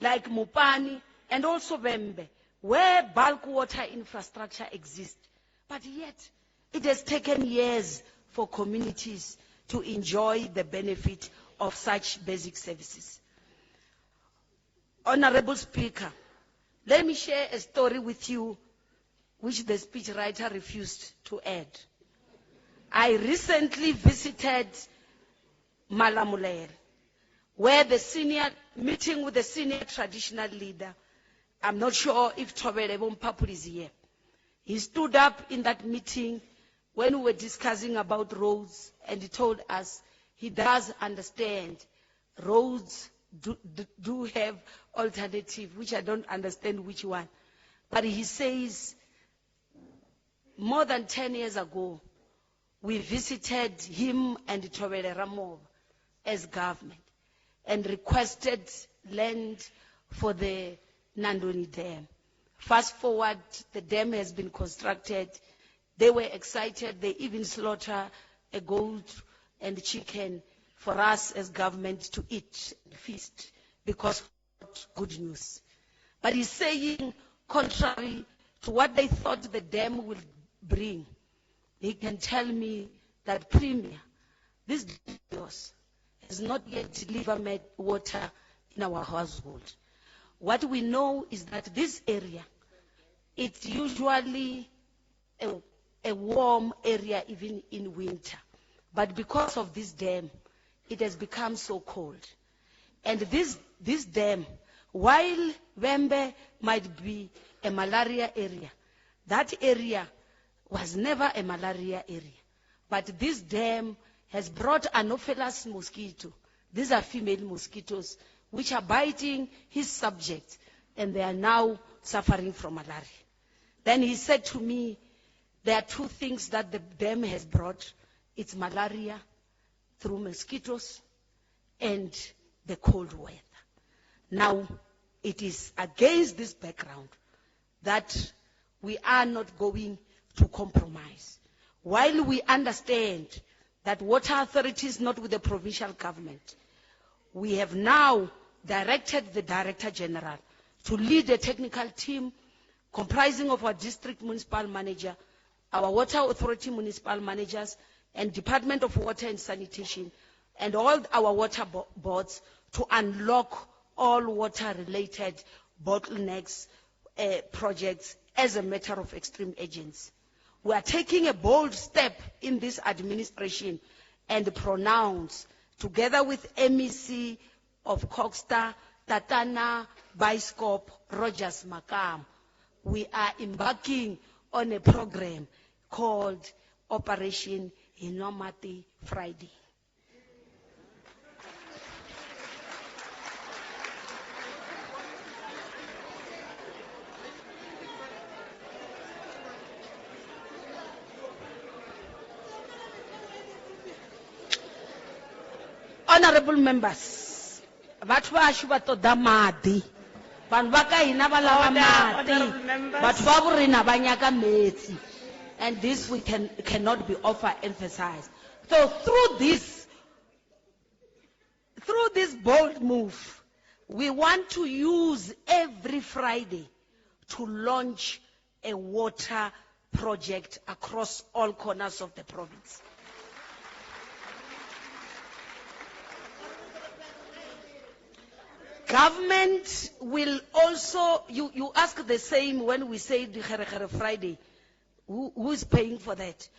like Mopani and also Vhembe, where bulk water infrastructure exists. But yet, it has taken years for communities to enjoy the benefit of such basic services. Honorable Speaker, let me share a story with you which the speechwriter refused to add. I recently visited Malamulele, where the senior meeting with the senior traditional leader, I'm not sure if Thobele Mphaphuli is here. He stood up in that meeting when we were discussing about roads, and he told us he does understand roads do have alternative, which I don't understand which one. But he says more than 10 years ago, we visited him and Thobele Ramovha as government and requested land for the Nandoni Dam. Fast forward, the dam has been constructed. They were excited. They even slaughter a goat and chicken for us as government to eat and feast because good news. But he's saying, contrary to what they thought the dam will bring, he can tell me that, Premier, this has not yet delivered water in our household. What we know is that this area, it's usually a warm area even in winter. But because of this dam, it has become so cold. And this dam, while Vhembe might be a malaria area, that area was never a malaria area. But this dam has brought Anopheles mosquito. These are female mosquitoes which are biting his subjects, and they are now suffering from malaria. Then he said to me, there are two things that the dam has brought. It's malaria through mosquitoes and the cold weather. Now, it is against this background that we are not going to compromise. While we understand that water authority is not with the provincial government, we have now directed the Director General to lead a technical team comprising of our district municipal manager, our water authority municipal managers, and Department of Water and Sanitation, and all our water boards to unlock all water-related bottlenecks projects as a matter of extreme urgency. We are taking a bold step in this administration and pronounce, together with MEC of CoGHSTA, Tatana, Bioscope, Rogers Makam, we are embarking on a program called Operation Hinomati Friday. Honorable members, batho ba ashu ba toda madi. Vanhu va ka hina va lava Order, mati. honorable members. Batho ba bo rena ba nyaka metsi. And this we cannot be overemphasized. So through this bold move, we want to use every Friday to launch a water project across all corners of the province. Government will also, you ask the same when we say the Khere Khere Friday, who is paying for that?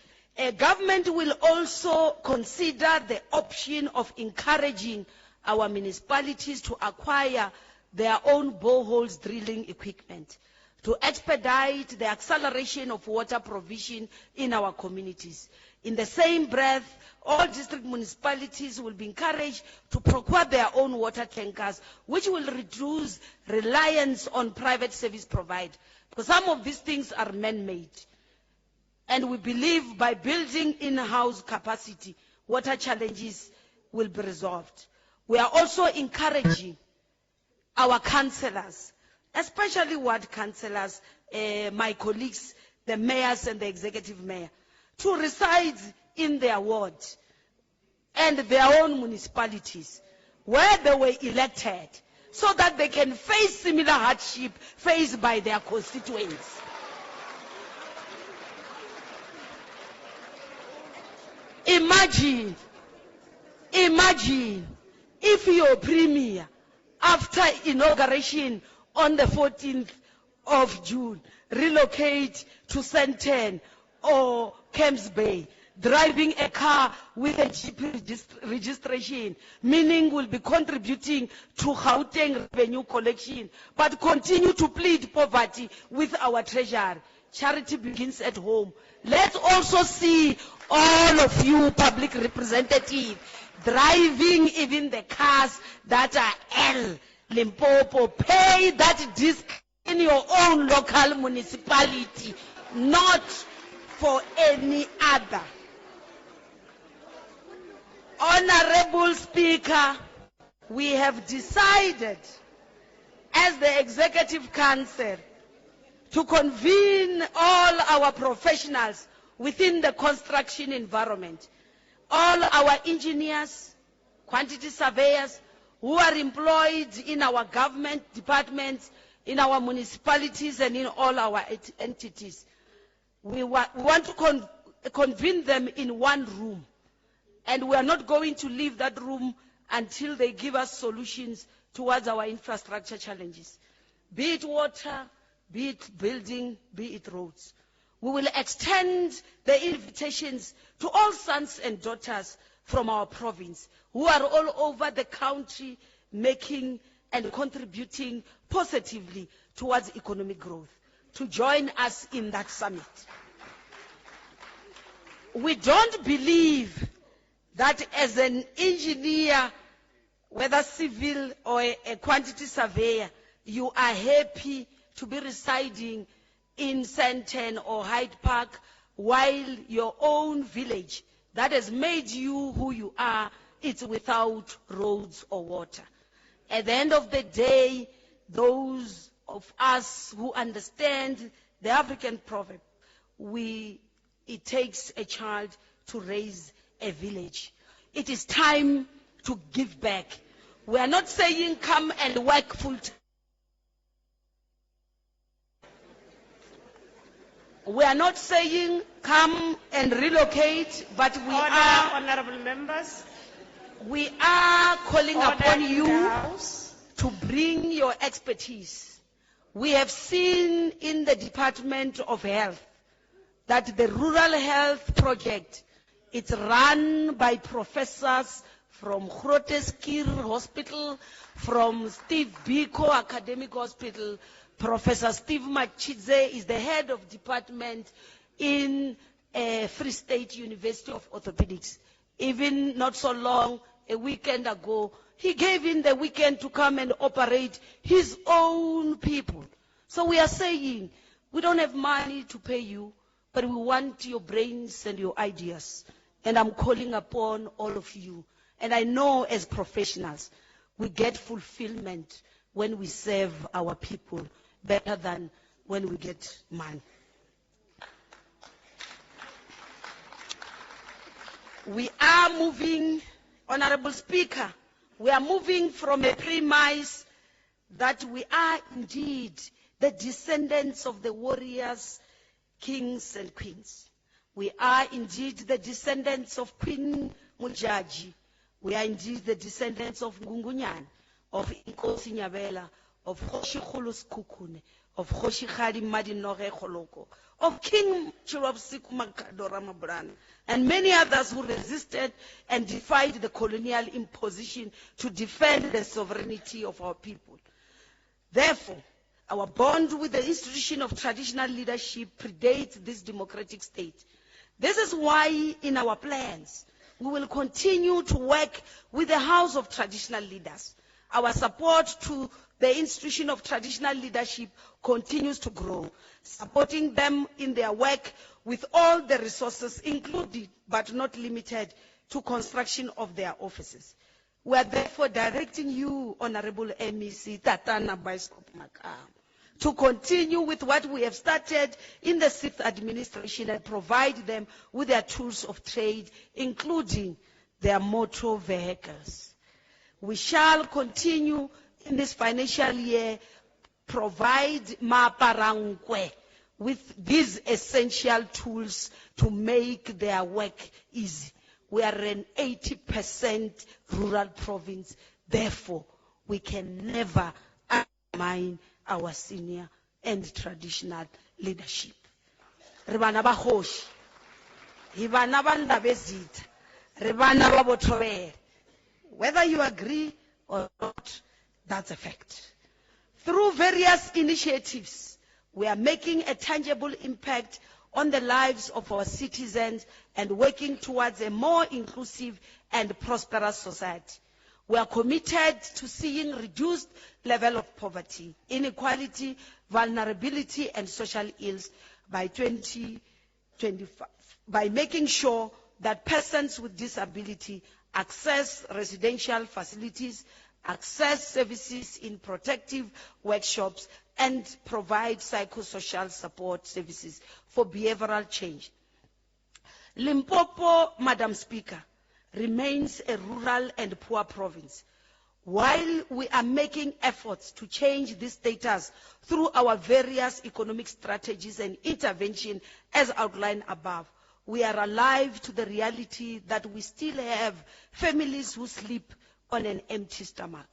Government will also consider the option of encouraging our municipalities to acquire their own boreholes drilling equipment to expedite the acceleration of water provision in our communities. In the same breath, all district municipalities will be encouraged to procure their own water tankers, which will reduce reliance on private service providers. Because some of these things are man-made. And we believe by building in-house capacity, water challenges will be resolved. We are also encouraging our councillors, especially ward councillors, my colleagues, the mayors and the executive mayor, to reside in their ward and their own municipalities where they were elected, so that they can face similar hardship faced by their constituents. Imagine if your premier, after inauguration on the 14th of June, relocate to Sandton or Camps Bay, driving a car with a GP registration, meaning will be contributing to Gauteng revenue collection, but continue to plead poverty with our treasury. Charity begins at home. Let's also see all of you public representatives driving even the cars that are L, Limpopo. Pay that disc in your own local municipality, not for any other. Honorable Speaker, we have decided as the Executive Council to convene all our professionals within the construction environment, all our engineers, quantity surveyors who are employed in our government departments, in our municipalities, and in all our entities. We want to convene them in one room, and we are not going to leave that room until they give us solutions towards our infrastructure challenges, be it water, be it building, be it roads. We will extend the invitations to all sons and daughters from our province who are all over the country making and contributing positively towards economic growth to join us in that summit. We don't believe that as an engineer, whether civil or a quantity surveyor, you are happy to be residing in Sandton or Hyde Park while your own village that has made you who you are, it's without roads or water. At the end of the day, those of us who understand the African proverb, it takes a child to raise a village. It is time to give back. We are not saying come and work full time. We are not saying come and relocate, but we Order, are, honorable members. We are calling Order upon in the you house. to bring your expertise. We have seen in the Department of Health that the Rural Health Project, it's run by professors from Groote Schuur Hospital, from Steve Biko Academic Hospital. Professor Steve Matshidze is the head of department in Free State University of Orthopedics. Even not so long, a weekend ago, he gave in the weekend to come and operate his own people. So we are saying, we don't have money to pay you, but we want your brains and your ideas. And I'm calling upon all of you. And I know as professionals, we get fulfillment when we serve our people better than when we get money. We are moving, Honorable Speaker, we are moving from a premise that we are indeed the descendants of the warriors, kings and queens. We are indeed the descendants of Queen Modjadji. We are indeed the descendants of Ngungunyane, of Inkosi Nyabela, of Kgoshikgolo Sekhukhune, of Kgoshikgadi Madinoge Kgoloko, of King Chirwabosiku Makhado Ramabulana, and many others who resisted and defied the colonial imposition to defend the sovereignty of our people. Therefore, our bond with the institution of traditional leadership predates this democratic state. This is why in our plans, we will continue to work with the House of Traditional Leaders. Our support to the institution of traditional leadership continues to grow, supporting them in their work with all the resources, including but not limited to construction of their offices. We are therefore directing you, Honorable MEC Tatana Bioscope Makamu, to continue with what we have started in the 6th administration and provide them with their tools of trade, including their motor vehicles. We shall continue in this financial year, provide Maaparankoe with these essential tools to make their work easy. We are an 80% rural province. Therefore, we can never undermine our senior and traditional leadership. Re bana ba kgoši, hi bana ba Ndabezitha, re bana ba Bothobela. Whether you agree or not, that's a fact. Through various initiatives, we are making a tangible impact on the lives of our citizens and working towards a more inclusive and prosperous society. We are committed to seeing reduced level of poverty, inequality, vulnerability, and social ills by 2025, by making sure that persons with disability access residential facilities, access services in protective workshops, and provide psychosocial support services for behavioral change. Limpopo, Madam Speaker, remains a rural and poor province. While we are making efforts to change this status through our various economic strategies and intervention as outlined above, we are alive to the reality that we still have families who sleep on an empty stomach.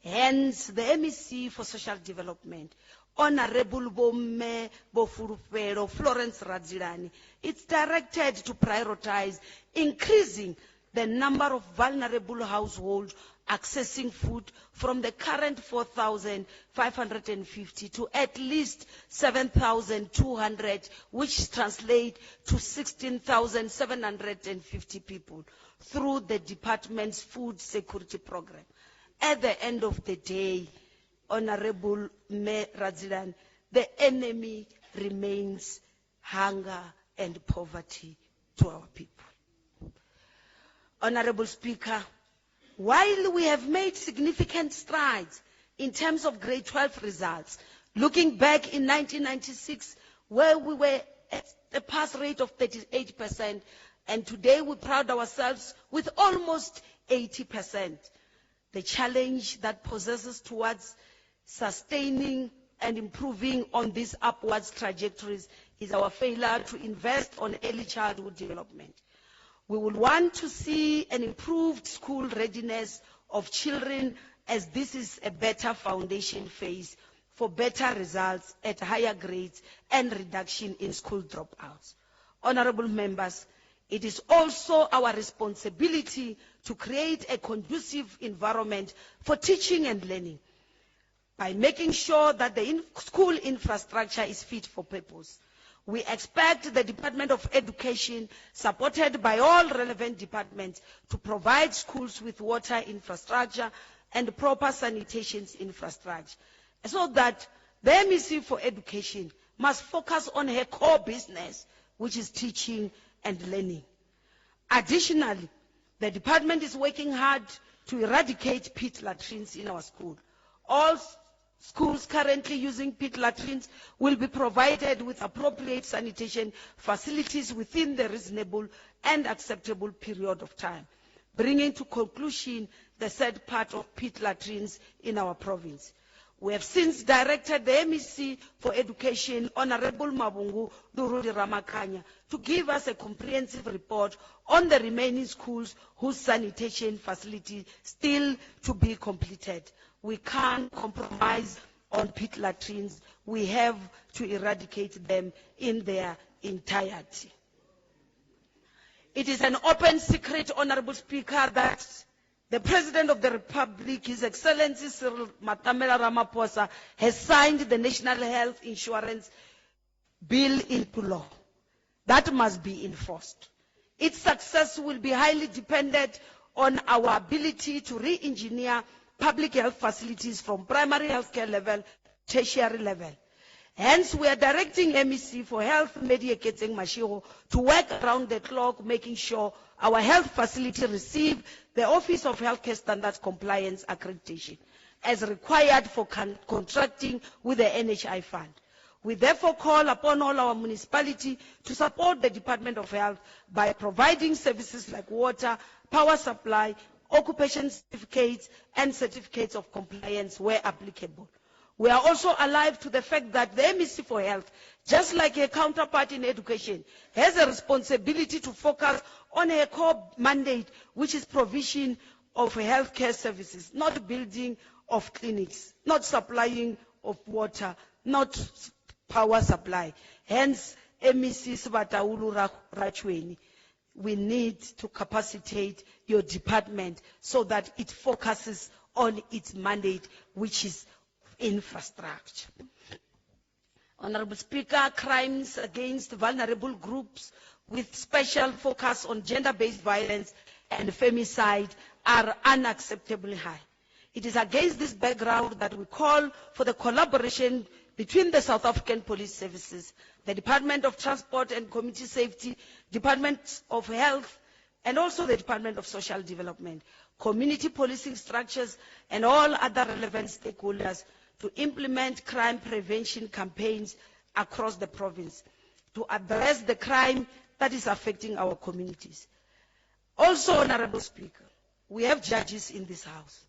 Hence, the MEC for Social Development, Honorable Bomme Bofulufelo Florence Radzilani, it's directed to prioritize increasing the number of vulnerable households accessing food from the current 4,550 to at least 7,200, which translates to 16,750 people through the department's food security program. At the end of the day, Honorable Me Radzilani, the enemy remains hunger and poverty to our people. Honorable Speaker, while we have made significant strides in terms of grade 12 results, looking back in 1996, where we were at a pass rate of 38%, and today we proud ourselves with almost 80%. The challenge that possesses towards sustaining and improving on these upwards trajectories is our failure to invest on early childhood development. We will want to see an improved school readiness of children, as this is a better foundation phase for better results at higher grades and reduction in school dropouts. Honorable members, it is also our responsibility to create a conducive environment for teaching and learning by making sure that the school infrastructure is fit for purpose. We expect the Department of Education, supported by all relevant departments, to provide schools with water infrastructure and proper sanitation infrastructure, so that the MEC for Education must focus on her core business, which is teaching and learning. Additionally, the department is working hard to eradicate pit latrines in our school. All schools currently using pit latrines will be provided with appropriate sanitation facilities within the reasonable and acceptable period of time, bringing to conclusion the sad part of pit latrines in our province. We have since directed the MEC for Education, Honorable Mabungu Duruli Ramakanya, to give us a comprehensive report on the remaining schools whose sanitation facility still to be completed. We can't compromise on pit latrines. We have to eradicate them in their entirety. It is an open secret, Honorable Speaker, that the President of the Republic, His Excellency Cyril Matamela Ramaphosa, has signed the National Health Insurance Bill into law. That must be enforced. Its success will be highly dependent on our ability to re-engineer public health facilities from primary healthcare level to tertiary level. Hence, we are directing MEC for Health, Madieketseng Mashego, to work around the clock, making sure our health facility receive the Office of Healthcare Standards Compliance Accreditation as required for contracting with the NHI Fund. We therefore call upon all our municipalities to support the Department of Health by providing services like water, power supply, occupation certificates, and certificates of compliance where applicable. We are also alive to the fact that the MEC for Health, just like her counterpart in education, has a responsibility to focus on her core mandate, which is provision of healthcare services, not building of clinics, not supplying of water, not power supply. Hence, MEC Sibataulu Rachoene, we need to capacitate your department so that it focuses on its mandate, which is infrastructure. Honorable Speaker, crimes against vulnerable groups with special focus on gender-based violence and femicide are unacceptably high. It is against this background that we call for the collaboration between the South African Police Services, the Department of Transport and Community Safety, Department of Health, and also the Department of Social Development, community policing structures, and all other relevant stakeholders to implement crime prevention campaigns across the province to address the crime that is affecting our communities. Also, Honorable Speaker, we have judges in this house.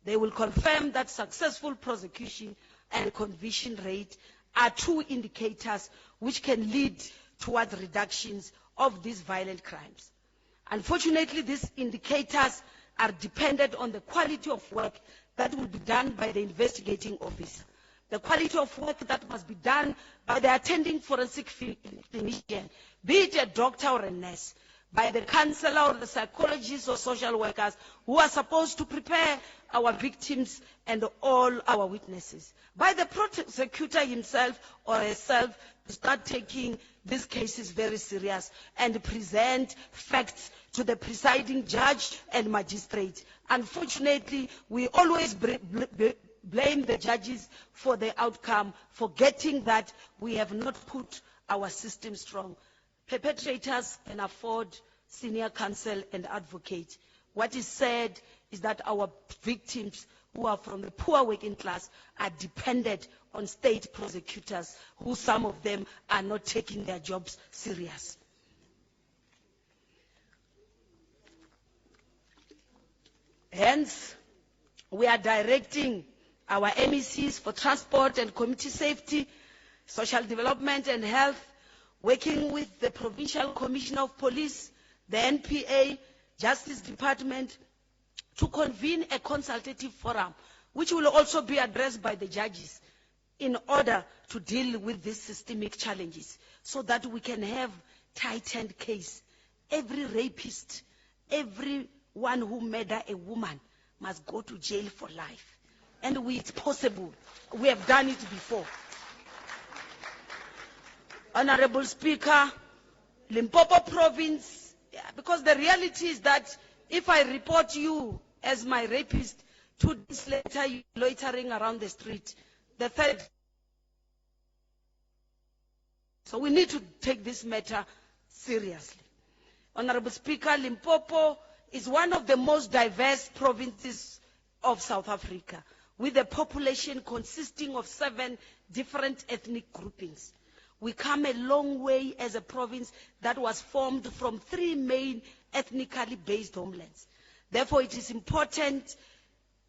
They will confirm that successful prosecution and conviction rate are two indicators which can lead towards reductions of these violent crimes. Unfortunately, these indicators are dependent on the quality of work that will be done by the investigating officer, the quality of work that must be done by the attending forensic clinician, be it a doctor or a nurse, by the counselor or the psychologists or social workers who are supposed to prepare our victims and all our witnesses, by the prosecutor himself or herself to start taking these cases very serious and present facts to the presiding judge and magistrate. Unfortunately, we always blame the judges for the outcome, forgetting that we have not put our system strong. Perpetrators can afford senior counsel and advocate. What is said is that our victims who are from the poor working class are dependent on state prosecutors, who some of them are not taking their jobs serious. Hence, we are directing our MECs for transport and community safety, social development and health, working with the Provincial Commissioner of Police, the NPA, Justice Department, to convene a consultative forum, which will also be addressed by the judges in order to deal with these systemic challenges so that we can have tightened case. Every rapist, everyone who murdered a woman must go to jail for life. And it's possible. We have done it before. Honorable Speaker, Limpopo Province, because the reality is that if I report you as my rapist, 2 days later you're loitering around the street. The third. So we need to take this matter seriously. Honorable Speaker, Limpopo is one of the most diverse provinces of South Africa, with a population consisting of 7 different ethnic groupings. We come a long way as a province that was formed from 3 main ethnically based homelands. Therefore, it is important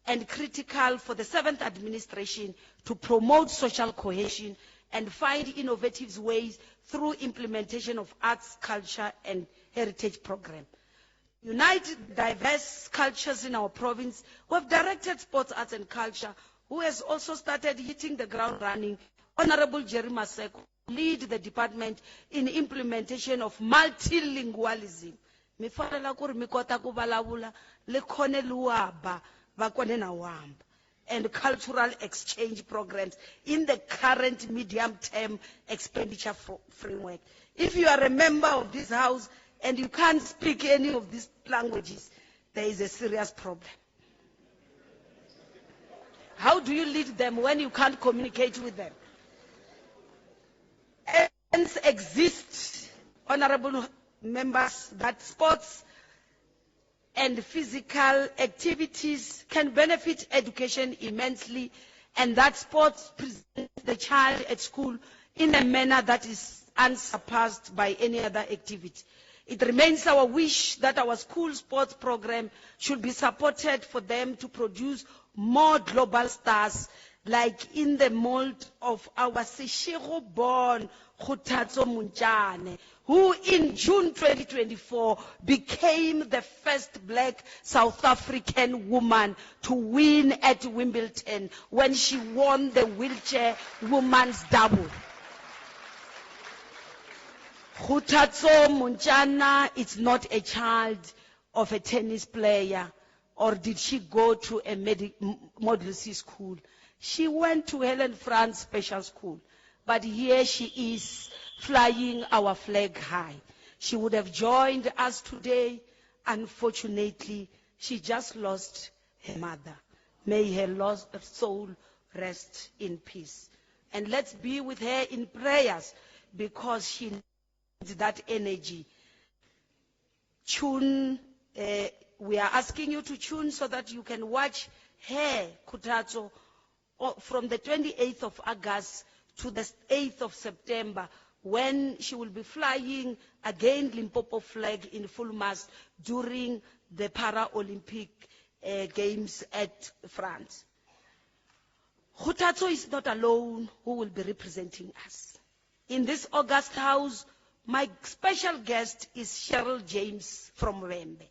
and critical for the 7th administration to promote social cohesion and find innovative ways through implementation of arts, culture, and heritage program. Unite diverse cultures in our province. We have directed sports, arts, and culture, who has also started hitting the ground running. Honorable Jerry Maseko lead the department in implementation of multilingualism. Mi fanela ku ri mi kota ku vulavula le khone luaba, va kone na wamba. And cultural exchange programs in the current medium-term expenditure framework. If you are a member of this house and you can't speak any of these languages, there is a serious problem. How do you lead them when you can't communicate with them? Evidence exists, honorable members, that sports and physical activities can benefit education immensely, and that sports present the child at school in a manner that is unsurpassed by any other activity. It remains our wish that our school sports program should be supported for them to produce more global stars, like in the mold of our Seshego-born Kgothatso Montjane, who in June 2024 became the first black South African woman to win at Wimbledon when she won the wheelchair women's double. Kgothatso Montjane is not a child of a tennis player, or did she go to a model C school? She went to Helen Franz Special School, but here she is flying our flag high. She would have joined us today. Unfortunately, she just lost her mother. May her lost soul rest in peace. And let's be with her in prayers, because she needs that energy. Tune, we are asking you to tune so that you can watch her, Kgothatso, from the 28th of August to the 8th of September, when she will be flying again Limpopo flag in full mast during the Paralympic Games at France. Kgothatso is not alone who will be representing us. In this August house, my special guest is Sheryl James from Vhembe,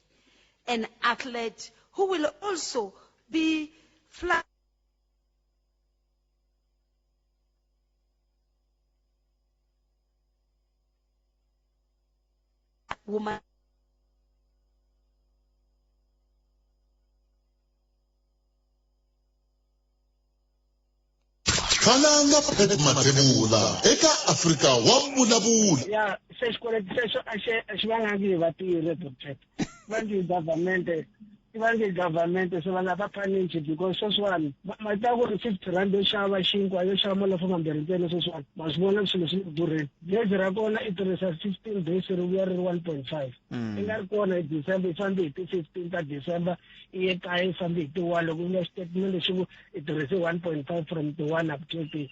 an athlete who will also be flying woman. Khalanga Pat Mathebula eka Afrika wa vulavula. Ya, se xikweleti xexo a xi a xi vangangi hi vatirhi Doctor. Va nge government, i va nge government se va lava punish because sweswiwani ma ta ku ri 50 rand yo xava xinkwa, yo xava malofo mambirhi ntsena sweswiwani. Ma swi vona swilo swi le ku durheni. Gezi ra kona i tirhisa 15 days ri vuya ri ri 1.5. I nga ri kona hi December, i fambe hi ti 15 ta December, i ye kaya i fambe hi ti 1. Loko u nga xitatimende lexi ku i tirhise 1.5 from ti 1 up to ti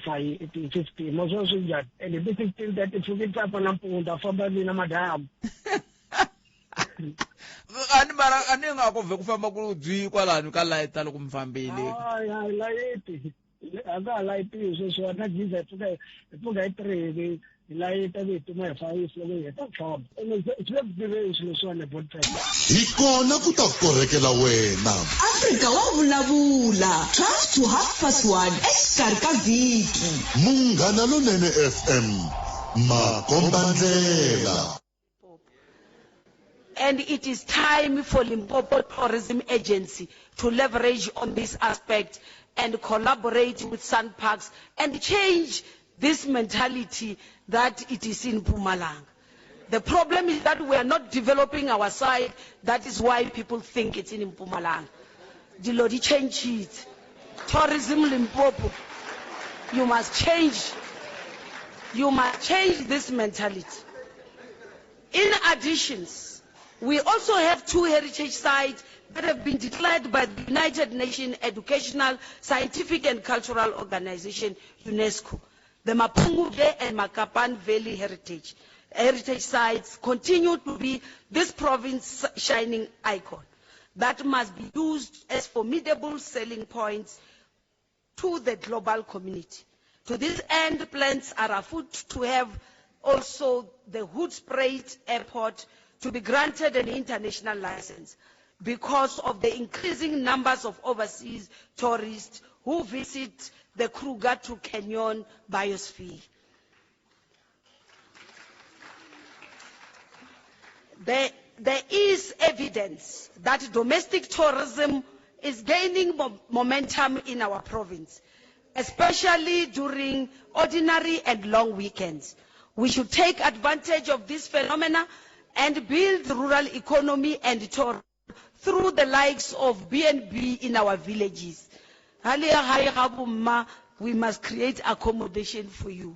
five, ti 15. Ma swi vona swi njhani? And hi ti 15 ta ti pfuki tsapa nampundzu, a famba vi na madamu. A ni mara a ni nga ku vhe ku famba ku byi kwalano ka layita loko mi fambile. Hayi, hayi, layiti. A ka ha layitiwi sweswiwani na geyser hi pfuka hi 3 hi layita ku hi tuma hi fayisi loko hi heta ku famba. Ene swi le ku tiveni swilo leswiwani hi Botpet. Hi kona ku ta korhekela wena. Afrika wa vulavula 12 to half past 1 exikarhi ka vhiki. Munghana Lonene FM, makombandlela. And it is time for Limpopo Tourism Agency to leverage on this aspect and collaborate with SANParks and change this mentality that it is in Mpumalanga. The problem is that we are not developing our side. That is why people think it's in Mpumalanga. Dilo di change it. Tourism Limpopo, you must change. You must change this mentality. In addition, we also have 2 heritage sites that have been declared by the United Nations Educational, Scientific and Cultural Organization, UNESCO. The Mapungubwe and Makapan Valley Heritage Sites continue to be this province's shining icon that must be used as formidable selling points to the global community. To this end, plans are afoot to have also the Hoedspruit Airport to be granted an international license because of the increasing numbers of overseas tourists who visit the Kruger to Canyon biosphere. There is evidence that domestic tourism is gaining momentum in our province, especially during ordinary and long weekends. We should take advantage of this phenomena and build rural economy and tourism through the likes of B&B in our villages. We must create accommodation for you.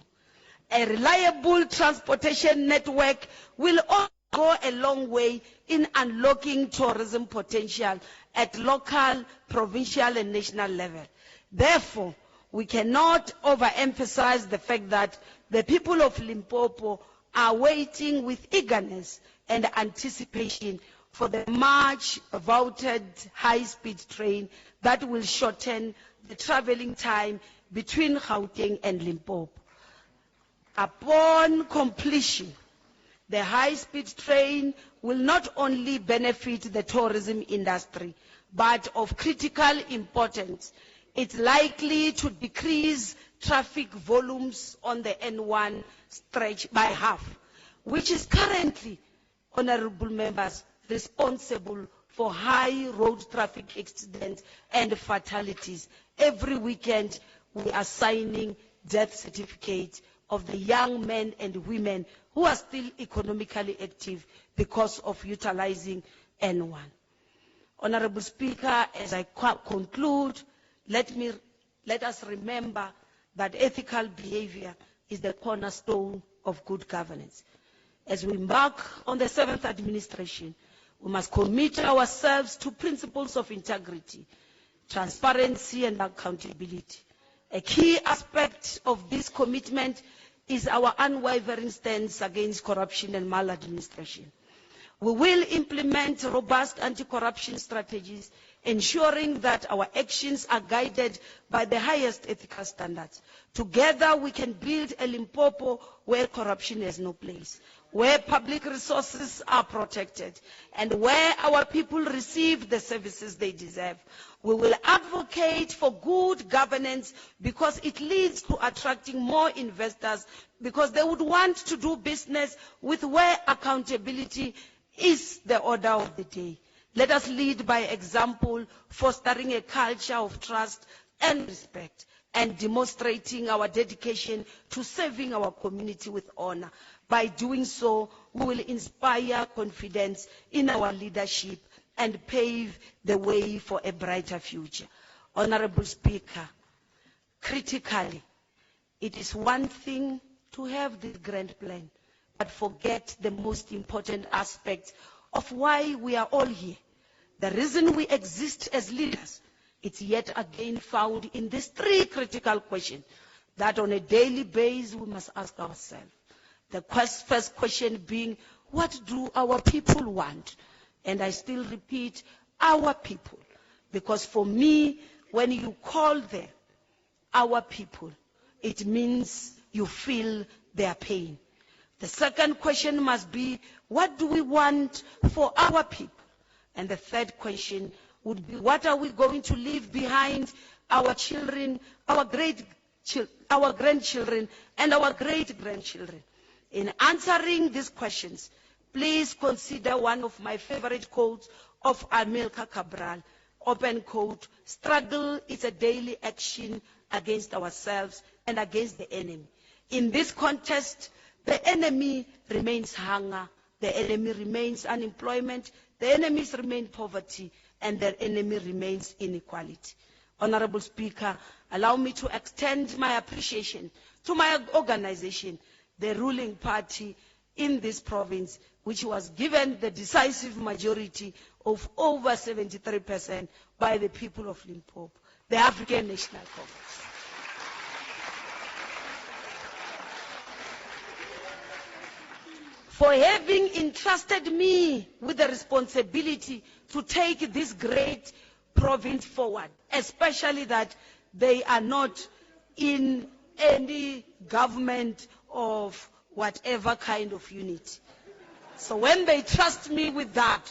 A reliable transportation network will also go a long way in unlocking tourism potential at local, provincial, and national level. Therefore, we cannot overemphasize the fact that the people of Limpopo are waiting with eagerness and anticipation for the much vaunted high-speed train that will shorten the traveling time between Gauteng and Limpopo. Upon completion, the high-speed train will not only benefit the tourism industry, but of critical importance, it's likely to decrease traffic volumes on the N1 stretch by half, which is currently, honorable members, responsible for high road traffic accidents and fatalities. Every weekend, we are signing death certificates of the young men and women who are still economically active because of utilizing N1. Honorable Speaker, as I conclude, let us remember that ethical behavior is the cornerstone of good governance. As we embark on the 7th administration, we must commit ourselves to principles of integrity, transparency, and accountability. A key aspect of this commitment is our unwavering stance against corruption and maladministration. We will implement robust anti-corruption strategies, ensuring that our actions are guided by the highest ethical standards. Together, we can build a Limpopo where corruption has no place, where public resources are protected, and where our people receive the services they deserve. We will advocate for good governance because it leads to attracting more investors, because they would want to do business with where accountability is the order of the day. Let us lead by example, fostering a culture of trust and respect, and demonstrating our dedication to serving our community with honor. By doing so, we will inspire confidence in our leadership and pave the way for a brighter future. Honorable Speaker, critically, it is one thing to have this grand plan, but forget the most important aspect of why we are all here. The reason we exist as leaders, it's yet again found in these three critical questions that on a daily basis we must ask ourselves. The first question being, what do our people want? And I still repeat, our people. Because for me, when you call them our people, it means you feel their pain. The second question must be, what do we want for our people? And the third question would be, what are we going to leave behind our children, our grandchildren, and our great-grandchildren? In answering these questions, please consider one of my favorite quotes of Amilcar Cabral, open quote, struggle is a daily action against ourselves and against the enemy. In this contest, the enemy remains hunger, the enemy remains unemployment, the enemies remain poverty, and the enemy remains inequality. Honorable Speaker, allow me to extend my appreciation to my organization, the ruling party in this province, which was given the decisive majority of over 73% by the people of Limpopo, the African National Congress. For having entrusted me with the responsibility to take this great province forward, especially that they are not in any government of whatever kind of unit. So when they trust me with that,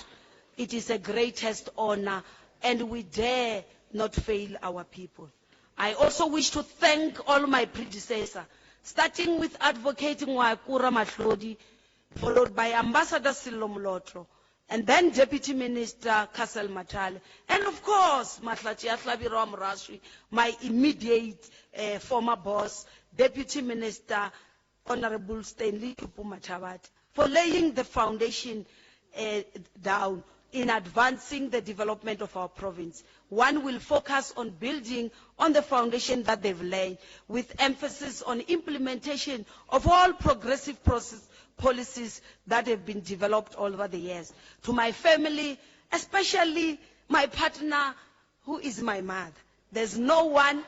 it is a greatest honor, and we dare not fail our people. I also wish to thank all my predecessors, starting with Advocate Ngwakura Mahlodi, followed by Ambassador Sello Molotlo, and then Deputy Minister Cassel Mathale, and of course, Mahlatjie Hlabirw'a Moraswi, my immediate former boss, Deputy Minister Honorable Stanley Chupu Mathabatha, for laying the foundation down in advancing the development of our province. One will focus on building on the foundation that they've laid, with emphasis on implementation of all progressive policies that have been developed over the years. To my family, especially my partner, who is my mother. There's no one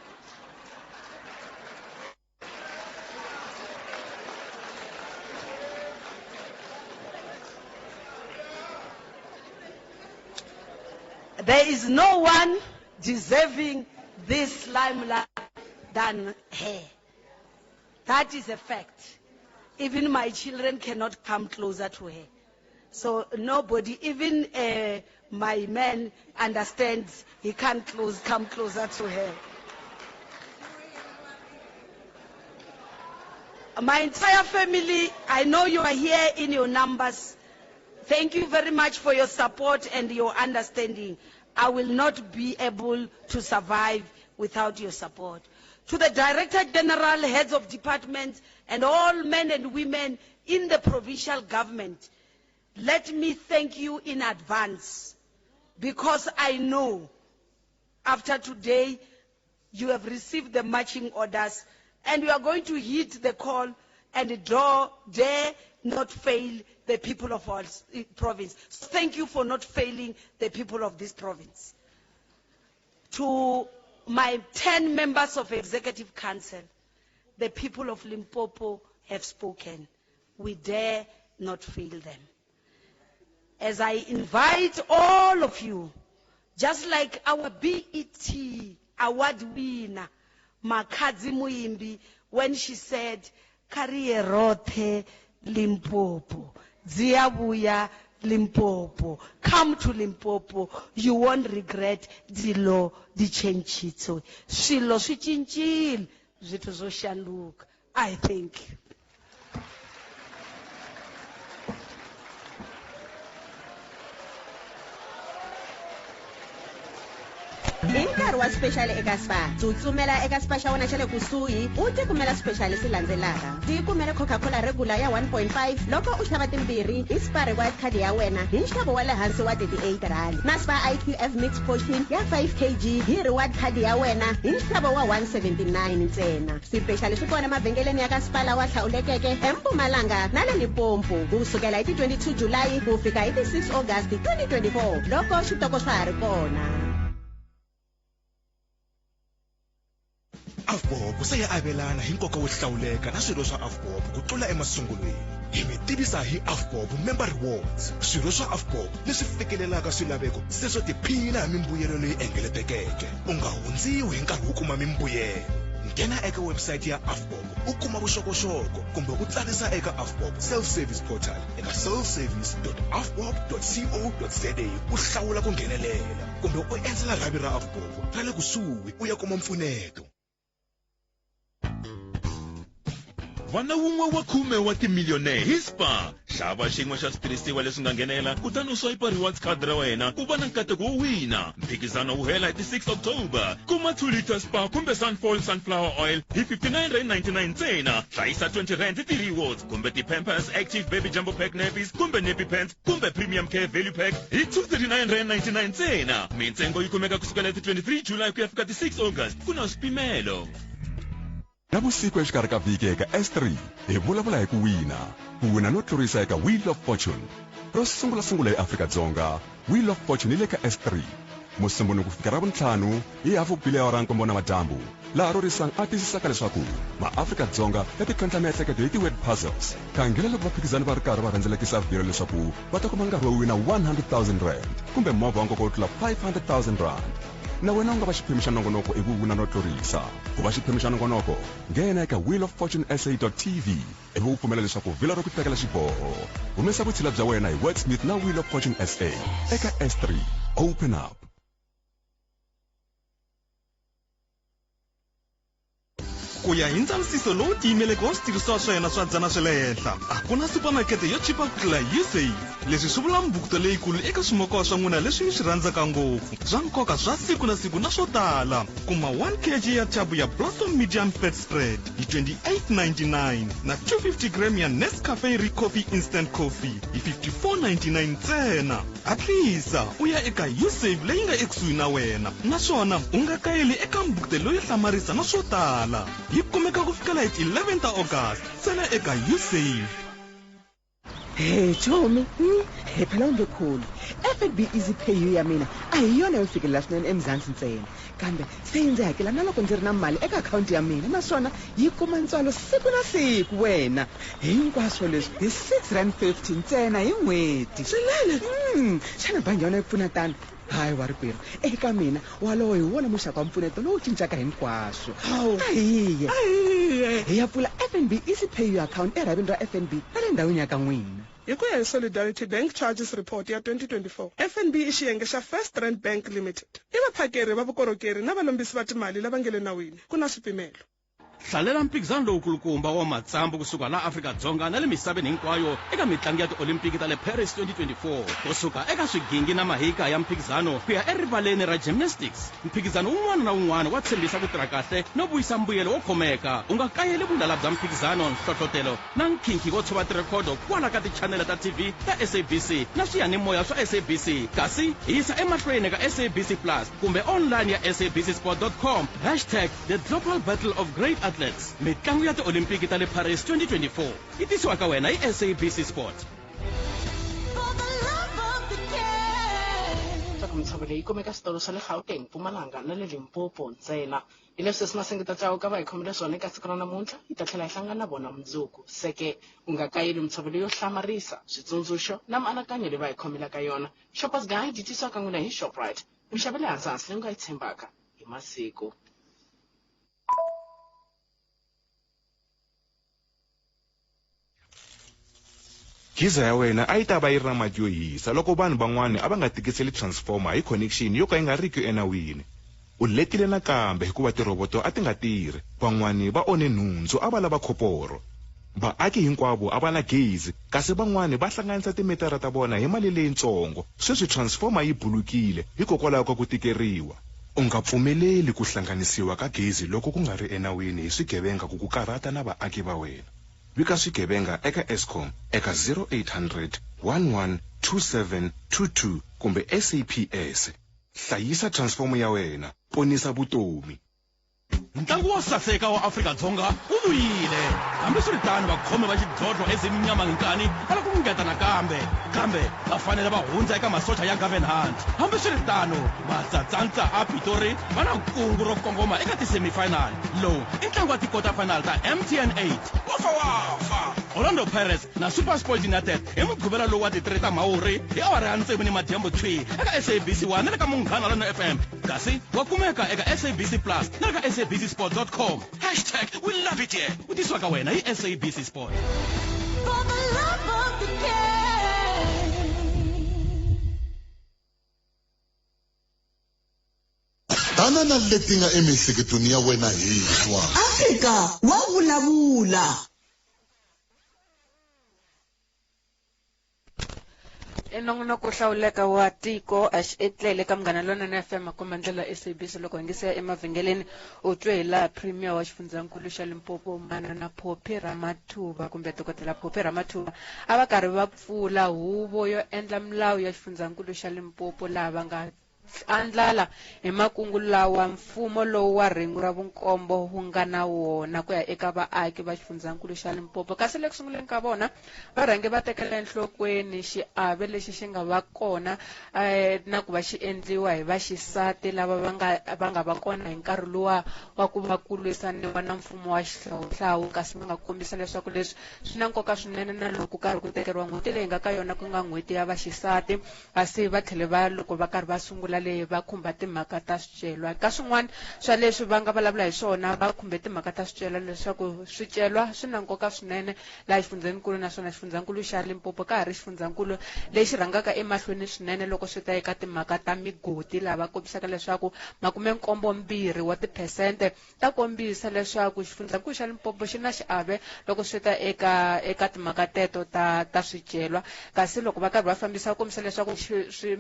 There is no one deserving this limelight than her. That is a fact. Even my children cannot come closer to her. So nobody, even my man understands he can't come closer to her. My entire family, I know you are here in your numbers. Thank you very much for your support and your understanding. I will not be able to survive without your support. To the Director General, heads of departments, and all men and women in the provincial government, let me thank you in advance, because I know after today you have received the marching orders and you are going to heed the call and dare not fail the people of our province. So thank you for not failing the people of this province. To my 10 members of Executive Council, the people of Limpopo have spoken. We dare not fail them. As I invite all of you, just like our BET award winner, Makhadzi Muimbi, when she said, Kariye rothe Limpopo, Ziabuya Limpopo, come to Limpopo, you won't regret dilo di chenchitso. Swilo swi cincile, zwithu zwo shanduka. I think. Hi nkarhi wa special eka Spar, tsutsumela eka Spar xa wena xa le kusuhi u tikumela special leswi landzelaka. Tikumele Coca-Cola regular ya 1.5 loko u xava timbirhi hi Spar Reward card ya wena hi nxavo wa le hansi wa 38 rand, na Spar IQF Mix Portion ya 5 kg hi Reward card ya wena hi nxavo wa 179 ntsena. Swipexali swi kona emavhengeleni ya ka Spar lawa hlawulekeke eMpumalanga na le Limpopo ku sukela hi ti 22 July ku fika hi ti 6 August 2024 loko switoko swa ha ri kona. AVBOB se ya avelana hi nkoka wo hlawuleka na swirho swa AVBOB ku tlula emasungulweni. Hi mi tivisa hi AVBOB Member Rewards, swirho swa AVBOB leswi fikelelaka swilaveko se swo tiphina hi mimbuyelo leyi engeletekeke. U nga hundziwi hi nkarhi wo kuma mimbuyelo. Nghena eka website ya AVBOB u kuma vuxokoxoko kumbe u tsarisa eka AVBOB self-service portal eka selfservice.avbob.co.za u hlawula ku nghenelela kumbe u endzela rhavi ra AVBOB ra le kusuhi u ya kuma mpfuneto. Vana wun'we wa khume wa timiliyone hi Spar. Xava xin'we xa switirhisiwa leswi nga nghenela kutani u swipe rewards card ra wena ku va na nkateko wo wina. Mphikizano wu hela hi ti 6 October. Kuma 2 litre Spar kumbe Sunfall sunflower oil hi R59.99 ntsena. Hlayisa R20 hi ti-rewards kumbe ti-Pampers Active Baby Jumbo Pack nappies kumbe nappy pants kumbe Premium Care Value Pack hi R239.99 ntsena. Mintsengo yi kumeka kusukela hi ti 23 July ku ya fika ti 6 August. Ku na swipimelo. Na vusiku exikarhi ka vhiki eka S3 hi vulavula hi ku wina, ku wina no tlurisa eka Wheel of Fortune. Ro sungula sungula eAfrika-Dzonga, Wheel of Fortune yi le ka S3. Musumbhunuku ku fika Ravuntlhanu hi hafu ku bile awara 7 namadyambu, laha Rorisang a tiyisisaka leswaku maAfrika-Dzonga ya titlhontlha miehleketo hi ti-word puzzles. Khangela loko vaphikizani va ri karhi va rhendzelekisa vhilo leswaku va ta kuma nkarhi wo wina R100,000 kumbe movha wa nkoka wo tlula R500,000. Na wena u nga va xiphemu xa nongonoko ivi u wina no tlurisa. Ku va xiphemu xa nongonoko, nghena eka wheeloffortunesa.tv ivi u pfumela leswaku vhilo ri ku tekela xiboho. Humesa vutshila bya wena hi Wordsmith na Wheel of Fortune SA eka S3. Open up. Ku ya hi ndzavisiso lowu tiyimeleke wa switirhisiwa swa yena swa dzana swa le henhla, a ku na supamakete yo chipa ku tlula Usave. Leswi swi vula mbukuto leyikulu eka swimokowa swa n'wina leswi mi swi rhandzaka ngopfu, swa nkoka swa siku na siku na swo tala. Kuma 1 kg ya thabu ya Blossom Medium Fat Spread hi 28.99 na 250 gram ya Nescafe Recoffee Instant Coffee hi 54.99 ntsena. Hatlisa u ya eka Usave leyi nga ekusuhi na wena, naswona u nga kayeli eka mbukutelo loyo hlamarisa na swo tala. Yi kumeka ku fikela hi ti 11 ta August ntsena eka Usave. He chomi, he phela u nge kholi. FNB Easy Pay U ya mina a hi yona yo fikelela swinene eMzansi ntsena, kambe se yi ndzi hakela na loko ndzi ri na mali eka akhawunti ya mina, naswona yi kuma ntswalo siku na siku. Wena hinkwaswo leswi hi R6.50 ntsena hi n'hweti. Swinene. Xana bangi ya wena yi pfuna tano? Hayi warikwerhu, eka mina walowo hi wona muxaka wa mpfuneto lowu cincaka hinkwaswo. Ahiye hi ya pfula FNB Easy Pay You account erhavini ra FNB ra le ndhawini ya ka n'wina. Hi ku ya hi Solidarity Bank Charges Report ya 2024, FNB i xiyenge xa First Rand Bank Limited. I vaphakeri va vukorhokeri na valombisi va timali lava nge le nawini. Ku na swipimelo. Hlalela mphikizano lowukulukumba wa matsambu kusuka laha Afrika-Dzonga na le misaveni hinkwayo eka mitlangu ya Tiolimpiki ta le Paris 2024. Kusuka eka swigingi na mahika ya mphikizano ku ya erivaleni ra gymnastics, mphikizano wun'wana na wun'wana wa tshembisa ku tirha kahle no vuyisa mbuyelo wo khomeka. U nga kayeli vulala bya mphikizano, nhlohlotelo na nkhinkhi wo tshova tirhekhodo kwala ka tichanele ta TV ta SABC na swiyanimoya swa SABC, kasi hi yisa emahlweni ka SABC Plus kumbe online ya sabcsport.com hashtag the global battle of great athletes. Mitlangu ya Tiolimpiki ta le Paris 2024 yi tisiwa ka wena hi SABC Sport. Leswaku mintshovelo yi kumeka switolo swa le Gauteng, Mpumalanga na le Limpopo ntsena. Hi leswi sesi Masingita Chauke va hi khomele swona eka siku ra namuntlha, hi ta tlhela hi hlangana na vona mundzuku. Se ke, u nga kayeli mintshovelo yo hlamarisa, switsundzuxo na mianakanyo leyi va hi khomelaka yona. Shoppers Guide yi tisiwa ka n'wina hi Shoprite, minxavo ya le hansi-hansi leyi u nga yi tshembaka hi masiku. Geyser ya wena a yi ta va yi ri na mati yo hisa loko vanhu van'wana a va nga tikiseli transformer hi connection yo ka yi nga riki enawini. U letile nakambe hikuva tirhoboto a ti nga tirhi. Van'wana va onhe nhundzu a va lava khoporo. Vaaki hinkwavo a va na gezi kasi van'wana va hlanganisa timitara ta vona hi mali leyintsongo. Sweswi transformer yi bulukile hikokwalaho ka ku tikeriwa. U nga pfumeleli ku hlanganisiwa ka gezi loko ku nga ri enawini hi swigevenga ku ku karhata na vaaki va wena. Vika swigevenga eka Eskom eka 0800 11 2722 kumbe SAPS. Hlayisa transfomo ya wena, ponisa vutomi. Ntlangu wo saseka wa Afrika-Dzonga wu vuyile. Hambiswiritano, vakhomi va xidlodlo eZimnyama Nkani va lava ku ngeta nakambe, kambe va fanele va hundza eka masocha ya Gavin Hunt. Hambiswiritano, Matsatsantsa a Pitori va na kungu ro kongoma eka ti-semifinal. Lowu i ntlangu wa ti-quarter final ta MTN 8. Wafa wafa! Orlando Pirates na SuperSport United hi Mugqivela lowu wa ti 3 ta Mhawuri hi awara ya tsevu ni madyambu thwi eka SABC 1 na le ka Munghana Lonene FM. Kasi wa kumeka eka SABC Plus na le ka sabcsport.com. Hashtag we love it here. Wu tisiwa ka wena hi SABC Sport. For the love of the game. Tana na leti nga emiehleketweni ya wena hi twa. Afrika wa vulavula. I nongonoko wo hlawuleka wa tiko a xi etlele ka Munghana Lonene FM makomba ndlela SABC loko hi nge se ya emavhengeleni u twe hi laha Premier wa xifundzankulu xa Limpopo Manana Phophi Ramathuba kumbe Dokodela Phophi Ramathuba a va karhi va pfula huvo yo endla milawu ya xifundzankulu xa Limpopo laha va nga andlala hi makungu lawa mfumo lowu wa rhengu ra vunkombo wu nga na wona ku ya eka vaaki va xifundzankulu xa Limpopo. Kasi le ku sunguleni ka vona va rhange va tekela enhlokweni xiave lexi xi nga va kona na ku va xi endliwa hi vaxisati lava va nga va kona hi nkarhi luwa wa ku va ku lwisaniwa na mfumo wa xihlawuhlawu, kasi va nga kombisa leswaku leswi swi na nkoka swinene na loko ku karhi ku tekeriwa n'hweti leyi nga ka yona ku nga n'hweti ya vaxisati. Kasi va tlhele va loko va karhi va sungula leyi va khumba timhaka ta swicelwa. Ka swin'wana swa leswi va nga vulavula hi swona va khumbe timhaka ta swicelwa leswaku swicelwa swi na nkoka swinene laha xifundzenikulu, naswona xifundzankulu xa Limpopo ka ha ri xifundzankulu lexi rhangaka emahlweni swinene loko swi ta eka timhaka ta migodi, laha va kombisaka leswaku makumenkombo mbirhi wa tiphesente ta kombisa leswaku xifundzankulu xa Limpopo xi na xiave loko swi ta eka timhaka teto ta swicelwa. Kasi loko va karhi va fambisa va kombisa leswaku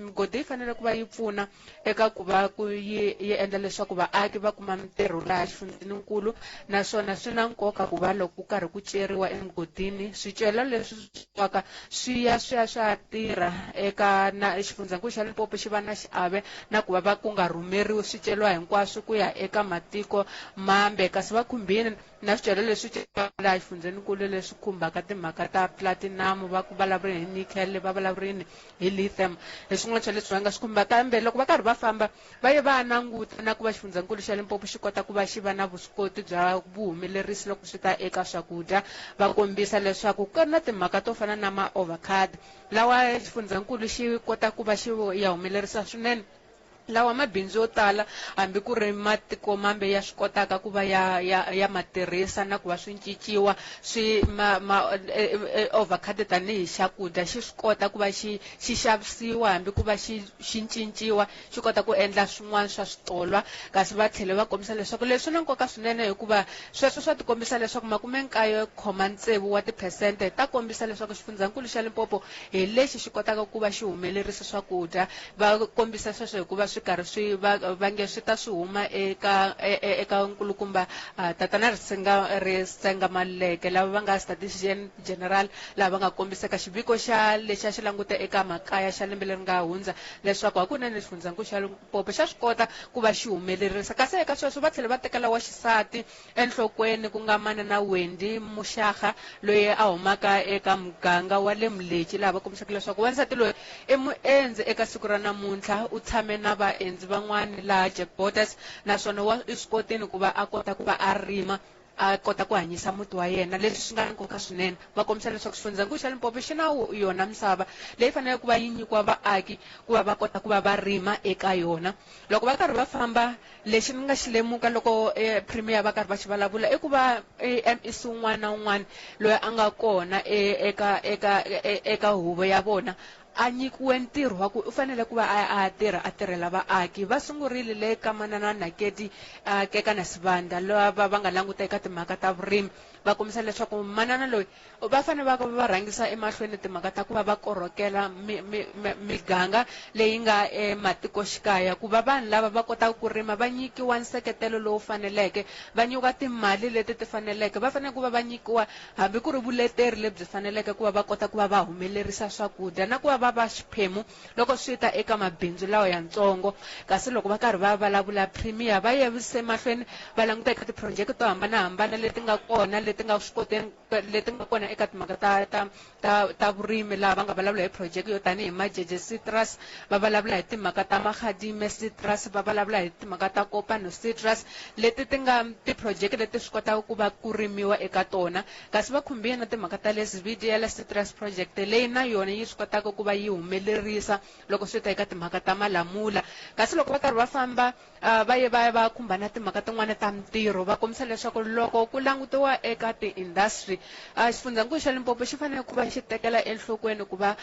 migodi yi fanele ku va yi pfuna eka ku va ku yi endla leswaku vaaki va kuma mitirho laha xifundzenikulu, naswona swi na nkoka ku va loko ku karhi ku ceriwa emigodini swicelwa leswi swi ceriwaka swi ya swi ya swa tirha eka na xifundzankulu xa Limpopo xi va na xiave na ku va va ku nga rhumeriwi swicelwa hinkwaswo ku ya eka matiko mambe. Kasi va khumbini na swicelwa leswi ceriwaka laha xifundzenikulu leswi khumbaka timhaka ta platinum, va ku vulavula hi nickel, va vulavula hi lithium, hi swin'wana swa leswi va nga swi khumba. Kambe loko Loko va karhi va famba va ye va ya languta na ku va xifundzankulu xa Limpopo xi kota ku va xi va na vuswikoti bya vuhumelerisi loko swi ta eka swakudya. Va kombisa leswaku ku ri na timhaka to fana na ma-avocado lawa xifundzankulu xi kota ku va xi ya humelerisa swinene, lawa mabindzu yo tala hambi ku ri matiko mambe ya swi kotaka ku va ya ya ya ma tirhisa na ku va swi cinciwa swi ma ma avocado tanihi xakudya xi swi kota ku va xi xi xavisiwa hambi ku va xi xi cinciwa xi kota ku endla swin'wana swa switolwa. Kasi va tlhele va kombisa leswaku leswi na nkoka swinene hikuva sweswo swa tikombisa leswaku 96 wa tiphesente ta kombisa leswaku xifundzankulu xa Limpopo hi lexi xi kotaka ku va xi humelerisa swakudya. Va kombisa sweswo hikuva swi karhi swi va va nge swi ta swi huma eka eka nkulukumba tatana Risenga Risenga Maluleke lava va nga statistician general, lava va nga kombiseka xiviko xa lexi a xi languta eka makaya xa lembe leri nga hundza leswaku hakunene xifundzankulu xa Limpopo xa swi kota ku va xi humelerisa. Kasi eka sweswo va tlhela va tekela wa xisati enhlokweni ku nga manana Wendy Mushaga loyi a humaka eka muganga wa le Mleci, laha va kombisaka leswaku wansati loyi i muendzi eka siku ra namuntlha, u tshame na vaendzi van'wana laha Jack Borders naswona wa i swi kotile ku va a kota ku va a rima a kota ku hanyisa muti wa yena, leswi swi nga na nkoka swinene. Va kombisa leswaku xifundzankulu xa Limpopo xi na yona misava leyi faneleke ku va yi nyikiwa vaaki ku va va kota ku va va rima eka yona. Loko va karhi va famba, lexi ni nga xi lemuka loko premier va karhi va xi vulavula i ku va MEC un'wana na un'wana loyi a nga kona eka eka eka huvo ya vona a nyikiwe ntirho wa ku u fanele ku va a tirha a tirhela vaaki. Va sungurile le ka manana Nakedi Kekana Sibanda lava va nga languta eka timhaka ta vurimi, va kombisa leswaku manana loyi va fanele va va rhangisa emahlweni timhaka ta ku va va korhokela miganga leyi nga ematikoxikaya ku va vanhu lava va kotaka ku rima va nyikiwa nseketelo lowu faneleke, va nyikiwa timali leti ti faneleke, va fanele ku va va nyikiwa hambi ku ri vuleteri lebyi faneleke ku va va kota ku va va humelerisa swakudya na ku va va va xiphemu loko swi ta eka mabindzu lawa yantsongo. Kasi loko va karhi va vulavula premier va yevise mahlweni va languta eka tiphurojeke to hambanahambana leti nga kona leti nga swi koteni leti nga kona eka timhaka ta ta ta ta vurimi, laha va nga vulavula hi project yo tanihi Majeje Citrus, va vulavula hi timhaka ta Magadime Citrus, va vulavula hi timhaka ta Kopano Citrus, leti ti nga tiphurojeke leti swi kotaka ku va ku rimiwa eka tona. Kasi va khumbile na timhaka ta le Zvidiela Citrus project leyi na yona yi swi kotaka ku va yi humelerisa loko swi ta eka timhaka ta malamula. Kasi loko va karhi va famba va ye va ya va khumba na timhaka tin'wana ta mintirho, va kombisa leswaku loko ku langutiwa eka ti-industry xifundzankulu xa Limpopo xi fanele ku va xi tekela enhlokweni ku va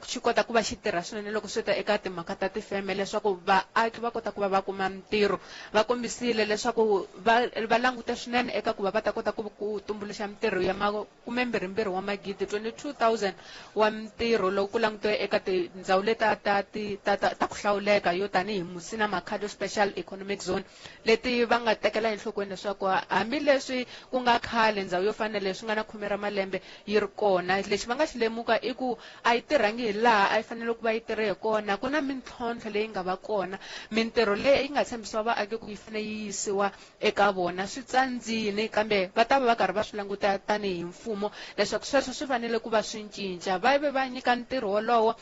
xi kota ku va xi tirha swinene loko swi ta eka timhaka ta tifeme leswaku vaaki va kota ku va va kuma mintirho. Va kombisile leswaku va va langute swinene eka ku va va ta kota ku ku tumbuluxa mintirho ya 22 wa magidi 22,000 wa mintirho loko ku langutiwe eka tindhawu leta ta ta ta ta ku hlawuleka yo tanihi Musina Makhado Special Economic Zone, leti va nga tekela enhlokweni leswaku hambileswi ku nga khale ndhawu yo fana na leswi nga na 10 ra malembe yi ri kona, lexi va nga xi lemuka i ku a yi tirhangi hi laha a yi fanele ku va yi tirhe hi kona. Ku na mintlhontlho leyi nga va kona, mintirho leyi yi nga tshembisiwa vaaki ku yi fanele yi yisiwa eka vona swi tsandzile, kambe va ta va va karhi va swi languta tanihi mfumo leswaku sweswo swi fanele ku va swi cinca. Va ve va nyika ntirho wolowo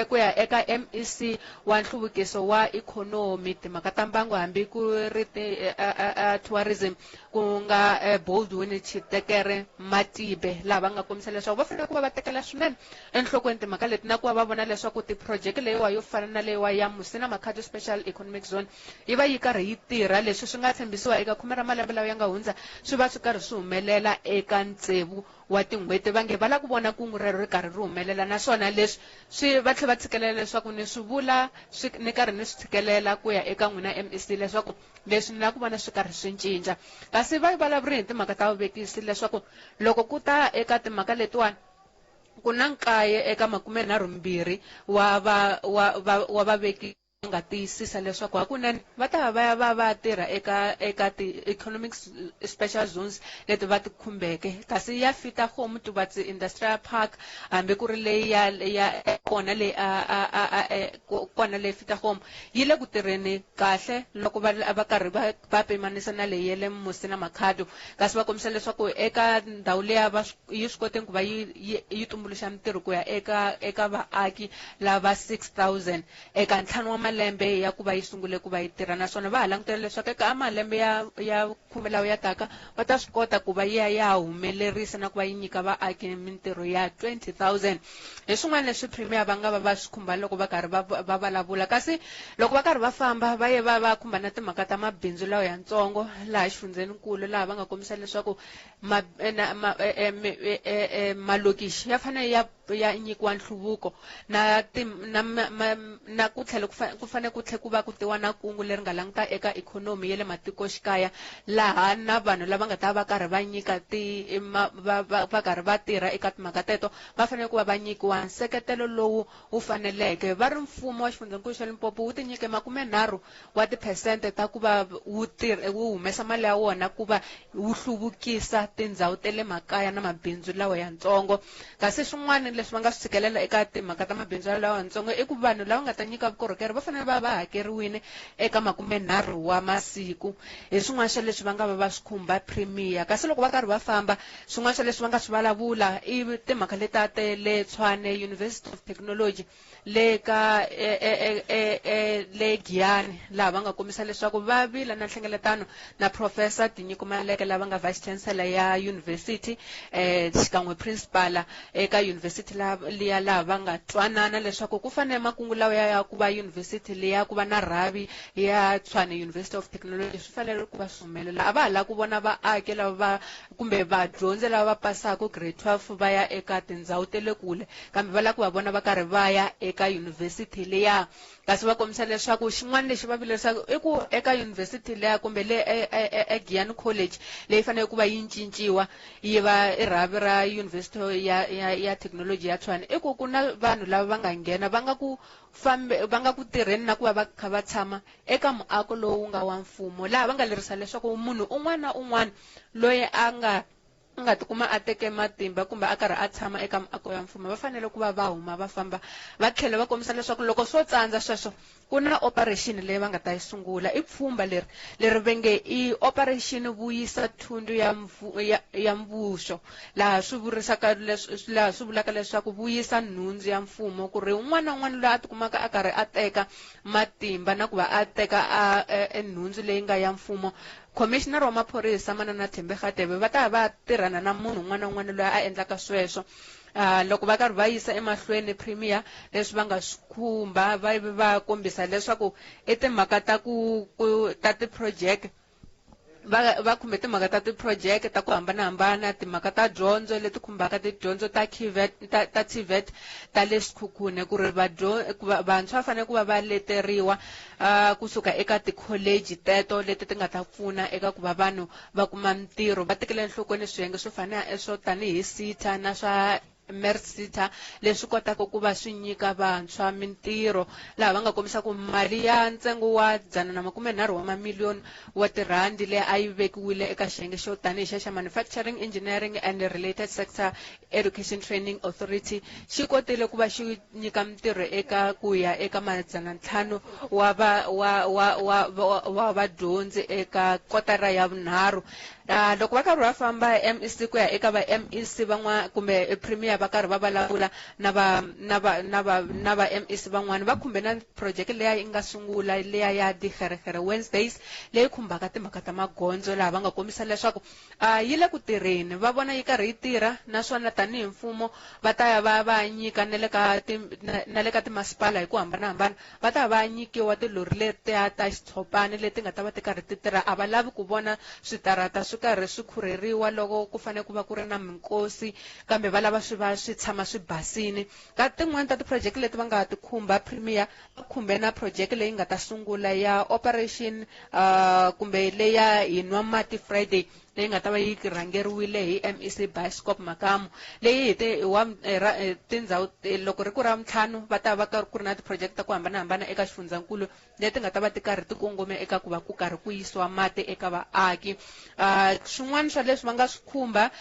ku ya eka MEC wa nhluvukiso wa ikhonomi, timhaka ta mbangu hambi ku ri tourism ku nga Baldwin Chitekere Matibe, laha va nga kombisa leswaku va fanele ku va va tekela swinene enhlokweni timhaka leti na ku va va vona leswaku tiphurojeke leyiwa yo fana na leyiwa ya Musina Makhado Special Economic Zone yi va yi karhi yi tirha. Leswi swi nga tshembisiwa eka 10 ra malembe lawa ya nga hundza swi va swi karhi swi humelela eka tsevu wa tin'hweti, va nge va lava ku vona kungu rero ri karhi ri humelela. Naswona leswi swi va tlhela va tshikelela leswaku ni swi vula swi ni karhi ni swi tshikelela ku ya eka n'wina MEC leswaku leswi ni lava ku vona swi karhi swi cinca. Kasi va vulavuri hi timhaka ta vuvekisi leswaku loko ku ta eka timhaka letiwani ku na 9 eka 32 wa va wa va wa vavekisi. Nga tiyisisa leswaku hakunene va ta va va ya va va tirha eka eka ti-economic special zones leti va ti khumbeke, kasi ya Fitahome Tubatse Industrial Park, hambi ku ri leyi ya ya kona leyi a a a a e, kona leyi Fitahome yi le ku tirheni kahle loko va va karhi va va pimanisa na leyi ya le Musina Makhado. Kasi va kombisa leswaku eka ndhawu liya va yi swi koteni ku va yi yi yi tumbuluxa mintirho ku ya eka eka vaaki lava 6000 eka ntlhanu wa malembe ya ku va yi sungule ku va yi tirha, naswona va ha langutele leswaku eka malembe ya ya khume lawa ya taka va ta swi kota ku va yi ya ya humelerisa na ku va yi nyika vaaki mintirho ya 20,000. Hi swin'wana leswi Premier va nga va va swi khumba loko va karhi va va vulavula. Kasi loko va karhi va famba va ye va va khumba na timhaka ta mabindzu lawa yantsongo laha xifundzheninkulu, laha va nga kombisa leswaku ma, na, ma, e, e, e, malokixi ya fanele ya ya nyikiwa nhluvuko na ti, na, ma, na ku tlhela ku fanele ku tlhela ku va ku tiwa na kungu leri nga languta eka ikhonomi ya le matikoxikaya, laha na vanhu lava nga ta va karhi va nyika ti ma, va, va, va karhi va tirha eka timhaka teto va fanele ku va va nyikiwa nseketelo lowu wu faneleke. Va ri mfumo wa xifundzankulu xa Limpopo wu tinyike 30 wa tiphesente ta ku va wu tirha wu humesa mali ya wona ku va wu hluvukisa tindhawu ta le makaya na mabindzu lawa yantsongo. Kasi swin'wana leswi va nga swi tshikelela eka timhaka ta mabindzu lawa yantsongo i ku vanhu lava nga ta nyika vukorhokeri va fanele va va hakeriwile eka 30 wa masiku. Hi swin'wana swa leswi va nga va va swi khumba Premier. Kasi loko va karhi va famba, swin'wana swa leswi va nga swi vulavula i timhaka leta ta le Tshwane University of Technology le ka e, e, e, e, le Giyani, laha va nga kombisa leswaku va vila na nhlengeletano na Professor Tinyiko Maleke, lava nga Vice Chancellor ya University xikan'we Principal eka University liya, laha va nga twanana leswaku ku fanele makungu lawa ya ya ku va University liya ku va na rhavi ya Tshwane University of Technology swi fanele ku va swi humelela. A va ha lava ku vona vaaki lava va kumbe vadyondzi lava va pasaka grade 12 va ya eka tindhawu ta le kule, kambe va lava ku va vona va karhi va ya eka yunivhesiti liya. Kasi va kombisa leswaku xin'wana lexi va vilerisaka i ku eka yunivhesiti liya kumbe le eGiyani College leyi faneleke ku va yi cinciwa yi va i rhavi ra yunivhesiti ya ya ya thekinoloji ya Tshwane, i ku ku na vanhu lava va nga nghena va nga ku fambe va nga ku tirheni na ku va va kha va tshama eka muako lowu nga wa mfumo, laha va nga lerisa leswaku munhu un'wana na un'wana loyi a nga nga tikuma a teke matimba kumbe a karhi a tshama eka miako ya mfumo va fanele ku va va huma va famba. Va tlhela va kombisa leswaku loko swo tsandza sweswo ku na operation leyi va nga ta yi sungula, i pfhumba leri leri va nge i operation vuyisa thundu ya ya, ya mvuxo, laha swi vurisaka leswi laha swi vulaka leswaku vuyisa nhundzu ya mfumo, ku ri un'wana na un'wana loyi a tikumaka a karhi a teka matimba na ku va a teka a e nhundzu leyi nga ya mfumo, Khomishinara wa maphorisa Manana Thembi Radebe va ta va tirhana na munhu un'wana na un'wana loyi a endlaka sweswo. Loko va karhi va yisa emahlweni Premier leswi va nga swi khumba, va va kombisa leswaku i timhaka ta ku ku ta ti-project, va va khumbe timhaka ta ti-project ta ku hambanahambana, timhaka ta dyondzo leti khumbaka tidyondzo ta TVET ta, ta TVET ta le Sekhukhune, ku ri vantshwa va fanele ku va va leteriwa kusuka eka tikholeji teto leti ti nga ta pfuna eka ku va vanhu va kuma mintirho. Va tekele enhlokweni swiyenge swo fana swo tanihi SETA na swa MERSETA leswi kotaka ku va swi nyika vantshwa mintirho, laha va nga kombisa ku mali ya ntsengo wa 130 wa mamiliyoni wa tirhandi leyi a yi vekiwile eka xiyenge xo tanihi xa xa Manufacturing Engineering and Related Sector Education Training Authority xi kotile ku va xi nyika mintirho eka ku ya eka 500 wa va wa wa wa wa vadyondzi eka kotara ya vunharhu. Loko va karhi va famba MEC ku ya eka va MEC van'wana kumbe Premier va karhi va vulavula na va na va na va na va MEC van'wana, va khumbe na project leya yi nga sungula leya ya Digeregere Wednesdays leyi khumbaka timhaka ta magondzo, laha va nga kombisa leswaku yi le ku tirheni, va vona yi karhi yi tirha, naswona tanihi mfumo va ta ya va va nyika na le ka na le ka timasipala hi ku hambanahambana, va ta va nyikiwa tilori letiya ta xitshopani leti nga ta va ti karhi ti tirha. A va lavi ku vona switarata swi karhi swi khurheriwa loko ku fanele ku va ku ri na minkosi, kambe va lava swi va swi tshama swi basini. Ka tin'wani ta ti-project leti va nga ti khumba Premier, va khumbe na project leyi nga ta sungula ya operation kumbe leya hi nwa mati Friday. leyi nga ta va yi rhangeriwile hi MEC Bioscope Makamu leyi hi ti wa tindhawu loko ri ku ra ntlhanu va ta va ku ri na ti-project ta ku hambanahambana eka xifundzankulu leti nga ta va ti karhi ti kongome eka ku va ku karhi ku yisiwa mati eka vaaki. Swin'wana swa leswi va nga swi khumba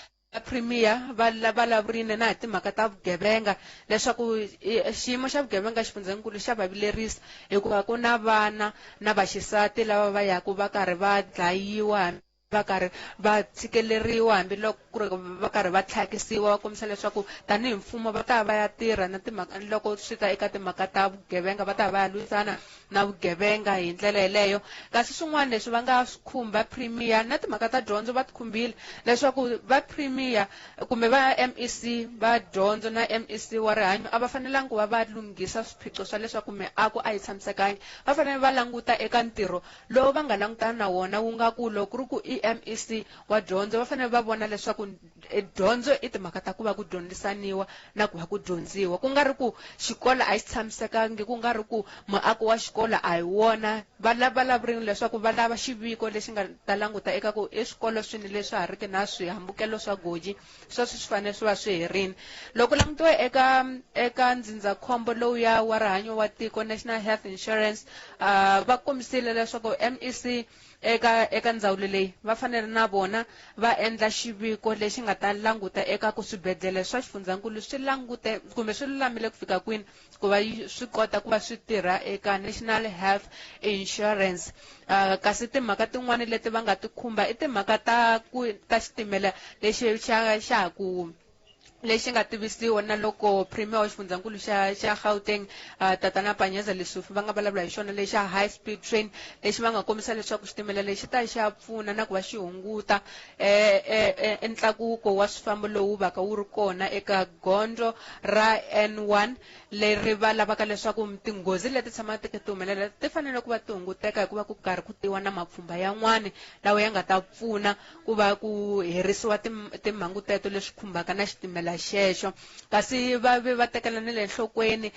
Premier va vulavurile na hi timhaka ta vugevenga leswaku xiyimo xa vugevenga xifundzankulu xa va vilerisa hikuva ku na vana na vaxisati lava va yaka va karhi va dlayiwa va karhi va tshikeleriwa hambiloko ku ri va karhi va tlhakisiwa. Va kombisa leswaku tanihi mfumo va ta va ya tirha na timhaka loko swi ta eka timhaka ta vugevenga, va ta va ya lwisana na vugevenga hi ndlela yeleyo. Kasi swin'wana leswi va nga swi khumba Premier na timhaka ta dyondzo va ti khumbile leswaku va Premier kumbe va MEC va dyondzo na MEC wa rihanyo a va fanelangi ku va va lunghisa swiphiqo swa leswaku miako a yi tshamisekangi, va fanele va languta eka ntirho lowu va nga langutana na wona wu nga ku loko ku ri ku i MEC wa dyondzo va fanele va vona leswaku dyondzo i timhaka ta ku va ku dyondzisaniwa na ku va ku dyondziwa, ku nga ri ku xikolo a xi tshamisekangi, ku nga ri ku muako wa xikolo a hi wona. Va vulavurile leswaku va lava xiviko lexi nga ta languta eka ku i swikolo swini leswi ha riki na swihambukelo swa goji, sweswo swi fanele swi va swi herile. Loko langutiwa eka eka ndzindzakhombo lowuya wa rihanyo wa tiko National Health Insurance, va kombisile leswaku MEC eka eka ndzawulo leyi va fanele na vona va endla xiviko lexi nga ta languta eka ku swibedhlele swa xifundzankulu swi langute kumbe swi lulamile ku fika kwini ku va swi kota ku va swi tirha eka National Health Insurance. Kasi timhaka tin'wana leti va nga ti khumba i timhaka ta ku ta xitimela lexi xa xa ha ku lexi nga tivisiwa na loko Premier wa xifundzankulu xa xa Gauteng, Tatana Panyaza Lesufi va nga vulavula hi xona lexa high speed train lexi va nga kombisa leswaku xitimela lexi ta xa pfuna na ku va xi hunguta ntlakuko wa swifambo lowu vaka wu ri kona eka gondzo ra N1 leri va lavaka leswaku tinghozi leti tshamaka ti humelela ti fanele ku va ti hunguteka hikuva ku karhi ku tiwa na mapfhumba yan'wani lawa ya nga ta pfuna ku va ku herisiwa timhangu teto leswi khumbaka na xitimela xexo. Kasi va ve va tekela na le nhlokweni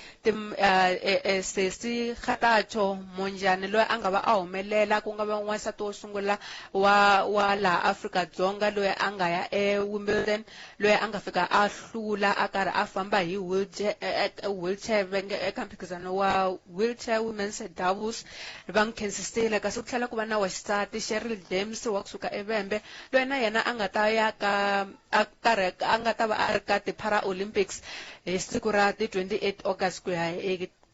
Sesi Kgatatso Monjane loyi a nga va a humelela ku nga va n'wansati wo sungula wa wa laha Afrika-Dzonga loyi a nga ya eWimbledon, loyi a nga fika a hlula a karhi a famba hi wheelchair, wheelchair va nge eka mphikizano wa wheelchair women's doubles, va n'wi khensisile. Kasi ku tlhela ku va na wa xisati Cheryl James wa kusuka eVhembe loyi na yena a nga ta ya ka a karhi a nga ta va a ri ka ti-Para Olympics hi siku ra ti 28 August ku ya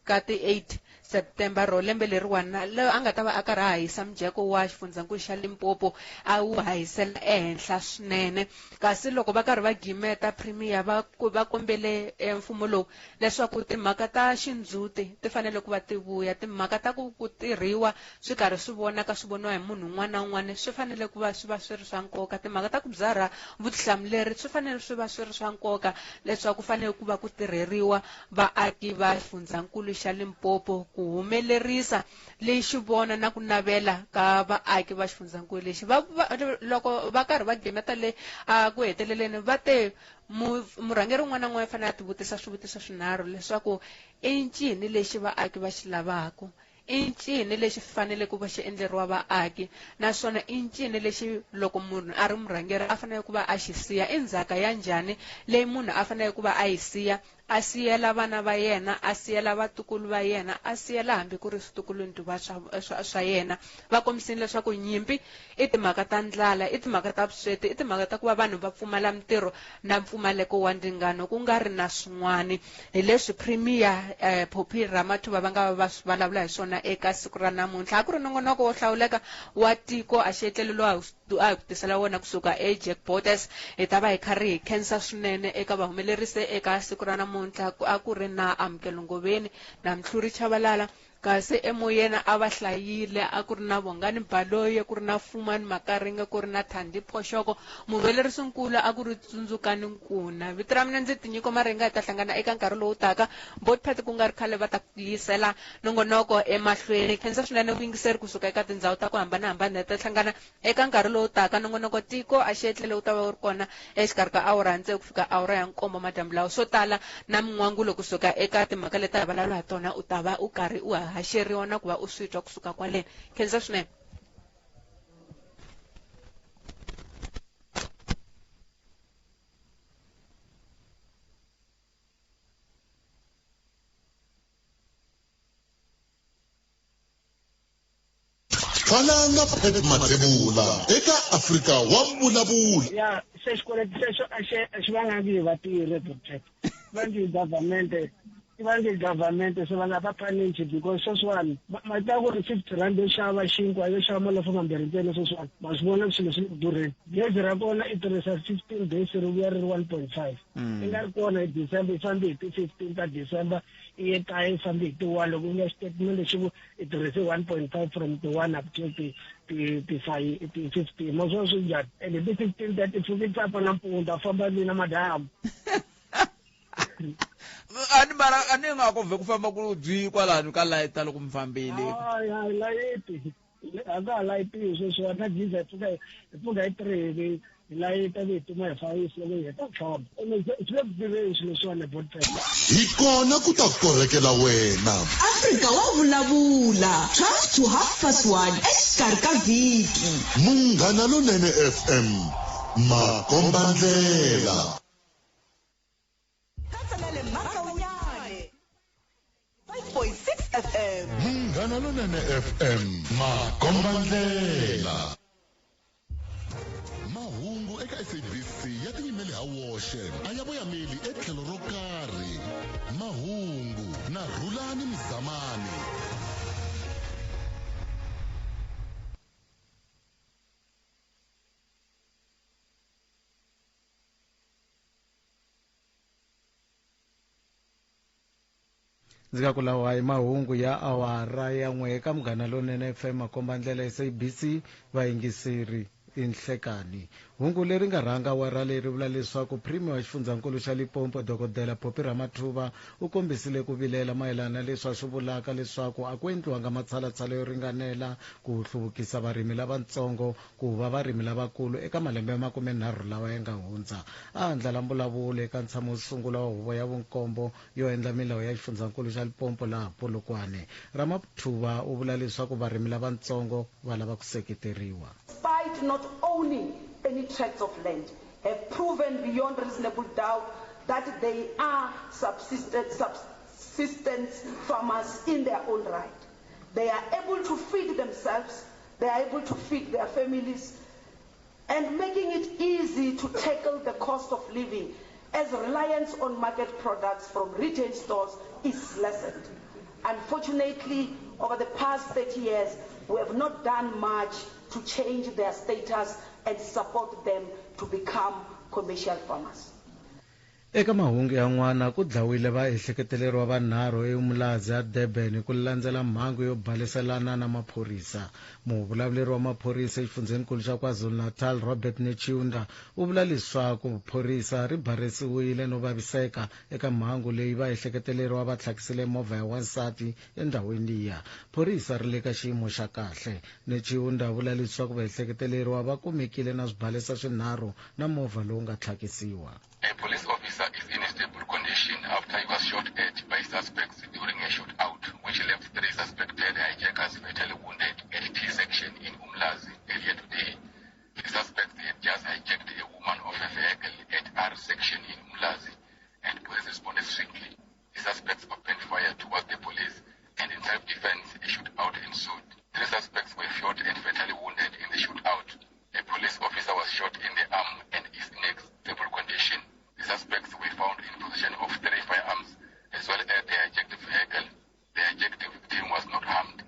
ka ti 8 September ro lembe leriwani, loyi a nga ta va a karhi a hahisa mujeko wa xifundzankulu xa Limpopo a wu hahisela ehenhla swinene. Kasi loko va karhi va gimeta Premier va va kombele mfumo lowu leswaku timhaka ta xindzhuti ti fanele ku va ti vuya, timhaka ta ku ku tirhiwa swi karhi swi vonaka swi voniwa hi munhu un'wana na un'wana swi fanele ku va swi va swi ri swa nkoka, timhaka ta ku byarha vutihlamuleri swi fanele swi va swi ri swa nkoka leswaku ku fanele ku va ku tirheriwa vaaki va xifundzankulu xa Limpopo ku humelerisa lexi vona na ku navela ka vaaki va xifundzankulu lexi. Va, va, loko va karhi va gimeta le a ku heteleleni va te murhangeri un'wana na un'wana u fanele a tivutisa swivutiso swinharhu leswaku i ncini lexi vaaki va xi lavaka, i ncini lexi faneleke ku va xi endleriwa vaaki, naswona i ncini lexi loko munhu a ri murhangeri a fanele ku va a xi siya, i ndzhaka ya njhani leyi munhu a faneleke ku va a yi siya, a siyela vana va yena, a siyela vatukulu va yena, a siyela hambi ku ri switukuluntuva swa, swa, swa yena. Va kombisile leswaku nyimpi i timhaka ta ndlala, i timhaka ta vusweti, i timhaka ta ku va vanhu va pfumala mintirho na mpfumaleko wa ndzingano, ku nga ri na swin'wana. Hi leswi Premier Phophi Ramathuba va nga va va swi vulavula hi swona eka siku ra namuntlha. A ku ri nongonoko wo hlawuleka wa tiko a xi etleli lowu a hi ku tisela wona kusuka eJack Botes. Hi ta va hi karhi hi khensa swinene eka vahumelerisi eka siku ra namuntlha. A ku ri na Amukelo Ngoveni na Mhluri Chabalala, kasi emoyeni a va hlayile a ku ri na Bongani Baloyi, ku ri na Fumani Makaringe, ku ri na Thandi Phoshoko, muhumelerisinkulu a ku ri Tsundzukani Nkuna. Vito ra mina ndzi Tinyiko Maringa, hi ta hlangana eka nkarhi lowu taka. Botpet ku nga ri khale va ta ku yisela nongonoko emahlweni. Khensa swinene vuyingiseri kusuka eka tindhawu ta ku hambanahambana. Hi ta hlangana eka nkarhi lowu taka. Nongonoko Tiko a xi etlele wu ta va wu ri kona exikarhi ka awara ya tsevu ku fika awara ya nkombo madyambu lawa. Swo tala na min'wangulo kusuka eka timhaka leti a hi vulavula ha tona u ta va u karhi u haxeriwa na ku va u swi twa kusuka kwaleni. Khensa swinene. Khalanga Pat Mathebula eka Afrika wa Vulavula. Ya se xikweleti xexo a xi a xi vangangi hi vatirhi doctor va nge hi government i va nge government se va nga va punish because sweswiwani ma tiva ku ri R50 yo xava xinkwa yo xava malofo mambirhi ntsena sweswiwani ma swi vona swilo swi le ku durheni gezi ra kona i tirhisa 15 days ri vuya ri ri 1.5 i nga ri kona hi December i fambe hi ti-15 ta December i ye kaya i fambe hi ti-1 loko u nga xitatimende xi ku i tirhise 1.5 from ti-1 up till ti ti ti five ti 15 ma swi vona swi njhani ende ti 15 ta ti pfuki tsapa nampundzu a famba ni na madyambu. A ni mara a ni nga ku vhe ku famba ku byi kwalano ka layita loko mi fambile. Hayi hayi layiti a ka ha layitiwi sweswiwani na geyser hi pfuka hi pfuka hi 3 hi hi layita vi hi tima hi fayisi loko hi heta ku hlamba ene swi le ku tiveni swilo leswiwani botpet. Hi kona ku ta korhekela wena. Afrika wa vulavula 12 to half past 1 exikarhi ka vhiki. Munghana Lonene FM, makombandlela. Katsa na le Makaunyane 5.6 FM. Munghana Lonene FM, makombandlela. Mahungu eka SABC ya tiyimele ha woxe, a ya voyameli etlhelo ro karhi. Mahungu na Rhulani Mzamani. Ndzi nga ku lawa i mahungu ya awara ya n'we eka Munghana Lonene FM makombandlela SABC vayingiseri i nhlekani. Hungu leri nga rhanga awara leyi ri vula leswaku Premier wa xifundzankulu xa Limpopo Dokodela Phophi Ramathuba u kombisile ku vilela mayelana na leswi a swi vulaka leswaku a ku endliwanga matshalatshala yo ringanela ku hluvukisa varimi lavatsongo ku va varimi lavakulu eka malembe ya makumenharhu lawa ya nga hundza. A andlala mbulavulo eka ntshamo wo sungula wa Huvo ya Vunkombo yo endla milawu ya xifundzankulu xa Limpopo laha Polokwane. Ramaphuva u vula leswaku varimi lavatsongo va lava ku seketeriwa. Despite not owning any tracts of land, have proven beyond reasonable doubt that they are subsistence farmers in their own right. They are able to feed themselves, they are able to feed their families, and making it easy to tackle the cost of living as reliance on market products from retail stores is lessened. Unfortunately, over the past 30 years, we have not done much to change their status and support them to become commercial farmers. Eka mahungu yan'wana, ku dlawile vaehleketeleriwa vanharhu eUmlazi a Durban hi ku landzela mhangu yo baleselana na maphorisa. Muvulavuleri wa maphorisa exifundzheninkulu xa KwaZulu-Natal, Robert Netshiunda, u vula leswaku phorisa ri baresiwile no vaviseka eka mhangu leyi vaehleketeleriwa va tlhakisile movha ya wansati endhawini liya. Phorisa ri le ka xiyimo xa kahle. Netshiunda vula leswaku vaehleketeleriwa va kumekile na swibalesa swinharhu na movha lowu nga tlhakisiwa. A police officer is in a stable condition after he was shot at by suspects during a shootout, which left three suspected hijackers fatally wounded at T-section in Umlazi earlier today. The suspects had just hijacked a woman off a vehicle at R section in Umlazi, and police responded swiftly. The suspects opened fire towards the police, and in self-defense, a shootout ensued. Three suspects were shot and fatally wounded in the shootout. A police officer was shot in the arm and is in a stable condition. The suspects were found in possession of three firearms as well as the hijacked vehicle. The hijacked victim was not harmed.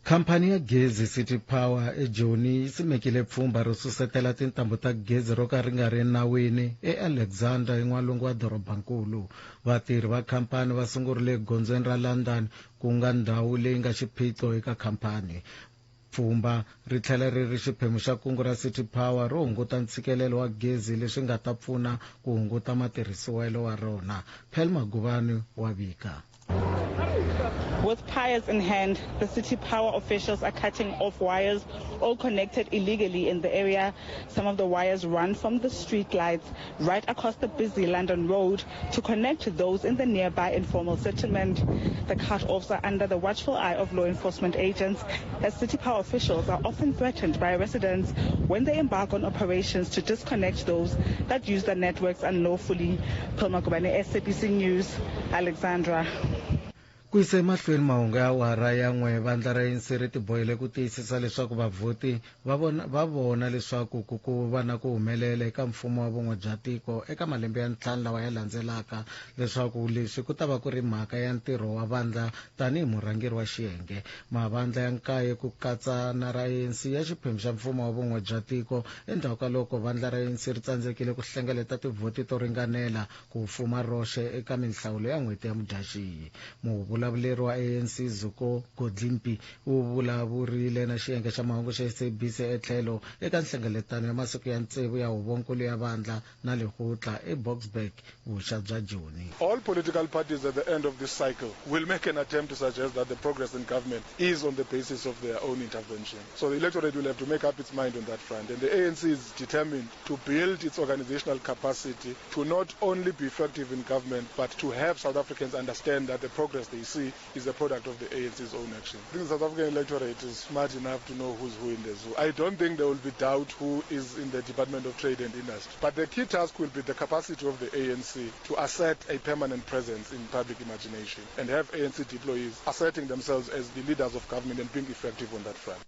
Khamphani ya gezi City Power eJoni yi simekile pfhumba ro susetela tintambu ta gezi ro ka ri nga ri enawini eAlexandra en'walungu wa dorobankulu. Vatirhi va khamphani va sungurile egondzweni ra London ku nga ndhawu leyi nga xiphiqo eka khamphani. Pfhumba ri tlhela ri ri xiphemu xa kungu ra City Power ro hunguta ntshikelelo wa gezi leswi nga ta pfuna ku hunguta matirhisiwelo wa rona. Pearl Magubane wa vika. With pliers in hand, the City Power officials are cutting off wires all connected illegally in the area. Some of the wires run from the street lights right across the busy London Road to connect to those in the nearby informal settlement. The cut-offs are under the watchful eye of law enforcement agents, as City Power officials are often threatened by residents when they embark on operations to disconnect those that use the networks unlawfully. Pearl Magubane, SABC News, Alexandra. Ku yisa emahlweni mahungu ya awara ya n'we, vandla ra ANC ri tibohile ku tiyisisa leswaku vavhoti va vona va vona leswaku ku ku va na ku humelela eka mfumo wa vun'we bya tiko eka malembe ya ntlhanu lawa ya landzelaka, leswaku leswi ku ta va ku ri mhaka ya ntirho wa vandla tanihi murhangeri wa xiyenge. Mavandla ya nkaye ku katsa na ra ANC ya xiphemu xa mfumo wa vun'we bya tiko endzhaku ka loko vandla ra ANC ri tsandzekile ku hlengeleta tivhoti to ringanela ku fuma roxe eka minhlawulo ya n'hweti ya Mudyaxihi. Muvulavuleri wa ANC Zuko Godlimpi u vulavurile na xiyenge xa mahungu xa SABC etlhelo eka nhlengeletano ya masiku ya tsevu ya huvonkulu ya vandla na lekgotla eBoksburg, vuxa bya Joni. All political parties at the end of this cycle will make an attempt to suggest that the progress in government is on the basis of their own intervention. So the electorate will have to make up its mind on that front. And the ANC is determined to build its organizational capacity to not only be effective in government, but to have South Africans understand that the progress they see is a product of the ANC's own action. I think the South African electorate is smart enough to know who's who in the zoo. I don't think there will be doubt who is in the Department of Trade and Industry. But the key task will be the capacity of the ANC to assert a permanent presence in public imagination and have ANC deployees asserting themselves as the leaders of government and being effective on that front.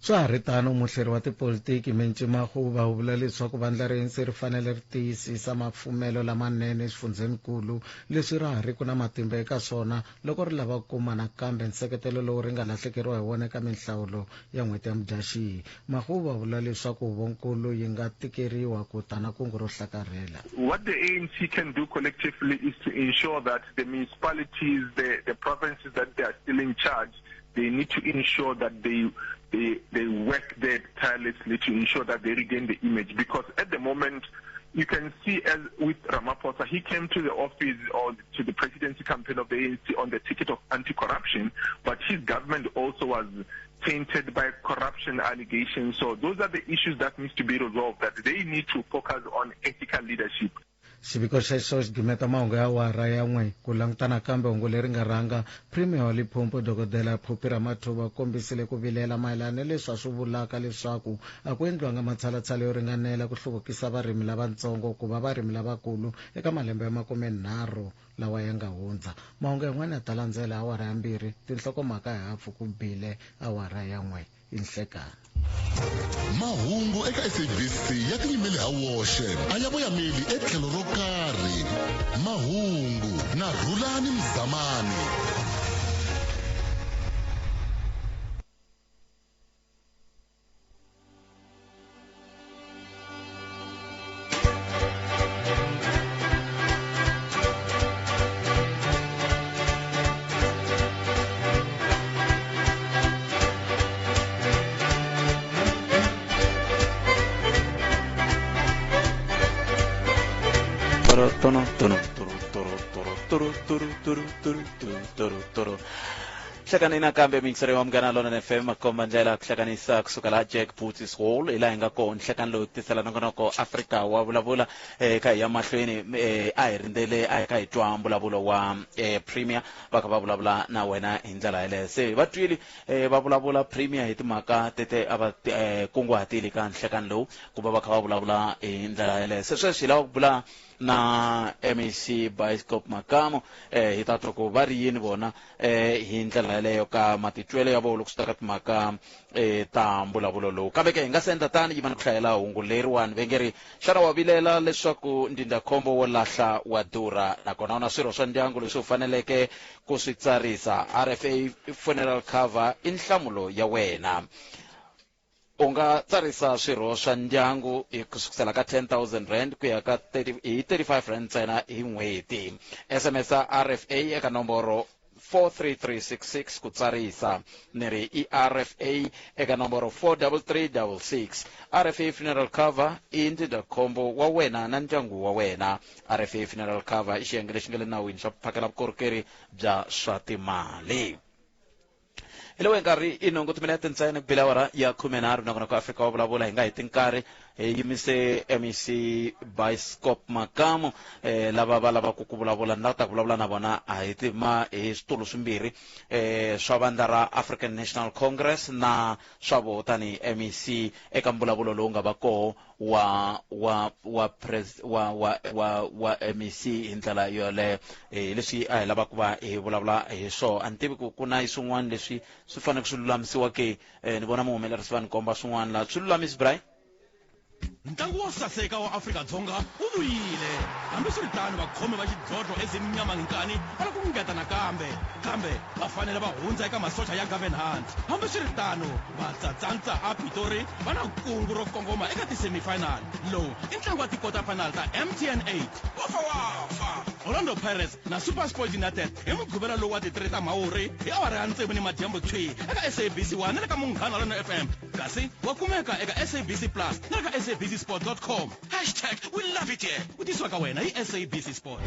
Swa ha ri tano, muhleri wa tipolitiki Mentji Makhuba u vula leswaku vandla ra ANC ri fanele ri tiyisisa mafumelo lamanene eswifundzhenikulu leswi ra ha riki na matimba eka swona loko ri lava ku kuma nakambe nseketelo lowu ri nga lahlekeriwa hi wona eka minhlawulo ya n'hweti ya Mudyaxihi. Makhuba u vula leswaku huvonkulu yi nga tikeriwa ku ta na kungu ro hlakarhela. What the ANC can do collectively is to ensure that the municipalities, the, the provinces that they are still in charge, they need to ensure that they, they, they work there tirelessly to ensure that they regain the image. Because at the moment, you can see as with Ramaphosa, he came to the office or to the presidency campaign of the ANC on the ticket of anti-corruption, but his government also was tainted by corruption allegations. So those are the issues that needs to be resolved, that they need to focus on ethical leadership. Xiviko xexo xi gimeta mahungu ya awara ya n'we. Ku languta nakambe hungu leri nga rhanga, Premier wa Limpopo Dokodela Phophi Ramathuba u kombisile ku vilela mayelana ni leswi a swi vulaka leswaku a ku endliwanga matshalatshala yo ringanela ku hluvukisa varimi lavatsongo ku va varimi lavakulu eka malembe ya makumenharhu lawa ya nga hundza. Mahungu yan'wana ya ta landzela awara ya mbirhi, tinhlokomhaka hi hafu ku bile awara ya n'we. I nhlekani. Mahungu eka SABC ya tiyimele ha woxe, a ya voyameli etlhelo ro karhi. Mahungu na Rhulani Mzamani. Hlekani nakambe miyingiseri wa Munghana Lonene FM, makomba ndlela ku hlekanisa kusuka laha Jack Boots Hall hi laha hi nga kona. Nhlekani lowu tisela nongonoko Afrika wa vulavula kha hi ya mahlweni. A hi rindzele a hi kha hi twa mbulavulo wa Premier va kha va vulavula na wena hi ndlela yeleyo. Se va twile va vulavula Premier hi timhaka tete a va kunguhatile ka nhlekani lowu ku va va kha va vulavula hi ndlela yeleyo. Se sweswi hi lava ku bula na MEC Bioscope Makamu, hi ta twa ku va ri yini vona hi ndlela yeleyo ka matitwelo ya vona loko swi ta ka timhaka ta mbulavulo lowu. Kambe ke hi nga se endla tani, yima ni ku hlayela hungu leriwani ve nge ri, xana wa vilela leswaku ndzindzakhombo wo lahla wa durha nakona u na swirho swa ndyangu leswi u faneleke ku swi tsarisa? RFA Funeral Cover i nhlamulo ya wena. U nga tsarisa swirho swa ndyangu hi ku sukisela ka 10000 rand ku ya ka 30, hi 35 rand ntsena hi n'hweti. SMS RFA eka nomboro 43366 ku tsarisa. Ni ri i RFA eka nomboro 43366. RFA Funeral Cover i ndzindzakhombo wa wena na ndyangu wa wena. RFA Funeral Cover i xiyenge lexi nga le nawini xa ku phakela vukorhokeri bya swa timali. Hi lowu nkarhi i nhungu timinete ntsena ku bile awara ya 13 nongonoko Afrika wa vulavula. Hi nga heti nkarhi Hi yimise MEC Bioscope Makamu lava va lavaka ku vulavula, ni lava ta ku vulavula na vona a hi tima hi switulu swimbirhi swa vandla ra African National Congress na swa voho tanihi MEC eka mbulavulo lowu nga va koho wa wa wa pres wa wa wa wa MEC hi ndlela yoleyo. Hi leswi a hi lava ku va hi vulavula hi swona. A ni tivi ku ku na swin'wana leswi swi faneleke swi lulamisiwa ke. Ni vona muhumelerisi va ni komba swin'wana laha swi lulamisi Brian. Ntlangu wo saseka wa Afrika-Dzonga wu vuyile. Hambiswiritano, vakhomi va xidlodlo eZimnyama Nginkani va lava ku ngeta nakambe, kambe va fanele va hundza eka masocha ya Gavin Hunt. Hambiswiritano, Matsatsantsa a Pitori va na kungu ro kongoma eka ti-semifinal. Lowu i ntlangu wa ti-quarter final ta MTN 8. Wafa wafa! Orlando Pirates na SuperSport United hi Mugqivela lowu wa ti 3 ta Mhawuri hi awara ya tsevu ni madyambu thwi eka SABC 1 na le ka Munghana Lonene FM. Kasi wa kumeka eka SABC Plus na le ka sabcsport.com. Hashtag we love it here. Wu tisiwa ka wena hi SABC Sport.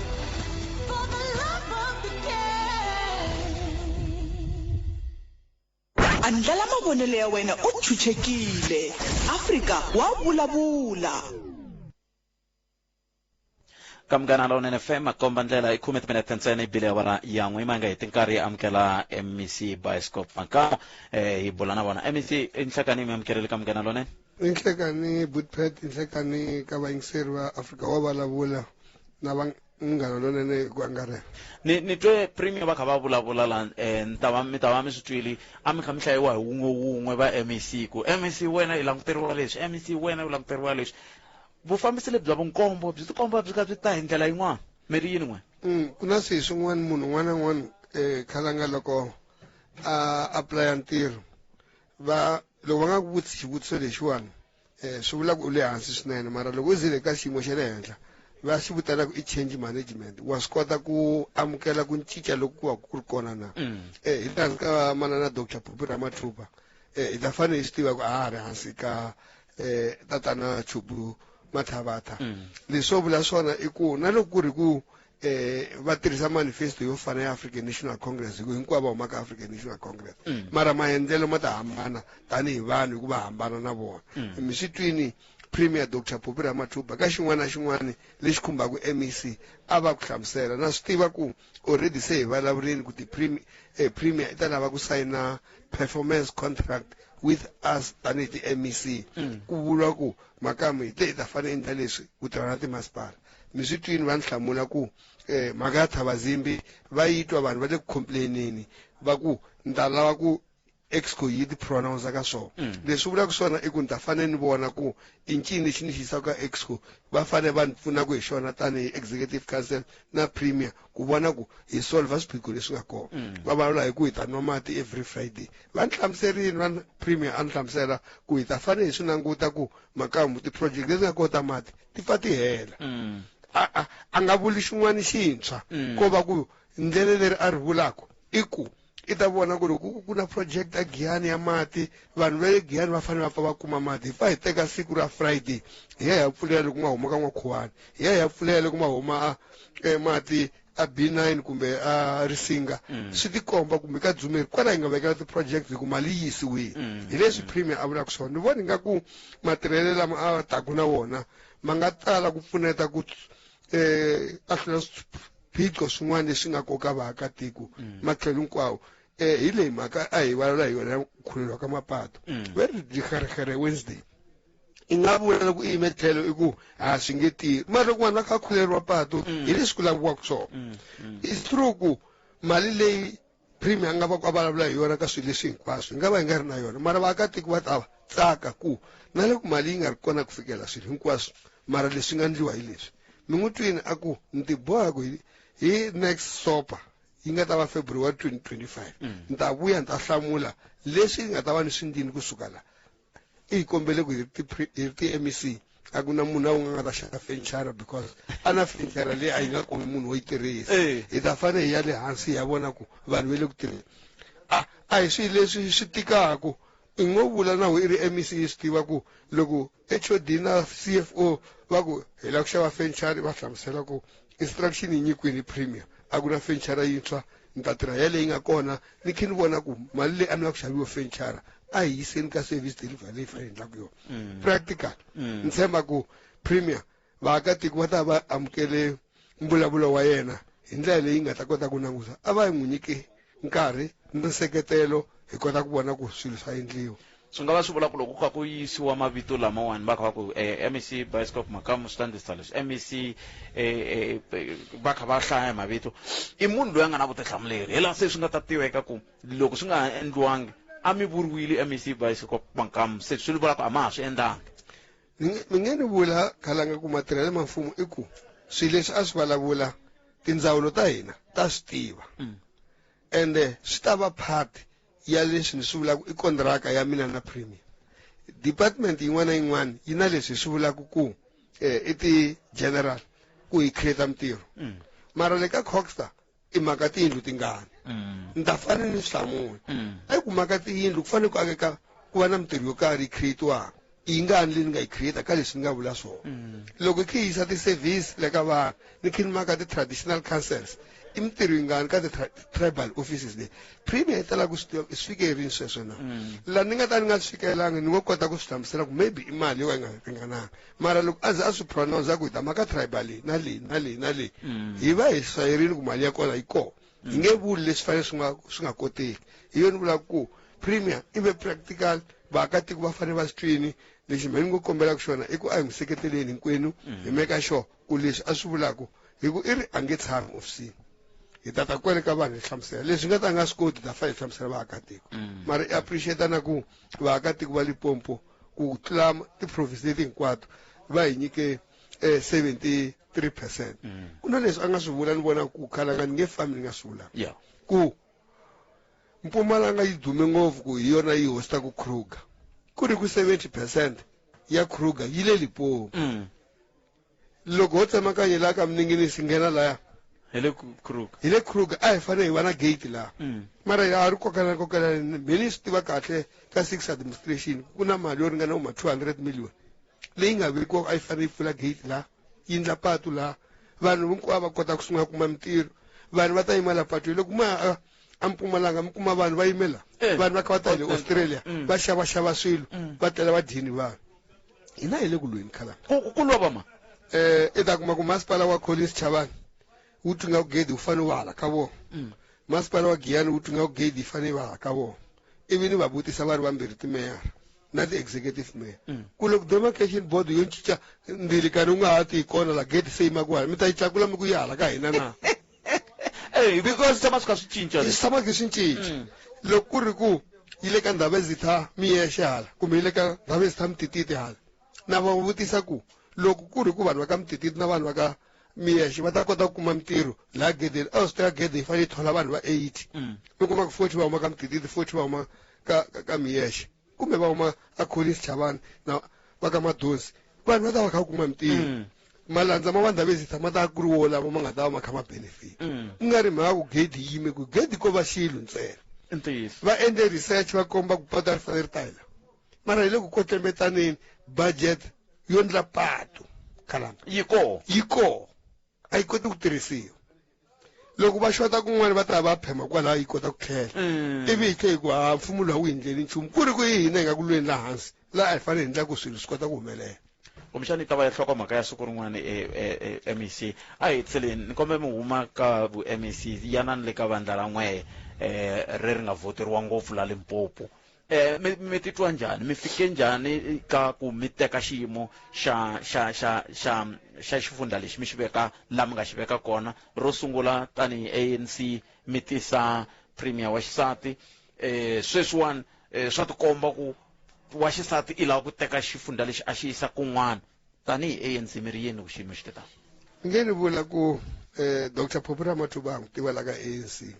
Andlala mavonelo ya wena u chuchekile. Afrika wa vulavula. Ka Munghana Lonene FM, komba ndlela i khume timinete ntsena i bile awara ya n'we ma nga heti nkarhi yi amukela MEC Bioscope Makamo hi bula na vona. MEC inhlekani mi amukerile ka Munghana Lonene. Inhlekani Bootpet, inhlekani ka vayingiseri va Afrika wa vulavula na va Munghana Lonene hi ku angarhela. Ni twe Premier va kha va vulavula la, ni ta va mi ta va mi swi twile, a mi kha mi hlayiwa hi wun'we wun'we va MEC ku MEC wena i languteriwa leswi, MEC wena u languteriwa leswi. Vufambisi lebyi bya vunkombo byi tikomba byi kha byi ta hi ndlela yin'wana. Mi ri yini n'we? Ku na swilo swin'wana munhu un'wana na un'wana khalanga loko a apply ntirho, va loko va nga ku vutisi xivutiso lexiwani, swi vula ku u le hansi swinene, mara loko u zile ka xiyimo xa le henhla va xi vitanaka i change management, wa swi kota ku amukela ku cinca loku ku va ku ri kona na. Hi le hansi ka manana Doctor Phophi Ramathuba, hi ta fanele hi swi tiva ku a ha ri hansi ka tatana Chubu Mathavatha. Leswi swo vula swona i ku na loko ku ri ku va tirhisa manifesto yo fana ya African National Congress, hi ku hinkwavo va humaka African National Congress, mara maendlelo ma ta hambana tanihi vanhu hi ku va hambana na vona. Mi swi twini Premier Doctor Phophi Ramathuba ka xin'wana na xin'wana lexi khumbaka MEC a va ku hlamusela. Na swi tiva ku already se hi vulavurini ku ti Premier i ta lava ku sayina performance contract with us tanihi ti MEC. Ku vuriwa ku Makamu hi te hi ta fanele endla leswi ku tirha na timasipala. Mi swi twini va ni hlamula ku mhaka ya Thabazimbi va yi twa vanhu va le ku complaineni va ku ni ta lava ku Exco yi ti pronounce ka swona. Leswi vulaka swona i ku ni ta fanele ni vona ku i ncini lexi ni xi yisaka ka Exco, va fanele va ni pfuna ku hi xona tanihi Executive Council na Premier ku vona ku hi solve swiphiqo leswi nga kona. Va vulavula hi ku hi ta nwa mati every Friday. Va ni hlamuserile, va Premier a ni hlamusela ku hi ta fanele hi swi languta ku Makamu ti-project leti nga kona ta mati ti pfa ti hela. A nga vuli xin'wana xintshwa, ko va ku ndlela leri a ri vulaka i ku i ta vona ku loko ku na project a Giyani ya mati, vanhu va le Giyani va fanele va pfa va kuma mati. Hi pfa hi teka siku ra Friday hi ya hi ya pfulela loko ma huma ka N'wakhuwani, hi ya hi ya pfulela loko ma huma mati a B9 kumbe a Risinga. Swi tikomba kumbe ka Dzumeri kwala hi nga vekela ti-project hi ku mali yi yisiwile. Hi leswi Premier a vulaka swona. Ni vona ingaku matirhelo lama a taku na wona ma nga tala ku pfuneta ku a hlula swiphiqo swin'wana leswi nga koka vaakatiko matlhelo hinkwawo. Hi leyi mhaka a hi vulavula hi yona ku khuleriwa ka mapato. Va ri Diherhere Wednesday. I nga vula loko i yime tlhelo i ku a swi nge tirhi, mara loko vanhu va kha va khuleriwa pato, hi leswi ku laviwaka swona. It's true ku mali leyi Premier a nga va ku a vulavula hi yona ka swilo leswi hinkwaswo hi nga va hi nga ri na yona, mara vaakatiko va ta tsaka ku na loko mali yi nga ri kona ku fikela swilo hinkwaswo, mara leswi nga endliwa hi leswi. Mi n'wi twini a ku ni ti boha ku hi next sopa yi nga ta va February 2025, ni ta vuya ni ta hlamula leswi nga ta va ni swi ndlini kusuka la. I hi kombele ku hi ri ti-MEC a ku na munhu a wu nga ta xava furniture because a na furniture leyi a yi nga kumi munhu wo yi tirhisa. Hi ta fanele hi ya le hansi hi ya vona ku vanhu va le ku tirheni. A hi swilo leswi swi tikaku. I ngo vula na i ri MEC yi swi tiva ku loko HOD na CFO va ku hi lava ku xava furniture, va hlamusela ku instruction yi nyikiwile hi Premier, a ku na furniture yintshwa, ni ta tirha yaleyi nga kona, ni khe ni vona ku mali leyi a mi lava ku xaviwa furniture A hi yiseni ka service delivery leyi fanele hi endlaka yona practical. Ni tshemba ku premier, vaakatiko va ta va amukele mbulavulo wa yena hi ndlela leyi nga ta kota ku langusa. A va n'wi nyike nkarhi na nseketelo, hi kota ku vona ku swilo swa endliwa. Swi nga va swi vula ku loko ku kha ku yisiwa mavito lamawani, va kha va ku MEC Bioscope Makamu swi ta ndlisa leswi, MEC va kha va hlaya mavito, i munhu loyi a nga na vutihlamuleri hi laha se swi nga ta tiveka ku loko swi nga ha endliwangi, a mi vuriwile MEC Bioscope Makamu, se swi vula ku a ma ha swi endlangi. Ni nge ni vula khalanga ku matirhelo ma mfumo i ku swilo leswi a swi vulavula, tindzawulo ta hina ta swi tiva, ende swi ta va part ya leswi ni swi vulaka i kontraka ya mina na premier. Department yin'wana na yin'wana yi na leswi hi swi vulaka ku i ti-general ku hi create mintirho, mara le ka CoGHSTA i mhaka tiyindlu tingani, ni ta fanele ni swi hlamula. A ku mhaka tiyindlu, ku fanele ku akeka, ku va na mintirho yo karhi yi creatiwaka, yi ngani leyi ni nga yi create ka leswi ni nga vula swona. Loko hi kha hi yisa ti-service le ka vanhu, ni kha ni maka ti-traditional councils, i mintirho yingani ka ti-tribal offices leyi premier yi tala ku swi tiva, swi fike rini sweswo na laha ni nga ta ni nga swi fikelangi, ni ngo kota ku swi hlamusela ku maybe i mali yo ka yi nga ringananga, mara loko a ze a swi pronounce ku hi ta maka tribal leyi na leyi na leyi na leyi, hi va hi hlayerini ku mali ya kona yi kona. Hi nge vuli leswi fanele swi nga koteki. Hi yona vulaka ku premier i ve practical, vaakatiko va fanele va swi twini. Lexi mhe ni ngo kombelaka xona i ku a hi n'wi seketeleni hinkwenu, hi make sure ku leswi a swi vulaka, hi ku i ri a nge tshami ofisini, hi ta kwele ka vanhu hi hlamusela leswi nga ta nga swi koti, ta fanele hi hlamusela vaakatiko. Mara i appreciate na ku vaakatiko va Limpopo ku tlula ti-province leti hinkwato va hi nyike 73%. Ku na leswi a nga swi vula, ni vona ku khalanga ni nge fambi ni nga swi vulanga ku Mpumalanga yi dume ngopfu ku hi yona yi hostaka Kruger, ku ri ku 70% ya Kruger yi le Limpopo. Loko ho tsemakanya laha ka Miningini nghena laya, hi le Kruger. Hi le Kruger, a hi fanele hi va na gate laha, mara ya ha ri kokela kokela. Me ni swi tiva kahle ka six administration ku na mali yo ringana uma 200 million leyi nga vekiwa, a yi fanele yi pfula gate laha, yi endla patu laha, vanhu hinkwavo va kota ku sungula kuma mintirho. Vanhu va ta yima la patwini, loko ma a Mpumalanga mi kuma vanhu va yimela, vanhu va kha va ta hi le Australia, va xavaxava swilo, va tlela va dyini. Vanhu hina hi le ku lweni khalanga. Ku lova ma I ta kuma ku masipala wa Collins Chabane wu twi nga ku gedi wu fanele wu hala ka vona, masipala wa Giyani wu twi nga ku gedi yi fanele yi va hala ka vona, ivi ni va vutisa va ri vambirhi timeyara na ti-executive mayor ku loko demarcation board yo cinca ndilikani wu nga ha ti kona la gedi se yima ku hala, mi ta yi tlakula mi ku yi hala ka hina na? Because tshama swi kha swi cinca. Swi tshama swi cinca. Loko ku ri ku yi le ka Ndhavezitha Miyexe hala, kumbe yi le ka Ndhavezitha Mtititi hala, na va vutisa ku loko ku ri ku vanhu va ka Mtititi na vanhu va ka Miyexe va ta kota ku kuma mintirho laha gedeni, a swi tiva gede yi fanele yi thola vanhu va 80, mi kuma ku 40 va huma ka Mtititi, 40 va huma ka Miyexe, kumbe va huma a Collins Chabane na va ka Madonsi, vanhu va ta va kha va kuma mintirho. Malandza ma va Ndhavezitha ma ta ku ri wo lama ma nga ta va ma kha ma benefit, ku nga ri mhaka ku gedi yi yime, ku gedi ko va xilo ntsena. Ntiyiso. Va endle research, va komba ku patu a ri fanele ri ta hi la, mara hi le ku kotlembetaneni budget yo ndla patu khalanga. Yi koho. Yi koho, a yi koti ku tirhisiwa. Loko va xota kun'wana, va ta va phema kwalaho, yi kota ku tlhela, ivi hi tlhe hi ku ha mfumo lowu wu hi ndleli nchumu, ku ri ku hi hina hi nga ku lweni laha hansi, laha a hi fanele hi ndla ku swilo swi kota ku humelela. Kumbexana yi ta va ya nhlokomhaka ya siku rin'wana. MEC, a hi tlheleni, ni kombe mi huma ka vu MEC, yanani le ka vandla ra n'wehe ri ri nga voteriwa ngopfu la Limpopo. Mi titwa njhani, mi fike njhani ka ku mi teka xiyimo xa xifundza lexi mi xi veka la mi nga xi veka kona ro sungula tanihi ANC, mi tisa premier wa xisati? Sweswiwani swa tikomba ku wa xisati i lava ku teka xifundza lexi a xi yisa kun'wana. Tanihi ANC mi ri yini ku xiyimo xi te tani? Ni nge ni vula ku Dr Phophi Ramathuba n'wi tiva la ka ANC,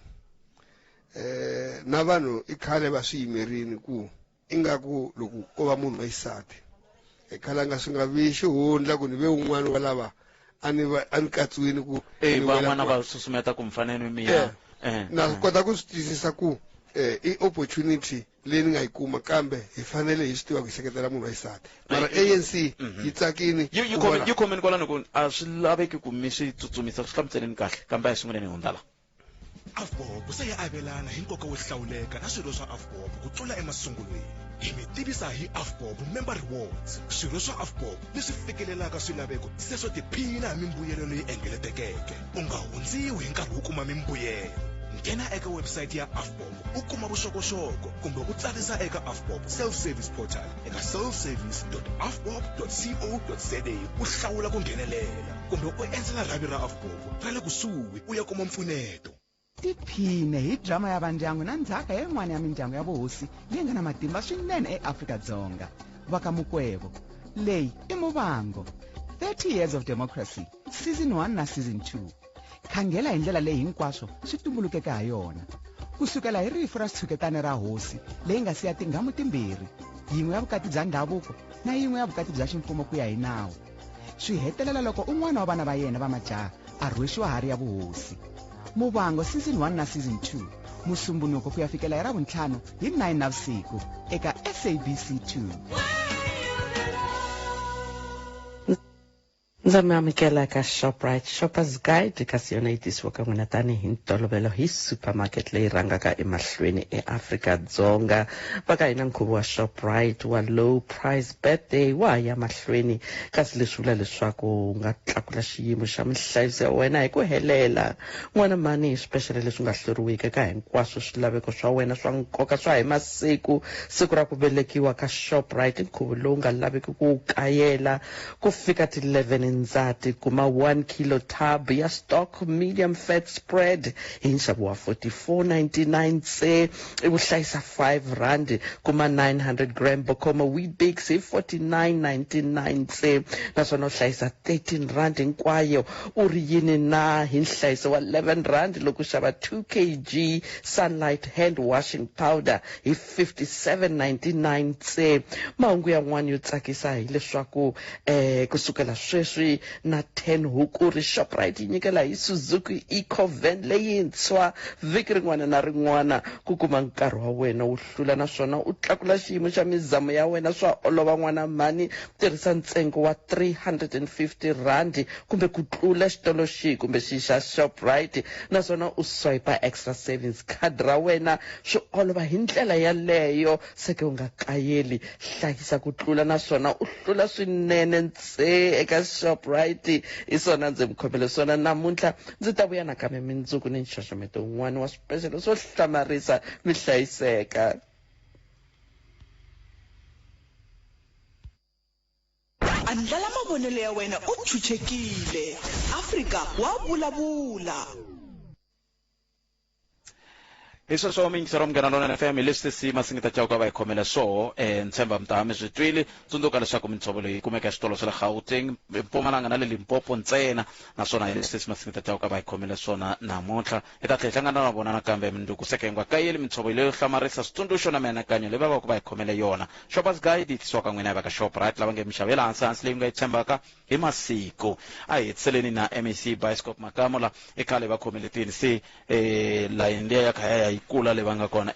na vanhu i khale va swi yimerini ku ingaku loko ko va munhu wa xisati ekhalanga swi nga vi xihundla ku ni ve wun'wana wa lava a ni va a ni katsiwini ku ni wela van'wana va susumeta ku mi fanele mi ya Na swi kota ku swi twisisa ku i opportunity leyi ni nga yi kuma, kambe hi fanele hi swi tiva ku hi seketela munhu wa xisati, mara ANC yi tsakini yi ku yi khomeni kwalano ku a swi laveki ku mi swi tsutsumisa, swi hlamuseleni kahle, kambe a hi sunguleni hi hundza la. Avbob se ya avelana hi nkoka wo hlawuleka na swirho swa Avbob ku tlula emasungulweni. Hi mi tivisa hi Avbob Member Rewards, swirho swa Avbob leswi fikelelaka swilaveko se swo tiphina hi mimbuyelo leyi engeletekeke. U nga hundziwi hi nkarhi wo kuma mimbuyelo. Nghena eka website ya Avbob u kuma vuxokoxoko kumbe u tsarisa eka Avbob Self-Service Portal eka selfservice.avbob.co.za u hlawula ku nghenelela kumbe u endzela rhavi ra Avbob ra le kusuhi u ya kuma mpfuneto. Tiphine hi drama ya vandyangu na ndzhaka ya yin'wana ya mindyangu ya vuhosi leyi nga na matimba swinene eAfrika-Dzonga, va ka Mukwevho. Leyi i Muvhango, 30 Years of Democracy, Season 1 na Season 2. Khangela hi ndlela leyi hinkwaswo swi tumbulukeke ha yona. Ku sukela hi rifu ra xitshuketani ra hosi leyi nga siya tinghamu timbirhi, yin'we ya vukati bya ndhavuko na yin'we ya vukati bya ximfumo ku ya hi nawu. Swi hetelela loko un'wana wa vana va yena va majaha a rhwexiwa harhi ya vuhosi. Muvhango Season 1 na Season 2, Musumbunuko ku ya fikela hi Ravuntlhanu hi 9 navusiku eka SABC 2. Ndza mi amukela ka Shoprite Shoppers Guide, kasi yona yi tisiwa ka n'wina tanihi ntolovelo hi supermarket leyi rhangaka emahlweni eAfrika-Dzonga. Va ka hina nkhuvo wa Shoprite wa low price birthday wa ha ya mahlweni, kasi leswi vula leswaku u nga tlakula xiyimo xa minhlayiso ya wena hi ku helela. N'wana mhani hi swipexele leswi nga hluriwiki eka hinkwaswo swilaveko swa wena swa nkoka swa hi masiku. Siku ra ku velekiwa ka Shoprite i nkhuvo lowu nga laveki ku wu kayela. Ku fika ti 11 Ndzati, kuma 1 kilo tub ya stock medium fat spread hi nxavo wa 44.99 ntsee, ivi u hlayisa 5 rand. Kuma 900 gram Bokomo Weet-Bix hi 49.99 ntsee, naswona u hlayisa 13 rand hinkwayo u ri yini na hi nhlayiso wa 11 rand loko u xava 2 kg Sunlight hand washing powder hi 57.99 ntsee. Mahungu yan'wana yo tsakisa hileswaku eh kusukela sweswi na 10 Hukuri, Shoprite yi nyikela hi Suzuki Eco Van leyintshwa vhiki rin'wana na rin'wana. Ku kuma nkarhi wa wena wo hlula naswona u tlakula xiyimo xa mizamo ya wena swa olova n'wana mhani. Tirhisa ntsengo wa 350 rand kumbe ku tlula xitolo xihi kumbe xihi xa Shoprite naswona u swipe Extra Savings card ra wena. Swi olova hi ndlela yaleyo, se ke u nga kayeli. Hlayisa ku tlula naswona u hlula swinene ntsee eka Shoprite. Hi swona ndzi mi khomele swona namuntlha. Ndzi ta vuya nakambe mindzuku ni nxaxameto wun'wana wa swipexelo swo hlamarisa. Mi hlayiseka. Andlala mavonelo ya wena u chuchekile. Afrika wa vulavula. Hi sweswo miyingisero Munghana Lonene FM, hi leswi sesi Masingita Chauke va hi khomele swoho. Ni tshemba mi ta va mi swi twile. Tsundzuka leswaku mintshovo leyi kumeka eswitolo swa le Gauteng, Mpumalanga na le Limpopo ntsena, naswona hi leswi sesi Masingita Chauke va hi khomele swona namuntlha. Hi ta tlhela hi hlangana na vona nakambe mundzuku. Se ke hi nga kayeli mintshovo leyo hlamarisa, switsundzuxo na mianakanyo leyi va vaka va hi khomele yona. Shoppers Guide yi tisiwaka n'wina hi va ka Shoprite, lava nge minxavo ya le hansi hansi leyi u nga yi tshembaka hi masiku. A hi hetiseleni na MEC Bioscope Makamu la i khale va khomele tini se layini liya ya kha ya yi kula leyi va nga kona.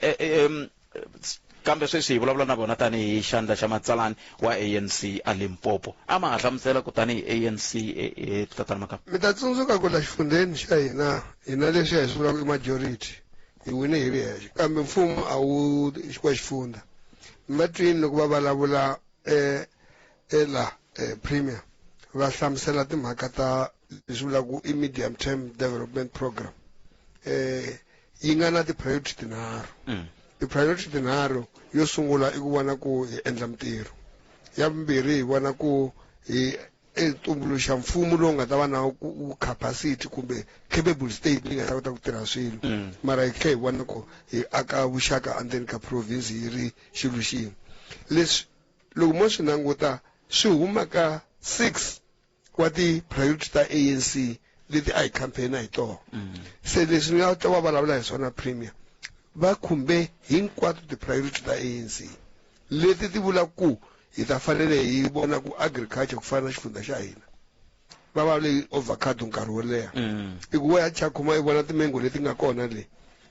Kambe sweswi hi vulavula na vona tanihi xandla xa matsalani wa ANC a Limpopo. A ma ha hlamusela ku tanihi ANC tatana Makamu. Mi ta tsundzuka ku la xifundzheni xa hina, hina leswi hi swi vulaka i majority, hi wine hi ri hexe, kambe mfumo a wu wa xifundza. Mi va twini loko va vulavula la Premier va hlamusela timhaka ta leswi vulaka ku i medium term development program, yi nga na ti-priority tinharhu. Ti-priority tinharhu, yo sungula i ku vona ku hi endla mintirho, ya vumbirhi hi vona ku hi tumbuluxa mfumo lowu nga ta va na ku capacity kumbe capable state leyi nga ta kota ku tirha swilo, mara hi tlhela hi vona ku hi aka vuxaka endzeni ka province yi ri xilo xin'we. Leswi loko mo swi languta swi huma ka 6 wa ti-priority ta ANC leti a hi campaign hi tona. Se leswi ni nga twa va vulavula hi swona Premier, va khumbe hinkwato ti-priority ta ANC leti ti vula ku hi ta fanele hi vona ku agriculture ku fana na xifundza xa hina va va leyi avocado nkarhi wo leha. I ku ya Tshakhuma i vona timengo leti nga kona le,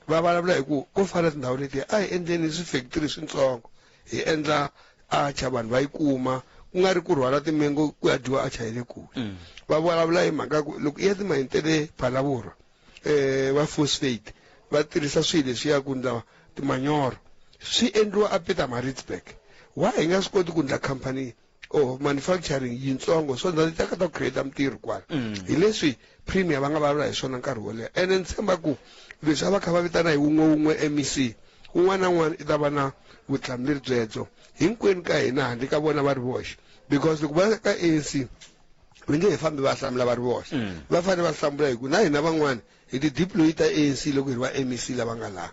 va vulavula hi ku ko fana tindhawu letiya a hi endleni swifekitiri switsongo hi endla acha vanhu va yi kuma, ku nga ri ku rhwala timengo ku ya dyiwa acha hi le kule. Va vulavula hi mhaka ku loko i ya timayini ta le Phalaborwa, va phosphate Va tirhisa swilo leswiya ku ndla timanyoro swi endliwa a Pietermaritzburg. Why hi nga swi koti ku ndla company or manufacturing yintsongo so that yi ta kota ku create mintirho kwala? Hi leswi premier va nga vulavula hi swona nkarhi wo leha, ene ni tshemba ku leswi a va kha va vitana hi wun'we wun'we MEC un'wana na un'wana i ta va na vutihlamuleri byebyo hinkwenu ka hina, handle ka vona va ri voxe, because loko va ka ANC va nge he fambi va hlamula va ri voxe. Va fanele va hlamula hi ku na hina van'wana hi ti-deploy ta ANC loko hi ri va MEC lava nga laha.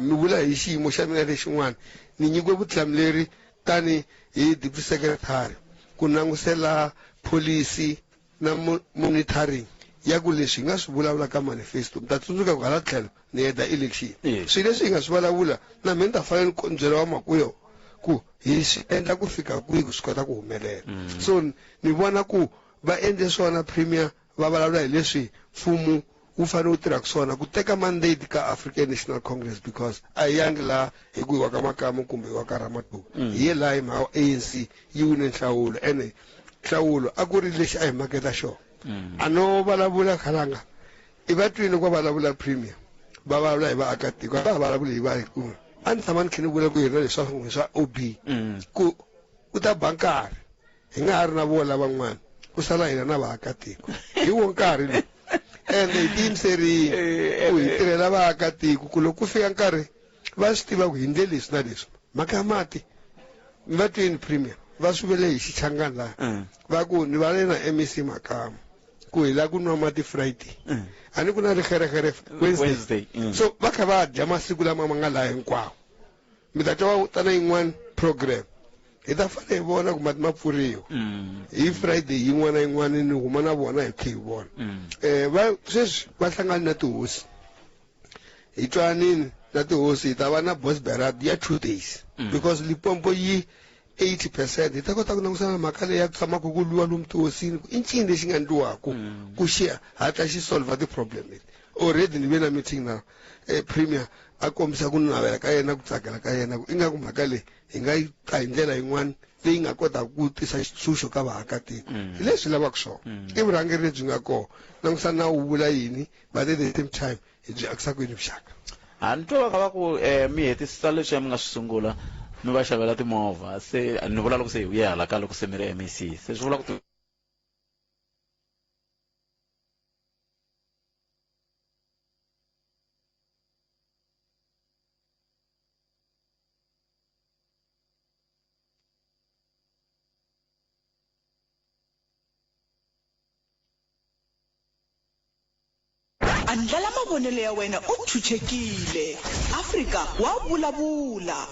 Mi vula hi xiyimo xa mina lexin'wana, ni nyikiwe vutihlamuleri tani hi deputy secretary ku langusela policy na monitoring ya ku leswi hi nga swi vulavula ka manifesto. Mi ta tsundzuka ku hala tlhelo ni heta election, swilo leswi hi nga swi vulavula na mina ni ta fanele ni byela wa makuyo ku hi swi endla ku fika kwihi ku swi kota ku humelela. So ni vona ku va endle swona premier va vulavula hi leswi mfumo wu fanele wu tirhaka swona ku teka mandate ka African National Congress, because a hi yangi laha hi ku hi wa ka Makamu kumbe hi wa ka Ramatuka. Hi ye laha hi mhaka ANC yi wine nhlawulo, ene nhlawulo a ku ri lexi a hi maketa xona. A no vulavula khalanga i va twile ku va vulavula premier va vulavula hi vaakatiko, a va ha vulavuli hi va hi ku a ni tshama ni tlhela ni vula ku hi na leswa swa OB ku u ta ba nkarhi hi nga ha ri na vona lavan'wana, ku sala hina na vaakatiko hi wo nkarhi lowu, ende hi tiyimiserile ku hi tirhela vaakatiko ku loko ku fika nkarhi va swi tiva ku hi ndle leswi na leswi. Mhaka ya mati mi va twini premier va swi vele hi xichangani laha va ku ni va le na MEC Makamu ku hi lava ku nwa mati Friday, a ni ku na riherehere Wednesday. So va kha va dya masiku lama ma nga laha hinkwawo. Mi ta twa va ta na yin'wana program, hi ta fanele hi vona ku mati ma pfuriwa hi Friday yin'wana na yin'wana, ni huma na vona hi kha hi vona. Va sweswi va hlangana na tihosi, hi twanini na tihosi hi ta va na Bosberad ya 2 days, because Limpopo yi 80%. Hi ta kota ku langusana mhaka leyi ya ku tshamaka ku lwiwa lomu tihosini, ku i ncini lexi nga ndliwaku ku xi hatla xi solva ti-problem leti. Already ni ve na meeting na premier, a kombisa ku navela ka yena, ku tsakela ka yena ku ingaku mhaka leyi hi nga yi ta hi ndlela yin'wana leyi nga kotaka ku tisa xitshunxo ka vaakatiko. Hi leswi lavaka swona i vurhangeri lebyi nga kona. Langusa nawu wu vula yini, but at the same time hi byi akisa ku yini vuxaka. A ni twa va kha va ku mi hetisisa leswi mi nga swi sungula, mi va xavela timovha, se ni vula loko se hi vuye hala ka loko se mi ri MEC, se swi vula ku Andlala mavonelo ya wena u chuchekile. Afrika wa vulavula.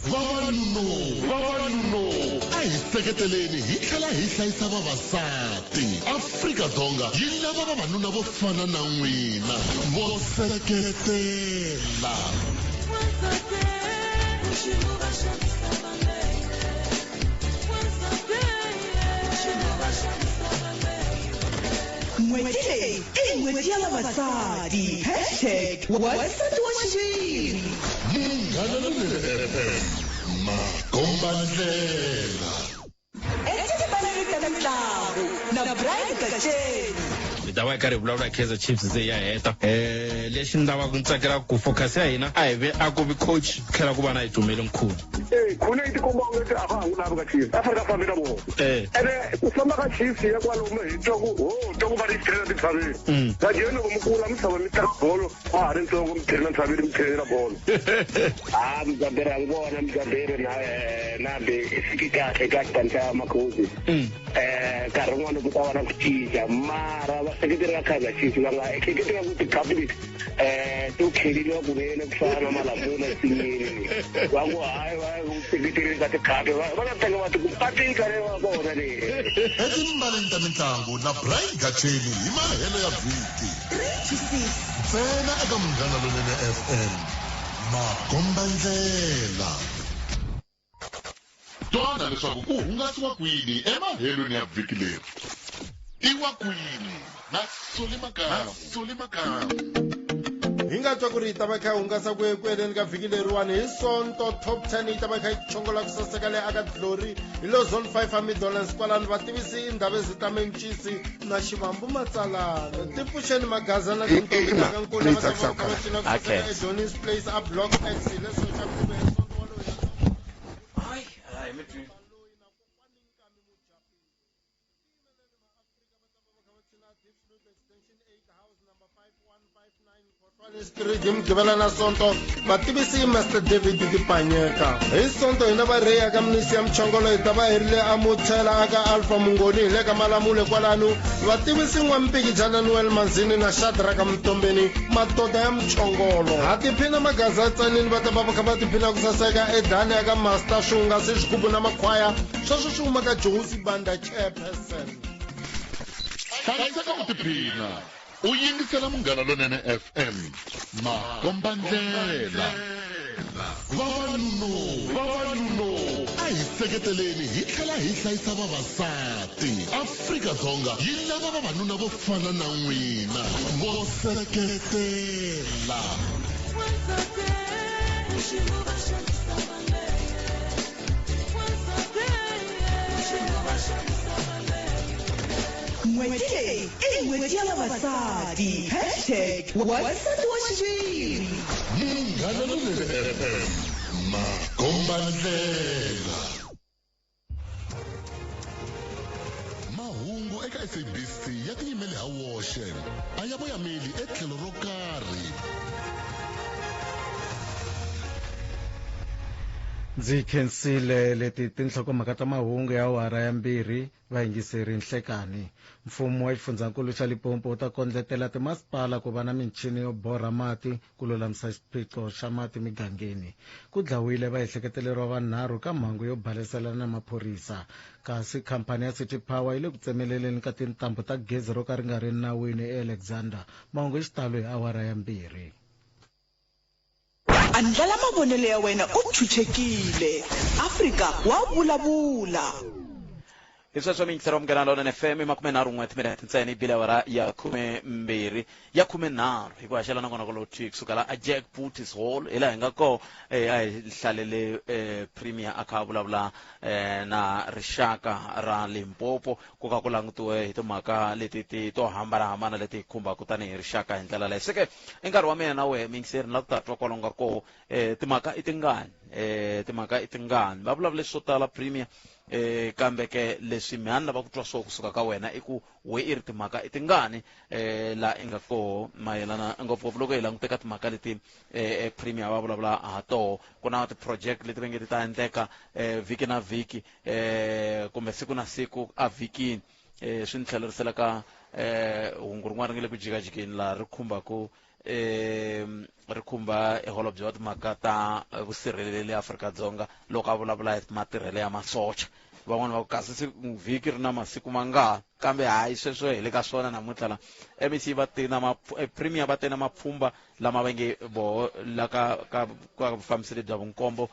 Vavanuno, vavanuno, a hi seketeleni hi tlhela hi hlayisa vavasati. Afrika-Dzonga yi lava vavanuna vo fana na n'wina vo seketela. N'hweti leyi i n'hweti ya vavasati, hashtag wansati wa xiviri. Munghana Lonene FM, makombandlela. Etivaleni ta mitlangu na Brian Gatsheni. Hi ta va hi karhi hi vulavula hi Kaizer Chiefs se ya heta. Lexi ni lavaka ni tsakelaka ku focus ya hina a hi ve a ku vi coach, tlhela ku va na Itumeleng Khune. Eh, Khune yi tikomba onge a va ha n'wi lavi ka Chiefs, a fanele a fambi na vona. Ene ku famba ka Chiefs ya kwalomu hi twa ku ho twa ku va ri trainer tintshaveni. Vajeni loko mi kula mi tshama mi tlanga bolo wa ha ri ntsongo, mi trainer ntshaveni, mi trainela bolo. Ha Mudzaberi a vona Mudzaberi na na be i fiki kahle ka xipano xa Makhosi. Nkarhi wun'wani ku ta va na ku cinca, mara vaseketeri va Kaizer Chiefs va nga ehleketi nga ku ti-cup leti to kheleliwa kunene ku fana na malamula sinyeni, va ku hayi va seketeleni ka ti-cup, va ta teka va ti ku patika leyi va kona leyi. Etimbaleni ta mitlangu na Brian Gatsheni hi mahelo ya vhiki. 3 to 6. Ntsena eka Munghana Lonene FM, makombandlela. Twana leswaku ku hungasiwa kwini emahelweni ya vhiki leri. I wa kwini na Soli Makamu. Soli Makamu. Hi nga twa ku ri yi ta va kha yi hungasa ku eku heleni ka vhiki leriwani hi Sonto Top 10 yi ta va kha yi chongola ku saseka leyi aka Glory hi lo Zone 5 a Midlands kwalano vativisi i Ndhavezita Mencisi na Xivambu Matsalana ti pfuxeni magaza na tintombi ta ka Nkuna va ta va kha va cina ku saseka eDonis Place a Block X hi le Soshanguve hi Sonto walowu Hayi, hayi mi twi. Street hi Mugqivela na Sonto vativisi Master David Tipanyeka hi Sonto hina va rheya ka minisi ya Mchongolo hi ta va hi ri le Amutshela aka Alpha Mungoni hi le ka Malamule kwalano vativisi N'wampikijana Noel Manzini na Shadraka Mtombeni madoda ya Mchongolo ha tiphina magaza tsanini va ta va va kha va tiphina ku saseka edani ya ka Master Swihungasi swigubu na makhwaya sweswo swi huma ka Josi Banda chairperson. Hlayiseka u tiphina u yingisela Munghana Lonene FM makombandlela Vavanuno vavanuno a hi seketeleni hi tlhela hi hlayisa vavasati Afrika-Dzonga yi lava vavanuna vo fana na n'wina vo seketela. N'hweti leyi i n'hweti ya vavasati hashtag wansati wa xiviri. Munghana Lonene FM makombandlela. Mahungu eka SABC ya tiyimele ha woxe a ya voyameli etlhelo ro karhi. Ndzi khensile leti tinhlokomhaka ta mahungu ya awara ya mbirhi vayingiseri nhlekani. Mfumo wa xifundzankulu xa Limpopo wu ta kondletela timasipala ku va na michini yo borha mati ku lulamisa xiphiqo xa mati migangeni. Ku dlawile vaehleketeleriwa vanharhu ka mhangu yo baleselana na maphorisa. Kasi khampani ya City Power yi le ku tsemeleleni ka tintambu ta gezi ro ka ri nga ri nawini eAlexander. Mahungu hi xitalo hi awara ya mbirhi. Andlala mavonelo ya wena u chuchekile. Afrika wa vulavula. Hi sweswo miyingiselo wa Munghana Lonene FM i 31 timinete ntsena yi bile awara ya 12 ya 13 hi ku haxela nongonoko lowu thwi kusuka la a Jack Bootis Hall hi laha hi nga koho a hi hlalele Premier a kha a vulavula na rixaka ra Limpopo ku ka ku langutiwe hi timhaka leti ti to hambanahambana leti hi khumbaka tanihi rixaka hi ndlela leyi se ke i nkarhi wa mina na wehe miyingiseri ni lava ku ta twa kwalomu ka koho timhaka i tingani timhaka i tingani va vulavule swo tala Premier kambe ke leswi mehe a ni lava ku twa swo kusuka ka wena i ku we i ri timhaka i tingani la i nga koho mayelana ngopfungopfu loko hi langute ka timhaka leti Premier va vulavula ha toho ku na ti-project leti va nge ti ta endleka vhiki na vhiki kumbe siku na siku a vhikini swi ni tlhelerisela ka hungu rin'wana ri nga le ku jikajikeni laha ri khumbaku ri khumba holobye wa timhaka ta vusirheleri le Afrika-Dzonga loko a vulavula hi matirhelo ya masocha van'wana va ku kasi vhiki ri na masiku mangani kambe hayi sweswo hi le ka swona namuntlha la MEC va te na Premier va te na mapfhumba lama va nge voho la ka ka ka vufambisi lebya vunkombo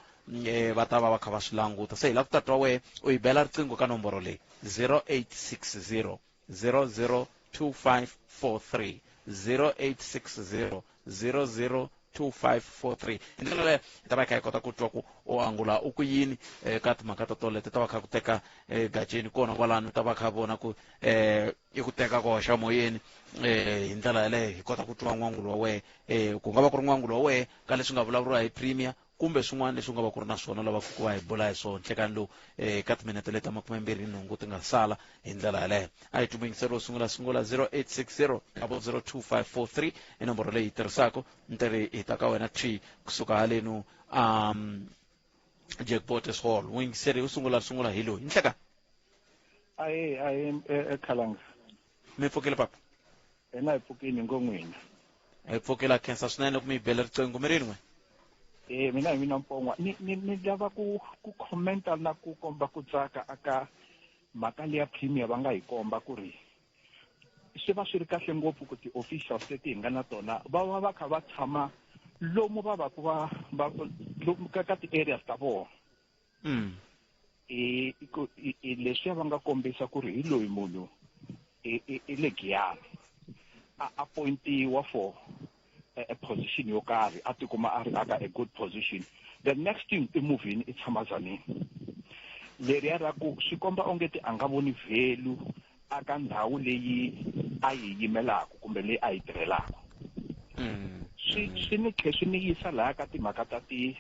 va ta va va kha va swi languta se hi lava ku ta twa wehe u yi bela riqingho ka nomboro leyi 0860 002543 0860 002543 hi ndlela leyo hi ta va hi kha hi kota ku twa ku u angula u ku yini ka timhaka to toleto ta va kha ku teka gajeni kona kwalano ta va kha vona ku i ku teka ku hoxa moyeni hi ndlela yaleyo hi kota ku twa n'wangulo wa wehe ku nga va ku ri n'wangulo wa wehe ka leswi nga vulavuriwa hi Premier kumbe swin'wana leswi u nga va ku ri na swona lava ku va hi bula hi swona nhlekani lowu ka timinete leti ta 28 ti nga sala hi ndlela yaleyo a hi tumuyingiselo wo sungula sungula 0860 002543 i nomboro leyi yi tirhisaka ntirhi hi ta ka wena t kusuka halenu Jack Botes Hall muyingiseri wo sungula sungula hi loyi nhlekani ahe ahe ekhalanga mi pfukile papa hina hi pfukile ngo n'wina hi pfukile khensa swinene ku mi bele riqingho mi rini n'we eh mina hi mina Mpongwa ni ni ni lava ku ku commenta na ku komba ku tsaka aka mhaka leya Premier va nga hi komba ku ri swi va swi ri kahle ngopfu ku ti-officials leti hi nga na tona va va va kha va tshama lomu va va ku va va lomu ka ka ti-areas ta vona i i leswiya va nga kombisa ku ri hi loyi munhu i le Giyani a appointiwa for a position yo karhi a tikuma a ri aka a good position the next thing i movini i tshama Tzaneen leriya ra ku swi komba onge ti a nga voni value aka ndhawu leyi a yi yimelaka kumbe leyi a yi tirhelaka swi swi ni tlhe swi ni yisa laha ka timhaka ta ti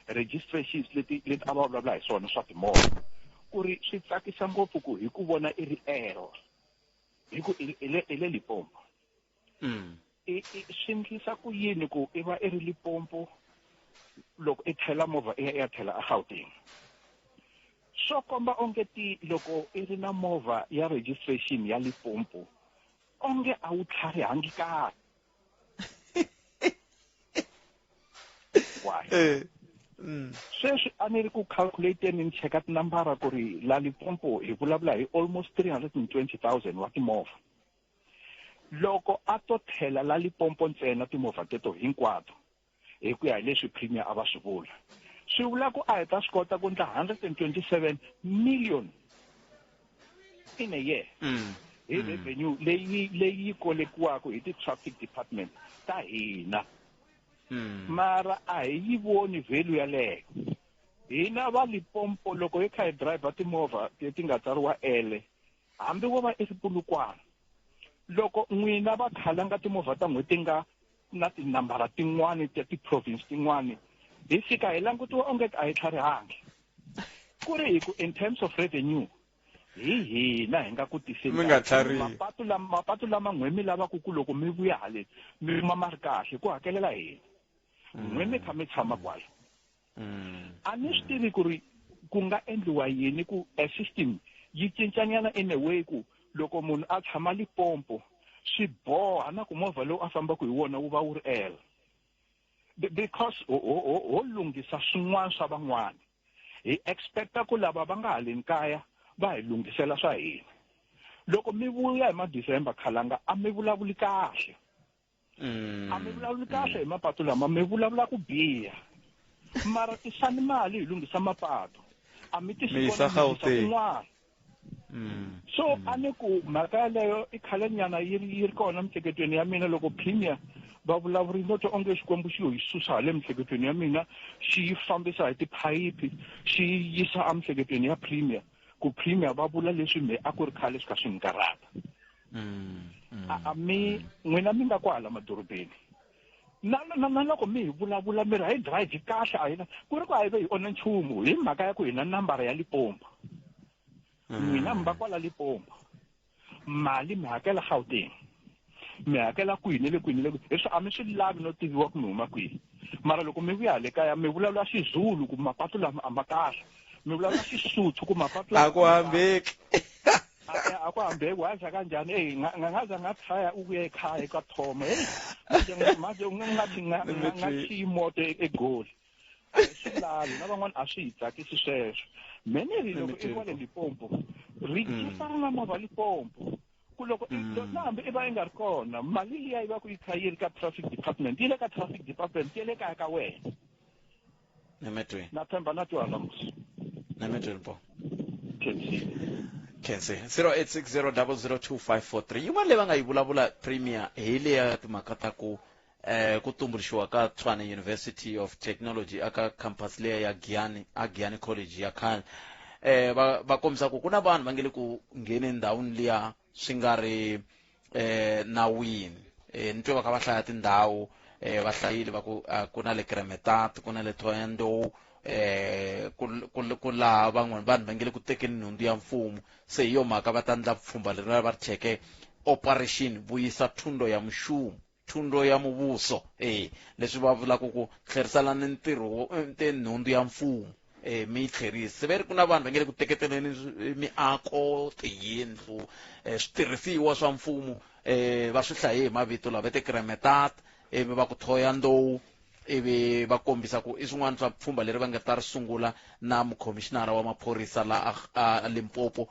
registrations leti leti a va vulavula hi swona swa timovha ku ri swi tsakisa ngopfu ku hi ku vona i ri error hi ku i le i le Limpopo i i swi endlisa ku yini ku i va i ri Limpopo loko i tlhela movha i ya i ya tlhela a Gauteng swo komba onge ti loko i ri na movha ya registration ya Limpopo onge a wu tlharihangi kahle why sweswi a ni ri ku calculateni ni cheka tinambara ku ri la Limpopo hi vulavula hi almost 320,000 wa timovha loko a to tlhela la Limpopo ntsena timovha teto hinkwato hi ku ya hi leswi premier a va swi vula swi vula ku a hi ta swi kota ku endla 127 million in a year hi revenue leyi leyi kolekiwaka hi ti-traffic department ta hina mara a hi yi voni value yaleyo hina va Limpopo loko hi kha hi driver timovha leti nga tsariwa L hambi wo va i ri Polokwane loko n'wina va khalanga timovha ta n'we ti nga na tinambara tin'wani ta ti-province tin'wani hi fika hi langutiwa onge a hi tlharihangi ku ri hi ku in terms of revenue hi hina hi nga ku tiseni Mi nga tlharihi. mapatu lama mapatu lama n'we mi lavaka ku loko mi vuya haleni mi kuma ma ri kahle ku hakelela hina n'we mi kha mi tshama kwala a ni swi tivi ku ri ku nga endliwa yini ku a system yi cincanyana in a way ku loko munhu a tshama Limpopo swi boha na ku movha lowu a fambaka hi wona wu va wu ri L because ho lunghisa swin'wana swa van'wana hi expecta ku lava va nga haleni kaya va hi lunghisela swa hina loko mi vuya hi ma-December khalanga a mi vulavuli kahle a mi vulavuli kahle hi mapatu lama mi vulavula ku biha mara tisani mali hi lunghisa mapatu a mi tisi Mi yisa kona mi yisa Gauteng. kun'wana so a ni ku mhaka yaleyo i khalenyana yi ri yi ri kona miehleketweni ya mina loko premier va vulavurile no twa onge Xikwembu xi yo yi susa hale miehleketweni ya mina xi yi fambisa hi tiphayiphi xi yi yisa emiehleketweni ya premier ku premier va vula leswi me a ku ri khale swi kha swi ni karhata a mi n'wina mi nga kwala madorobeni na na na loko mi hi vulavula mi ri a hi drive kahle a hina ku ri ku a hi ve hi onha nchumu hi mhaka ya ku hi na nambara ya Limpopo n'wina mi va kwala Limpopo mali mi hakela Gauteng mi hakela kwihi ne le kwihi ne le kwihi leswi a mi swi lavi no tiviwa ku mi huma kwihi mara loko mi vuya hale kaya mi vulavula Xizulu ku mapatu lama a ma kahle mi vulavula Xisuthu ku mapatu lama a ku hambeki a ku hambeki waza kanjani eyi ngaze ngathaya ukuya ekhaya kwathoma heyi manje ungathi ngathi imoto eGoli a hi swi lavi na van'wana a swi hi tsakisi sweswo me ni ri loko i wa le Limpopo register na movha Limpopo ku loko na hambi i va yi nga ri kona mali liya yi va ku yi kha yi ri ka traffic department yi le ka traffic department yi le kaya ka wena Nemetweni. Na tshemba na twala musi. Nemetweni po. Khensi. Khensi. 0860002543. Yin'wana leyi va nga yi vulavula premier hi leya timhaka ta ku ku tumbuluxiwa ka Tshwane University of Technology aka campus leya ya Giyani a Giyani College ya khale. Va va kombisa ku ku na vanhu va nge le ku ngheneni ndhawini liya swi nga ri nawini. Ni twe va kha va hlaya tindhawu va hlayile va ku ku na le Kremetat ku na le Thohoyandou ku laha van'wana vanhu va nge le ku tekeni nhundzu ya mfumo se hi yo mhaka va ta ndla pfhumba leri va ri thyeke operation vuyisa thundo ya mushumo thundo ya muvhuso leswi va vulaka ku tlheriselana ntirho tinhundzu ya mfumo mi yi tlherisa se ve ri ku na vanhu va nge le ku teketeleni miako tiyindlu switirhisiwa swa mfumo va swi hlaye hi mavito lava te Kremetat ivi va ku Thohoyandou ivi va kombisa ku i swin'wana swa pfhumba leri va nga ta ri sungula na mukhomishinara wa maphorisa la a Limpopo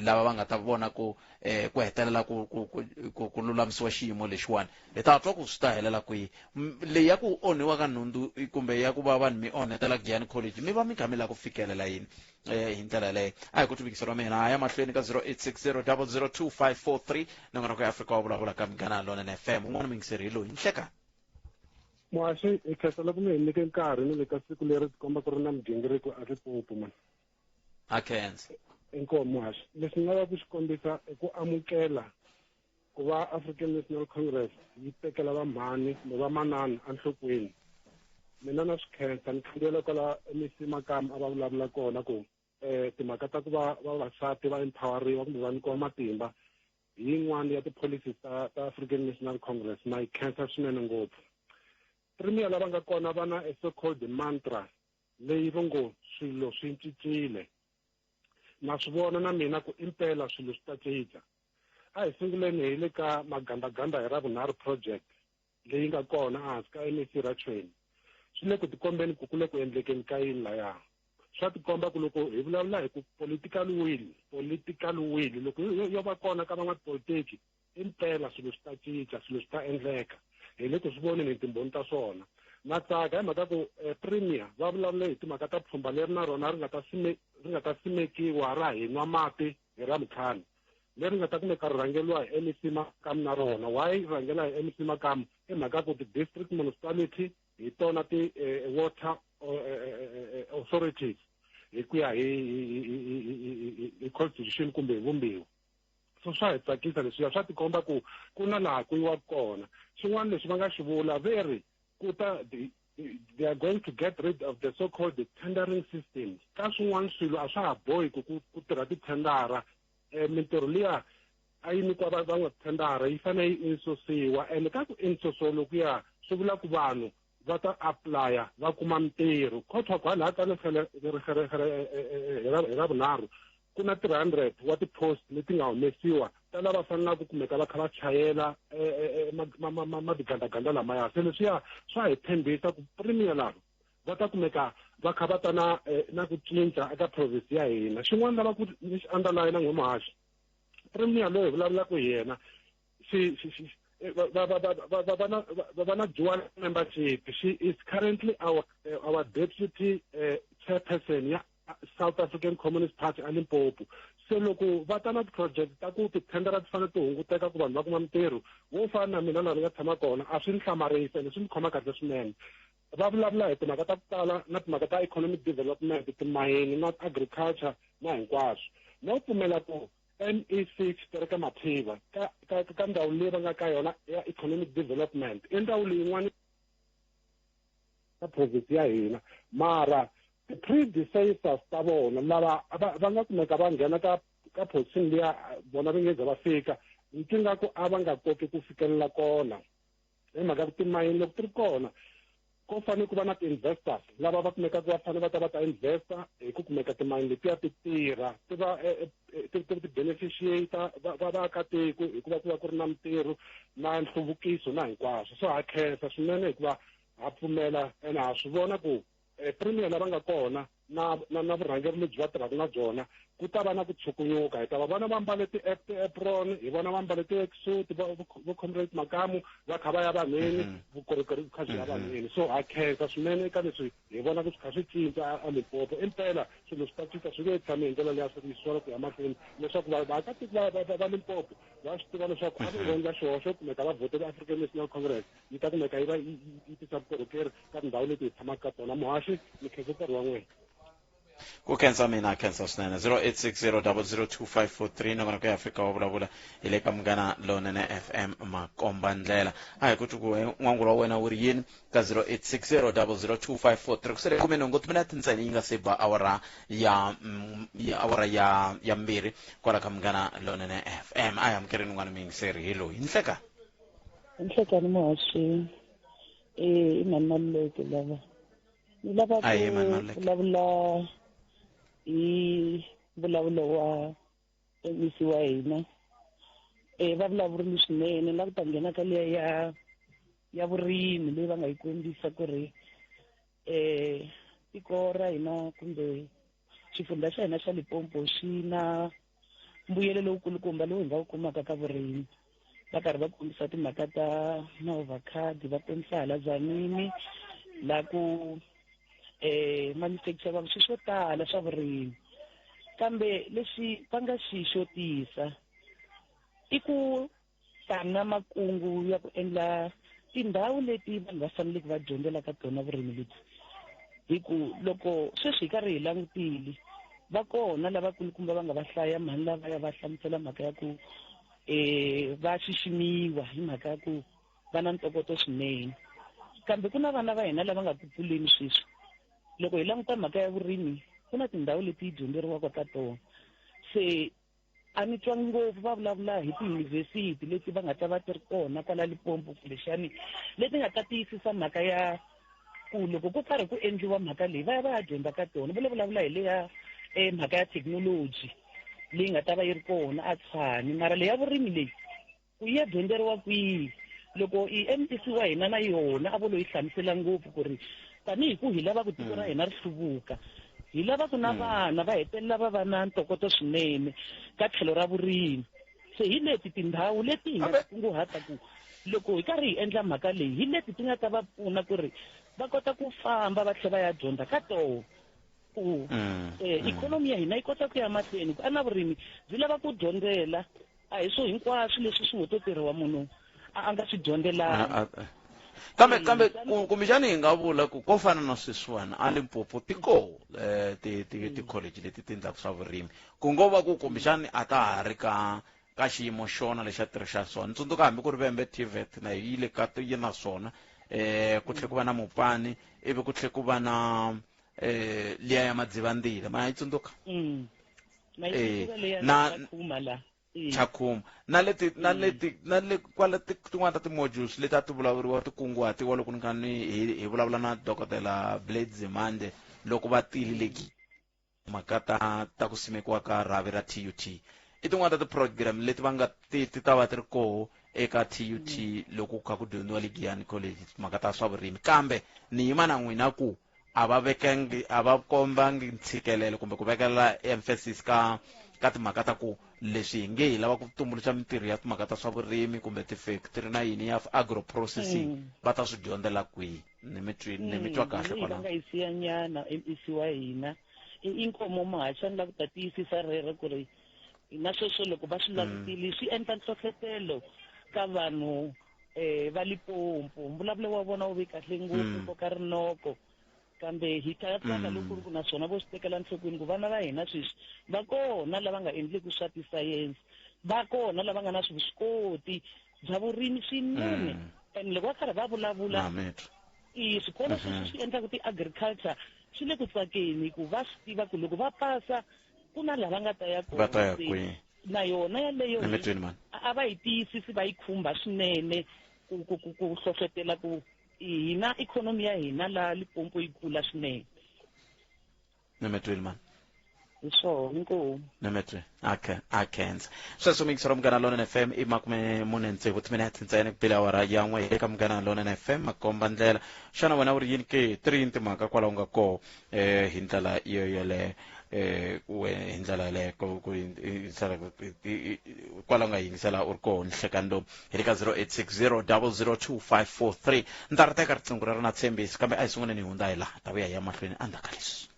lava va nga ta vona ku ku hetelela ku lulamisiwa xiyimo lexiwani hi ta twa ku swi ta helela kwihi leyi ya ku onhiwa ka nhundzu kumbe ya ku va vanhu mi onhetela Giyani College mi va mi kha mi lava ku fikelela yini hi ndlela yaleyo a hi ku tivekiseriwa mina ya mahlweni ka 0860002543 nongonoko ya Afrika wa vulavula ka Munghana Lonene FM un'wana muyingiseri hi loyi nhlekani. Muhaxi, hi khensa loko mi hi nyike nkarhi ni le ka siku leri tikomba ku ri na migingiriko a Limpopo mani. A khensa. Inkomu muhaxi. Lexi ni lavaka ku xi kombisa i ku amukela ku va African National Congress yi tekela vamhani kumbe vamanana enhlokweni. Mina na swi khensa ni khandziyela kwala MEC Makamu a va vulavula kona ku timhaka ta ku va vavasati va empoweriwa kumbe va nyikiwa matimba hi yin'wana ya ti-policies ta African National Congress na yi khensa swinene ngopfu. Premier lava nga kona va na a so-called mantra leyi va ngo swilo swi cincile. Na swi vona na mina ku impela swilo swi ta cinca. A hi sunguleni hi le ka magandaganda hi Ravunharhu project leyi nga kona ehansi ka MEC Ratshweni. Swi le ku tikombeni ku ku le ku endlekeni ka yini laya. Swa tikomba ku loko hi vulavula hi ku political will, political will loko yo va kona ka van'watipolitiki impela swilo swi ta cinca, swilo swi ta endleka. Hi le ku swi voneni hi timbhoni ta swona. Na tsaka hi mhaka ku Premier va vulavule hi timhaka ta pfhumba leri na rona ri nga ta ri nga ta simekiwa ra hi nwa mati hi Ravuntlhanu leri nga ta kumeka ri rhangeriwa hi MEC Makamu na rona. Why ri rhangela hi MEC Makamu? I mhaka ku ti-district municipality hi tona ti-water authorities hi ku ya hi constitution kumbe hi vumbiwa. So swa hi tsakisa leswiya, swa tikomba ku ku na laha ku yiwaka kona. Xin'wana lexi va nga xi vula ve ri ku ta they are going to get rid of the so-called tendering system. Ka swin'wana swilo a swa ha bohi ku ku tirha tithendara. Mintirho liya a yi nyikiwa van'watithendara yi fanele yi insourciwa, ene ka ku insourciwa lokuya swi vula ku vanhu va ta applya va kuma mintirho. Khotwa kwalaha ka hi Ravunharhu ku na 300 wa ti-post leti nga humesiwa ta lava fanelaka ku kumeka va kha va chayela matigandaganda lamaya. Se leswiya swa hi tshembisa ku Premier lava va ta kumeka va kha va ta na na ku cinca eka province ya hina. Xin'wana lava ku ni xi underline n'we muhaxi, Premier loyi hi vulavulaka hi yena va na dual membership. She is currently our deputy chairperson ya South African Communist Party a Limpopo. Se loko va ta na ti-project ta ku tithendara ti fanele ti hunguteka ku vanhu va kuma mintirho, wo fana na mina laha ni nga tshama kona a swi ni hlamarisi ene swi ni khoma kahle swinene. Va vulavula hi timhaka ta ku tala na timhaka ta economic development, timayini na agriculture na hinkwaswo. No pfumela ku MEC Xitereka Mathiva ka ndhawu leyi va nga ka yona ya economic development i ndhawu leyin'wana ka province ya hina, mara ti-predecessors ta vona lava va nga kumeka va nghena ka position liya vona va nge za va fika, ni twi nga ku a va nga koti ku fikelela kona hi mhaka ku timayini loko ti ri kona ko fanele ku va na ti-investors lava va kumekaka va fanele va ta va ta investa hi ku kumeka timayini letiya ti tirha ti va ti beneficiata va vaakatiko hikuva ku va ku ri na mintirho na nhluvukiso na hinkwaswo. So ha khensa swinene hikuva ha pfumela ene ha swi vona ku Premier lava nga kona na vurhangeri lebyi va tirhaka na byona ku ta va na ku tshukunyuka. Hi ta va vona va mbale ti-apron, hi vona va mbale ti-worksuit, vo Comrade Makamu va kha va ya vanhwini, vukorhokeri byi kha byi ya vanhwini. So ha khensa swinene eka leswi hi vona ku swi kha swi cinca a Limpopo. Impela swilo swi ta cinca, swi nge tshami hi ndlela leyi a swi yisiwa ku ya mahlweni, leswaku vaakatiko va Limpopo va swi tiva leswaku a va endla xihoxo kumeka va vhotela African National Congress yi ta kumeka yi va yi tisa vukorhokeri ka tindhawu leti hi tshamaka ka tona. Muhaxi, ni khensa nkarhi wa n'wina. Ku khensa mina, khensa swinene. 0860002543 nongonoko ya Afrika wa vulavula hi le ka Munghana Lonene FM Makomba Ndlela. A hi ku twi ku n'wangulo wa wena wu ri yini ka 0860002543. Ku sele 18 timinete ntsena yi nga se ba awara ya awara ya 2 kwala ka Munghana Lonene FM. A hi amukeleni n'wana muyingiseri hi loyi. Nhleka. Nhlekani muhaxi. I mhani Maluleke lava. Ni lava ku vulavula hi mbulavulo wa MEC wa hina. Va vulavurile swinene la ku ta nghena ka liya ya vurimi leyi va nga yi kombisa ku ri tiko ra hina kumbe xifundza xa hina xa Limpopo xi na mbuyelo lowukulukumba lowu hi nga wu kumaka ka vurimi. Va karhi va kombisa timhaka ta ma-avocado, va kombisa hala Dzanini la ku manufacture va swilo swo tala swa vurimi. Kambe lexi va nga xi xotisa i ku ta na makungu ya ku endla Tindhawu leti vanhu va faneleke va dyondzela ka tona vurimi lebyi, hi ku loko sweswi hi karhi hi langutile va kona lavakulukumba va nga va hlaya mhani lavaya va hlamusela mhaka ya ku va xiximiwa hi mhaka ya ku va na ntokoto swinene, kambe ku na vana va hina lava nga ku pfuleni sweswi. Loko hi languta mhaka ya vurimi, ku na tindhawu leti yi dyondzeriwaka ka tona, se a ni twangi ngopfu va vulavula hi tiyunivhesiti leti va nga ta va ti ri kona kwala Limpopo kumbexani leti nga ta tiyisisa mhaka ya ku loko ku karhi ku endliwa mhaka leyi va ya va ya dyondza ka tona. Va le vulavula hi leya mhaka ya thekinoloji leyi nga ta va yi ri kona a Tshwane, mara leya vurimi leyi ku yi ya dyondzeriwa kwihi? Loko i MEC wa hina na yona a vo loyi hlamusela ngopfu ku ri tanihi ku hi lava ku tiko ra hina ri hluvuka, hi lava ku na vana va hetelela va va na ntokoto swinene ka tlhelo ra vurimi. Se hi leti tindhawu leti hi nga kunguhata ku loko hi karhi hi endla mhaka leyi, hi leti ti nga ta va pfuna ku ri va kota ku famba va tlhela va ya dyondza ka tona, ku ikhonomi ya hina yi kota ku ya mahlweni. Ku ana vurimi byi lava ku dyondzela, a hi swo hinkwaswo leswi swi ngo to tirhiwa munhu a nga swi dyondzelanga. Kambe kumbexani hi nga vula ku ko fana na sweswiwani a Limpopo tiko ti-college leti ti endlaka swa vurimi, ku ngo va ku kumbexani a ta ha ri ka xiyimo xona lexa tirhi xa swona. Ni tsundzuka hambi ku ri Vhembe TVET na yi le ka yi na swona, ku tlhela ku va na Mopani, ivi ku tlhela ku va na liya ya Madzivandila, ma yi tsundzuka? Na Chakhuma na leti na leti na le kwala tin'wana ta ti-modules leti a ti vulavuriwa ti kunguhatiwa loko ni kha ni hi vulavula na Dokodela Blade Nzimande loko va tile le mhaka ta ku simekiwa ka rhavi ra TUT. I tin'wana ta ti-program leti va nga ti ta va ti ri koho eka TUT loko ku kha ku dyondziwa le Giyani College timhaka ta swa vurimi, kambe ni yima na n'wina ku a va vekangi, a va kombangi ntshikelelo kumbe ku vekela emphasis ka timhaka ta ku leswi hi nge hi lava ku tumbuluxa mintirho ya timhaka ta swa vurimi kumbe ti-factory na yini ya agro processing, va ta swi dyondzela kwihi? Ni mi twa kahle kwalaho. Va nga yi siyanyana MEC wa hina i Nkomo Muhaxani la ku ta tiyisisa rero ku ri na sweswo loko va swi langutile swi endla nhlohlotelo ka vanhu va Limpopo. Mbulavulo wa vona wu ve kahle ngopfu, koka rinoko, kambe hi ta tsaka loko ku ri ku na swona vo swi tekela nhlokweni ku vana va hina sweswi va kona lava nga endleki swa tisayense, va kona lava nga na vuswikoti bya vurimi swinene. And loko va karhi va vulavula i swikolo sweswi swi endlaka ti-agriculture swi le ku tsakeni ku va swi tiva ku loko va pasa ku na lava nga ta ya kona na yona yaleyo a va yi tiyisisi va yi khumba swinene ku hlohlotela ku hina ikhonomi ya hina la Limpopo yi kula swinene. Ni mani? Hi swona, inkomu. Ni akhensa. Sweswo mixero Munghana Lonene FM i 46 timinete ntsena ku bile awara ya 1 eka Munghana Lonene FM makomba ndlela. Xana wena u ri yini ke? Ti ri yini timhaka kwalaho nga koho hi ndlela yo yeleyo, hi ndlela yaleyo kwalaho nga yingisela u ri koho nhlekani lowu hi le ka 0860 002543. Ni ta ri teka riqingho rero na tshembisi, kambe a hi sunguleni hi hundza hi laha ta vuya hi ya mahlweni endzhaku ka leswi.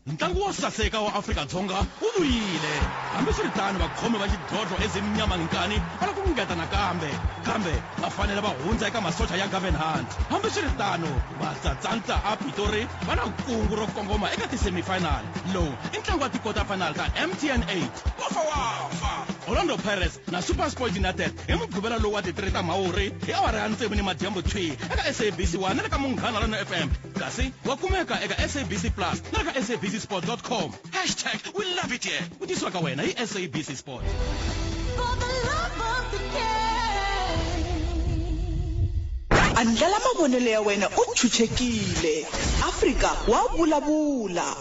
Ntlangu wo saseka wa Afrika-Dzonga wu vuyile. Hambiswiritano, vakhomi va xidlodlo eZimnyama Nkani va lava ku ngeta nakambe, kambe va fanele va hundza eka masocha ya Gavin Hunt. Hambiswiritano, Matsatsantsa a Pitori va na kungu ro kongoma eka ti-semifinal. Lowu i ntlangu wa ti-quarter final ta MTN 8. Wafa wafa! Orlando Pirates na SuperSport United hi Mugqivela lowu wa ti-3 ta Mhawuri hi awara ya 6 ni madyambu thwi eka SABC 1 na le ka Munghana Lonene FM. Kasi wa kumeka eka SABC Plus na le ka sabcsport.com. Hashtag we love it here. Ku tisiwa ka wena hi SABC Sport. Andlala mavonelo ya wena u chuchekile. Afrika wa vulavula.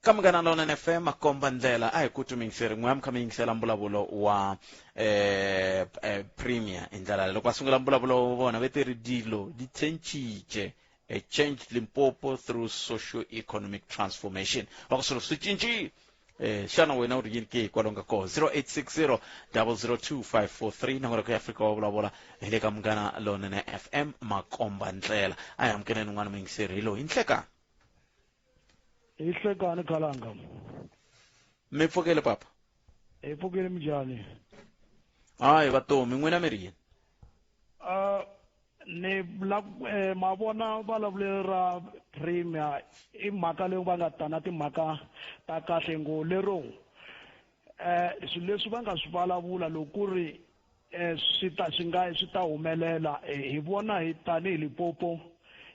Ka Munghana Lonene FM makomba ndlela a hi ku twi mingiseri n'we mi kha mi yingisela mbulavulo wa Premier hi ndlela loko va sungula mbulavulo wa vona va te ri dilo di tshentshitše, a change Limpopo through socio-economic transformation. Va ku swilo swi cincile. Xana wena u ri yini ke hikwalaho nga koho? 0860 002543 nongolo ya Afrika wa vulavula hi le ka Munghana Lonene FM makomba ndlela. A hi amukeleni un'wana muyingiseri hi loyi hi nhlekani. Hi hlekani Khalanga. Mi pfukile papa? Hi pfukile, minjhani? Hayi vatomi, n'wina mi ri yini? Ni la ma vona vulavulelo ra premier i mhaka leyi va nga ta na timhaka ta kahle ngo lero swilo leswi va nga swi vulavula loko ku ri swi ta swi nga swi ta humelela hi vona hi tanihi Limpopo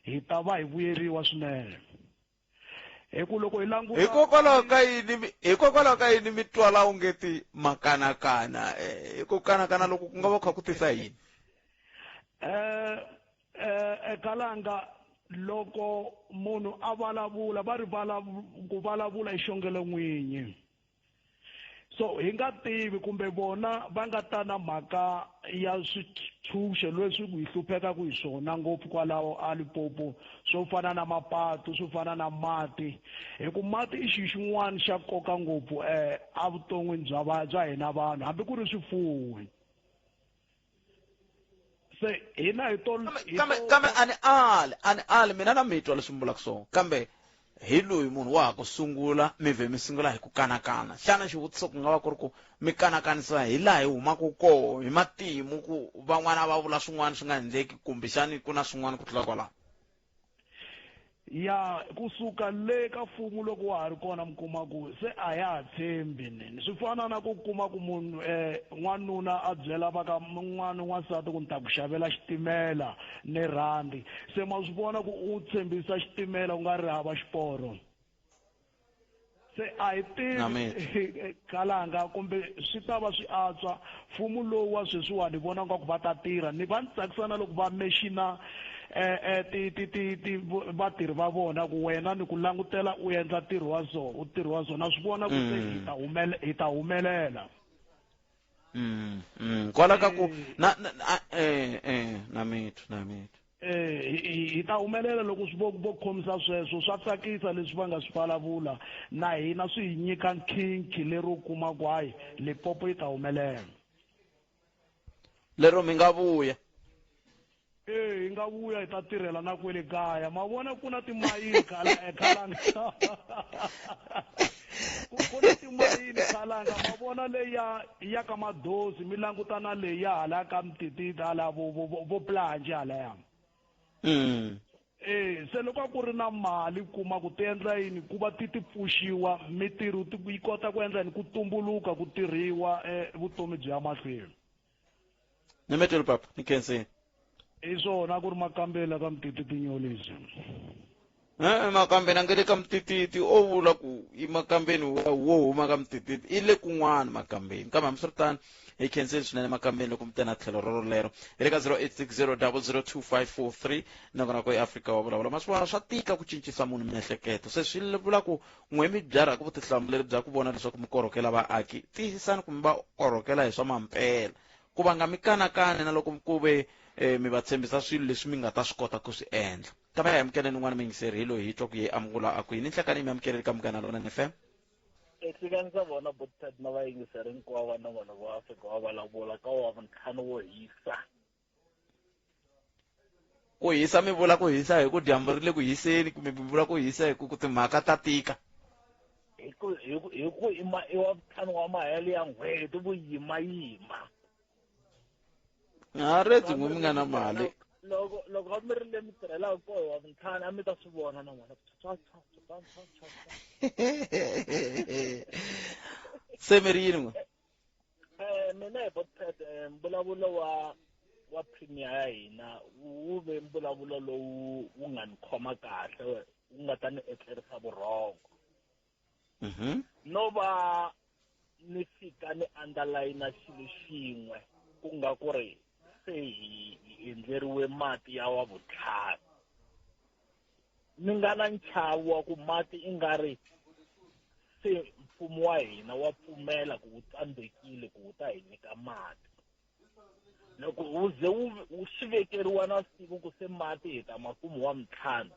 hi ta va hi vuyeriwa swinene hi ku loko hi languta hikokwalaho ka yini mi twala ungeti makanakana hi ku kanakana loko ku nga va kha ku tisa yini? Kalanga loko munhu a vulavula va ri ku vulavula i xongelo n'winyi, so hi nga tivi kumbe vona va nga ta na mhaka ya switshunxo leswi hi hluphekaka hi swona ngopfu kwalaho a Limpopo, swo fana na mapatu, swo fana na mati, hi ku mati i xilo xin'wana xa nkoka ngopfu evuton'wini bya hina vanhu hambi ku ri swifuwo. Se hina hi to kambe a ni ali mina na mitwa leswi mi vulaka swona, kambe hi loyi munhu wa ha ku sungula mi vhe mi sungula hi ku kanakana. Xana xivutiso ku nga va ku ri ku mi kanakanisa hi laha hi humaka koho hi matimu ku van'wana va vula swin'wana swi nga endleki, kumbexani ku na swin'wana ku tlula kwalaho? Ya kusuka le ka mfumo loko wa ha ri kona mi kuma ku se a ya ha tshembi nini. Swi fana na ku kuma ku munhu n'wanuna a byela va ka n'wana n'wansati ku ni ta ku xavela xitimela ni rhandi, se ma swi vona ku u tshembisa xitimela ku nga ri hava xiporo. Se a hi tivi kalanga kumbe swi ta va swi antswa mfumo lowu wa sweswiwani hi vona nga ku va ta tirha ni va ni tsakisa na loko va mexina ti vatirhi va vona ku wena ni ku langutela u endla ntirho wa so u ntirho wa so na swi vona ku se hi ta humelela. Kwala ka ku na na mithu hi ta humelela loko swi vo khomisa sweswo. Swa tsakisa leswi va nga swi vulavula na hina, swi hi nyika nkhinkhi lero kuma ku hayi Limpopo yi ta humelela. Lero mi nga vuya? Hi nga vuya hi ta tirhela na kwele kaya. Ma vona ku na timayini khalanga ku na timayini khalanga, ma vona leyi ya ka Madosi mi languta na leyi ya hala ka Mtititi hala vo Planje halaya. Se loko a ku ri na mali kuma ku ti endla yini ku va ti pfuxiwa mitirho yi kota ku endla yini ku tumbuluka ku tirhiwa vutomi byi ya mahlweni. Ni metelo papa ni khensini. I swona ku ri makambela ka Mtititi nyolisi. Makambeni a nge le ka Mtititi, o vula ku i makambeni wo huma ka Mtititi i le kun'wana makambeni. Kambe hambiswiritano hi khensile swinene makambeni loko mi te na tlhelo rolero. Hi le ka 0860 002543 nakona ku eAfrika wa vulavula. Ma swi vona swa tika ku cincisa munhu miehleketo, se swi vula ku n'we mi byarhaka vutihlamuleri bya ku vona leswaku mi korhokela vaaki, tiyisisani ku mi va korhokela hi swa mampela, ku va nga mi kanakani na loko ku ve mi va tshembisa swilo leswi mi nga ta swi kota ku swi endla. Kambe hi amukeleni un'wana muyingiseri hi loyi hi twa ku ye amukula a ku yini nhlekani mi amukeleli ka Munghana Lonene FM. Ehlekani vona Botad na vayingiseri hinkwavo va nongonoko wa Afrika wa vulavula ka wa vuntlhanu wo hisa. Ku hisa mi vula ku hisa hi ku dyambu ri le ku hiseni kumbe mi vula ku hisa hi ku timhaka ta tika? Hi ku i wa vuntlhanu wa mahelo ya n'hweti vo yimayima. A redzi n'we mi nga na mali. Loko a mi ri le mi tirhelaka koho wa vuntlhanu a mi ta swi vona na n'wina. Se mi ri yini n'we? Mina hi Botpet mbulavulo wa premier ya hina wu ve mbulavulo lowu wu nga ni khoma kahle, wu nga ta ni etlerisa vurhongo. No va ni fika ni underline xilo xin'we ku nga ku ri se hi endleriwe mati ya wa vuntlhanu. Ni nga na nchavo wa ku mati i nga ri se mfumo wa hina wa pfumela ku wu tsandzekile ku wu ta hi nyika mati. Loko wu ze wu swi vekeriwa na siku ku se mati hi ta makumu wa mintlhanu.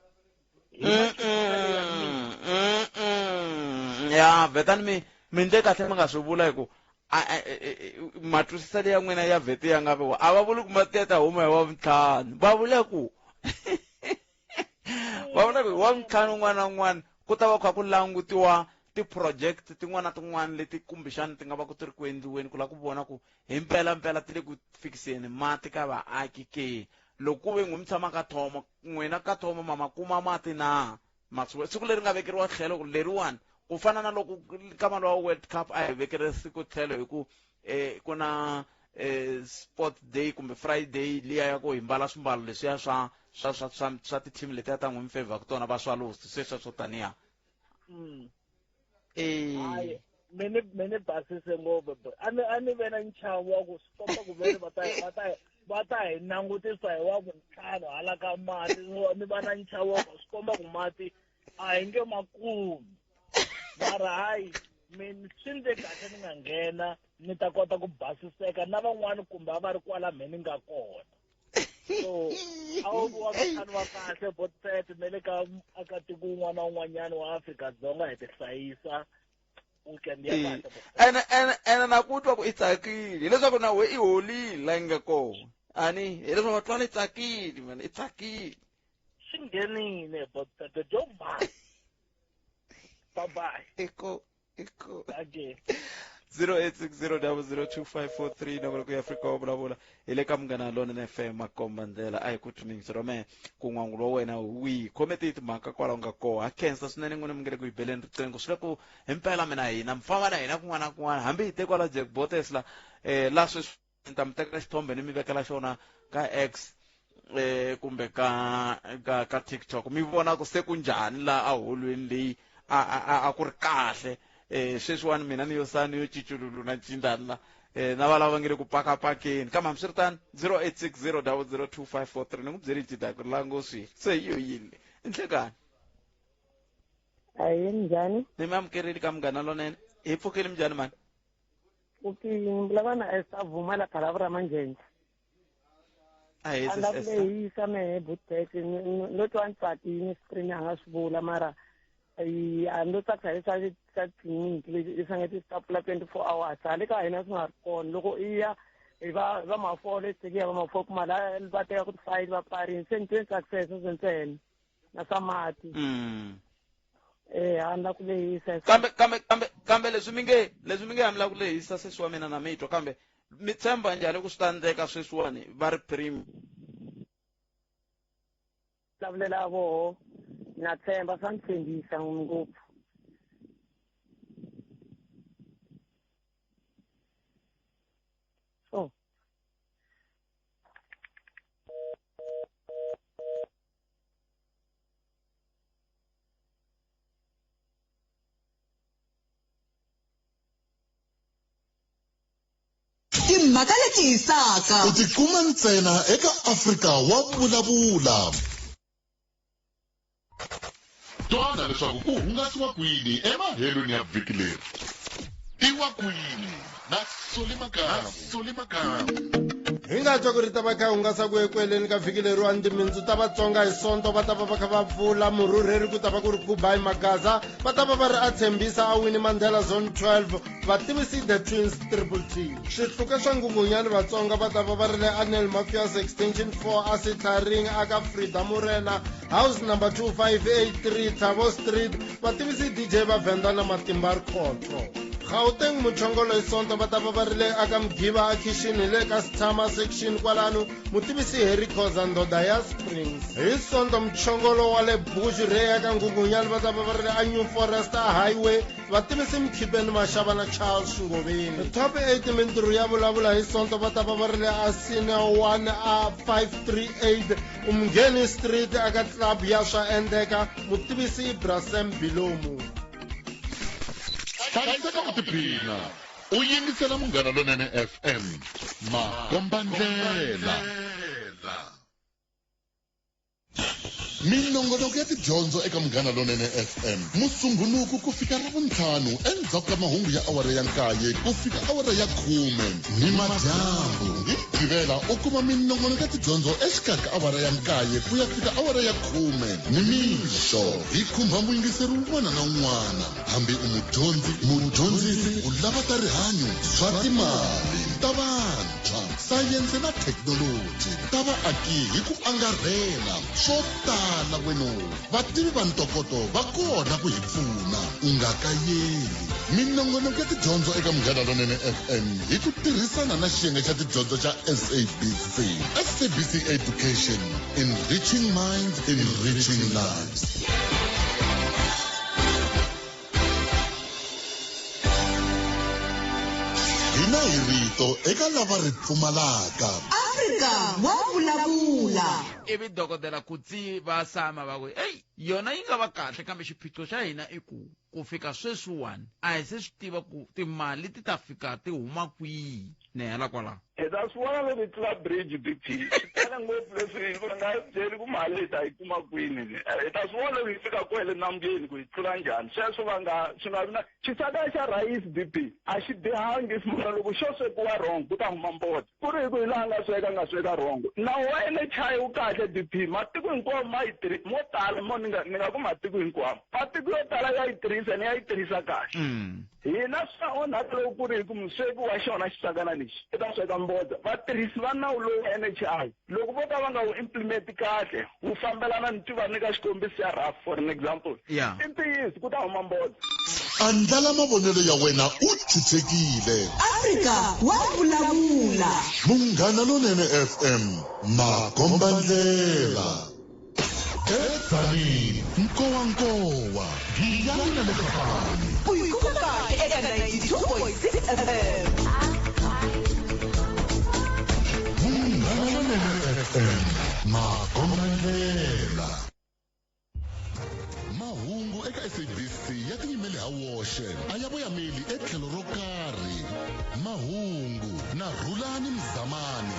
Ya vetani mi ndle kahle mi nga swi vula hi ku matwisiselo ya n'wina ya vheti ya nga viwa a va vuli ku mati ya ta huma hi wa vuntlhanu, va vula ku va vula ku hi wa vuntlhanu un'wana na un'wana ku ta va kha ku langutiwa ti-project tin'wana na tin'wana leti kumbexani ti nga va ku ti ri ku endliweni ku lava ku vona ku hi mpelampela ti le ku fikiseni mati ka vaaki ke loko ku ve n'wi mi tshama ka thomo n'wina ka thomo ma ma kuma mati na masiku siku leri nga vekeriwa tlhelo ku leriwani ku fana na loko ka mali wa world cup a hi vekele siku tlhelo hi ku eh ku na eh sport day kumbe friday liya ya ku hi mbala swimbalo leswiya swa swa swa swa swa ti-team letiya ta n'wi mi favor tona va swallows sweswiya swo taniya eh mene mene basise ngopfu a ni a ni ve na nchavo wa ku swi komba ku vele va ta va ta va ta hi langutisa hi wa vuntlhanu hala ka mati ni va na nchavo wa ku swi komba ku mati a hi nge ma kumi mara hayi min swi ndze kahle ni nga nghena ni ta kota ku basiseka na van'wani kumbe a va ri kwala mhe ni nga kona so a wu wa ntlhanu wa kahle botset na le ka akatiko un'wana na un'wanyana wa Afrika-Dzonga hi tihlayisa weekend ya kahle ene ene ene na ku twa ku i tsakile hileswaku na we i holile la yi nga kona ani hileswaku va twala i tsakile man i tsakile swi nghenile botset dyo mhani bye bye eko eko okay 0860002543 nomboro ku ya Afrika wa vulavula hi le ka munghana lonene FM makomba ndlela a hi ku twinings rome ku n'wangulo wa wena wihi khome tihi timhaka kwalaho nga koho ha khensa swinene n'wina mi nge le ku yi beleni riqingho swi le ku himpela mina hina mi famba na hina kun'wana na kun'wana hambi hi te kwala Jack Botes la eh la sweswi ni ta mi tekela xithombe ni mi vekela xona ka X eh kumbe ka ka ka TikTok mi vona ku se ku njhani la a holweni leyi a a a ku ri kahle eh sweswiwani mina ni yo sani yo cicululu na cindani la eh na valava va nge le ku pakapakeni kambe hambiswiritano 0860002543 ni n'wi byeli cida ku ri la ngo swi se hi yo yini i nhlekani Ahee, minjhani? Ni mi amukerile ka munghana lonene hi pfukile minjhani mani Pfukile ni vulavula na Esther Vuma la Khalavura Manjhenjhe. Ahee A sis la ku Esther lehisa mehe Bootback no twa ni tsakile screen a nga swi vula mara a ni lo tsakisa hi swa swa tliliniki leswi nga ti ta pfula 24 hours hale ka hina swi nga ri kona loko i ya hi va va mafolo esiteki ya va mafolo kuma la va teka ku tifayili va pfarini se ni twe ni tsakisa hi sweswo ntsena na swa mati eh a ni la ku lehisa kambe kambe kambe kambe leswi mi nge leswi mi nge a mi la ku lehisa sesi wa mina na mi twa kambe mi tshemba njhani ku swi ta endleka sweswiwani va ri prim vulavulela voho na tshemba swa ni tshembisa ngopfu so Timhaka leti hisaka. U ti kuma ntsena eka Afrika wa Vulavula. Twana leswaku ku hungasiwa kwini emahelweni ya vhiki leri. I wa kwini na Solly Makamu. Solly Makamu. Hi nga twa ku ri ta va kha hungasa ku ekweleni ka vhiki leriwani timintsu ta vatsonga hi sonto va ta va va kha va pfula murhurheri ku ta va ku ri kubai magaza va ta va va ri a tshembisa a winnie mandela zone 12 vativisi the twins triple t swihluke swa nghunghunyani vatsonga va ta va va ri le anel mafias extension 4 a sitlharing aka frida murena house number 2583 thabo street vativisi dj va venda na matimba rikhotso gauteng muchongolo hi sonto va ta va va ri le aka mgiva a khixini hi le ka sitshama section kwalano mutivisi harry khoza ndoda ya springs hi sonto muchongolo wa le bush re eka nghunghunyani va ta va va ri le a new forest a highway vativisi mkhipeni maxava na charles ngoveni top 8 mintirho ya vulavula hi sonto va ta va va ri le a senior 1 a 538 umngeni street aka club ya swa endleka mutivisi ibrasem bilomu Hlayiseka u tiphina u yingisela Munghana Lonene FM makombandlela. Minongonoko ya tidyondzo eka Munghana Lonene FM Musumbhunuku ku fika Ravuntlhanu endzhaku ka mahungu ya awara ya nkaye ku fika awara ya khume nimadyambu. Hi Mugqivela u kuma minongonoko ya tidyondzo exikarhi ka awara ya nkaye ku ya fika awara ya khume nimixo. Hi khumba muyingiseri un'wana na un'wana, hambi u mudyondzi, mudyondzisi, u lava ta rihanyo, swa timali. Ta vantshwa, sayense na thekinoloji, ta vaaki hi ku angarhela, swo tala weno. Vativi va ntokoto va kona ku hi pfuna. U nga kayeli. Minongonoko ya tidyondzo eka Munghana Lonene FM hi ku tirhisana na xiyenge xa tidyondzo xa SABC. SABC Education, enriching minds, enriching lives. Hina hi rito eka lava ri pfumalaka. Afrika wa vulavula. Ivi dokodela Kutsi va sama va ku, Eyi, yona yi nga va kahle, kambe xiphiqo xa hina i ku, ku fika sweswiwani a hi se swi tiva ku timali ti ta fika ti huma kwihi. Ni hela kwalaho. Hi ta swi vona loko hi tlula bridge BP. Swi tele ngopfu leswi va nga byeli ku mali hi ta yi kuma kwini. Hi ta swi vona loko hi fika kwele nambyeni ku hi tlula njhani. Sweswo va nga swi nga vi na xisaka xa rhayisi BP a xi bihangi mara loko xo swekiwa wrong ku ta huma mbota. Ku ri hi ku hi laha nga sweka nga sweka wrong. Nawu wa NHI wu kahle BP matiko hinkwawo ma yi tirhi mo tala mo ni nga ni nga ku matiko hinkwawo. Matiko yo tala ya yi tirhisa ni ya yi tirhisa kahle. Hina swi ta onhaka loko ku ri hi ku musweki wa xona xisakana lexi i ta sweka mbodza. Vatirhisi va nawu lowu wa NHI loko vo ka va nga wu implement kahle wu fambelana ni tiva nyika xikombiso xa RAF for an example. I ntiyiso ku ta huma mbodza. Andlala mavonelo ya wena u chuchekile. Afrika wa vulavula. Munghana Lonene FM, makombandlela. Edzanini, nkowankowa, Giyani na le Kapani. U yi kuma kahle eka 92.6 FM. Munghana Lonene FM, makombandlela. Mahungu eka SABC ya tinyimele ha woxe, a ya voyameli etlhelo ro karhi. Mahungu na Rhulani Mzamani.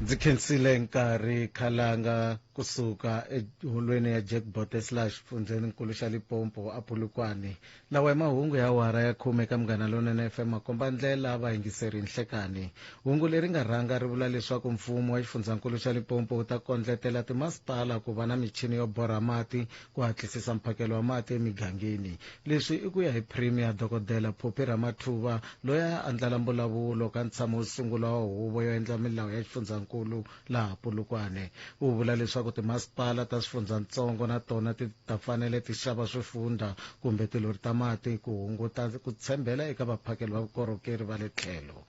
Ndzi khensile nkarhi khalanga kusuka eholweni ya Jack Botes laha xifundzheninkulu xa Limpopo a Polokwane. Lawa i mahungu ya awara ya khume eka Munghana Lonene FM makomba ndlela vayingiseri nhlekani. Hungu leri nga rhanga ri vula leswaku mfumo wa xifundzhankulu xa Limpopo wu ta kondletela timasipala ku va na michini yo borha mati ku hatlisisa mphakelo wa mati emigangeni. Leswi i ku ya hi Premier Dokodela Phophi Ramathuba loyi a andlala mbulavulo ka ntshamo wo sungula wa huvo yo endla milawu ya xifundzhankulu laha Polokwane. U vula leswaku timasipala ta swifundzhantsongo na tona ti ta fanele ti xava swifundha kumbe tilori ta mati ku hunguta ku tshembela eka vaphakeli va vukorhokeri va le tlhelo.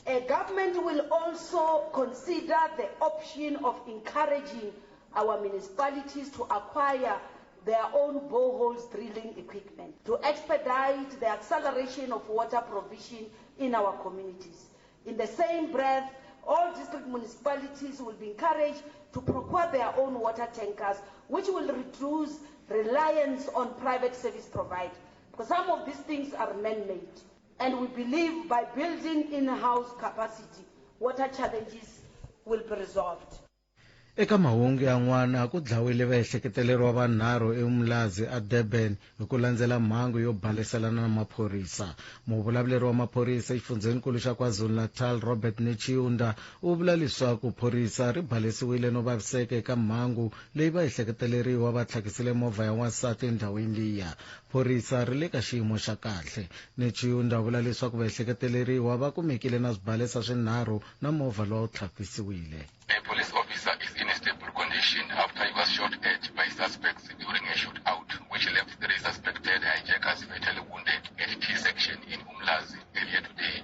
A government will also consider the option of encouraging our municipalities to acquire their own boreholes drilling equipment to expedite the acceleration of water provision in our communities. In the same breath, all district municipalities will be encouraged to procure their own water tankers, which will reduce reliance on private service providers. Because some of these things are man-made. And we believe by building in-house capacity, water challenges will be resolved. Eka mahungu yan'wana, ku dlawile vaehleketeleriwa vanharhu eUmlazi eDurban hi ku landzela mhangu yo baleselana na maphorisa. Muvulavuleri wa maphorisa exifundzheninkulu xa KwaZulu-Natal Robert Netshiunda u vula leswaku phorisa ri balesiwile no vaviseka eka mhangu leyi vaehleketeleriwa va tlhakisile movha ya wansati endhawini liya. Phorisa ri le ka xiyimo xa kahle. Netshiunda u vula leswaku vaehleketeleriwa va kumekile na swibalesa swinharhu na movha lowa wu tlhakisiwile. A police officer is in a stable condition after he was shot at by suspects during a shootout, which left three suspected hijackers fatally wounded at T-section in Umlazi earlier today.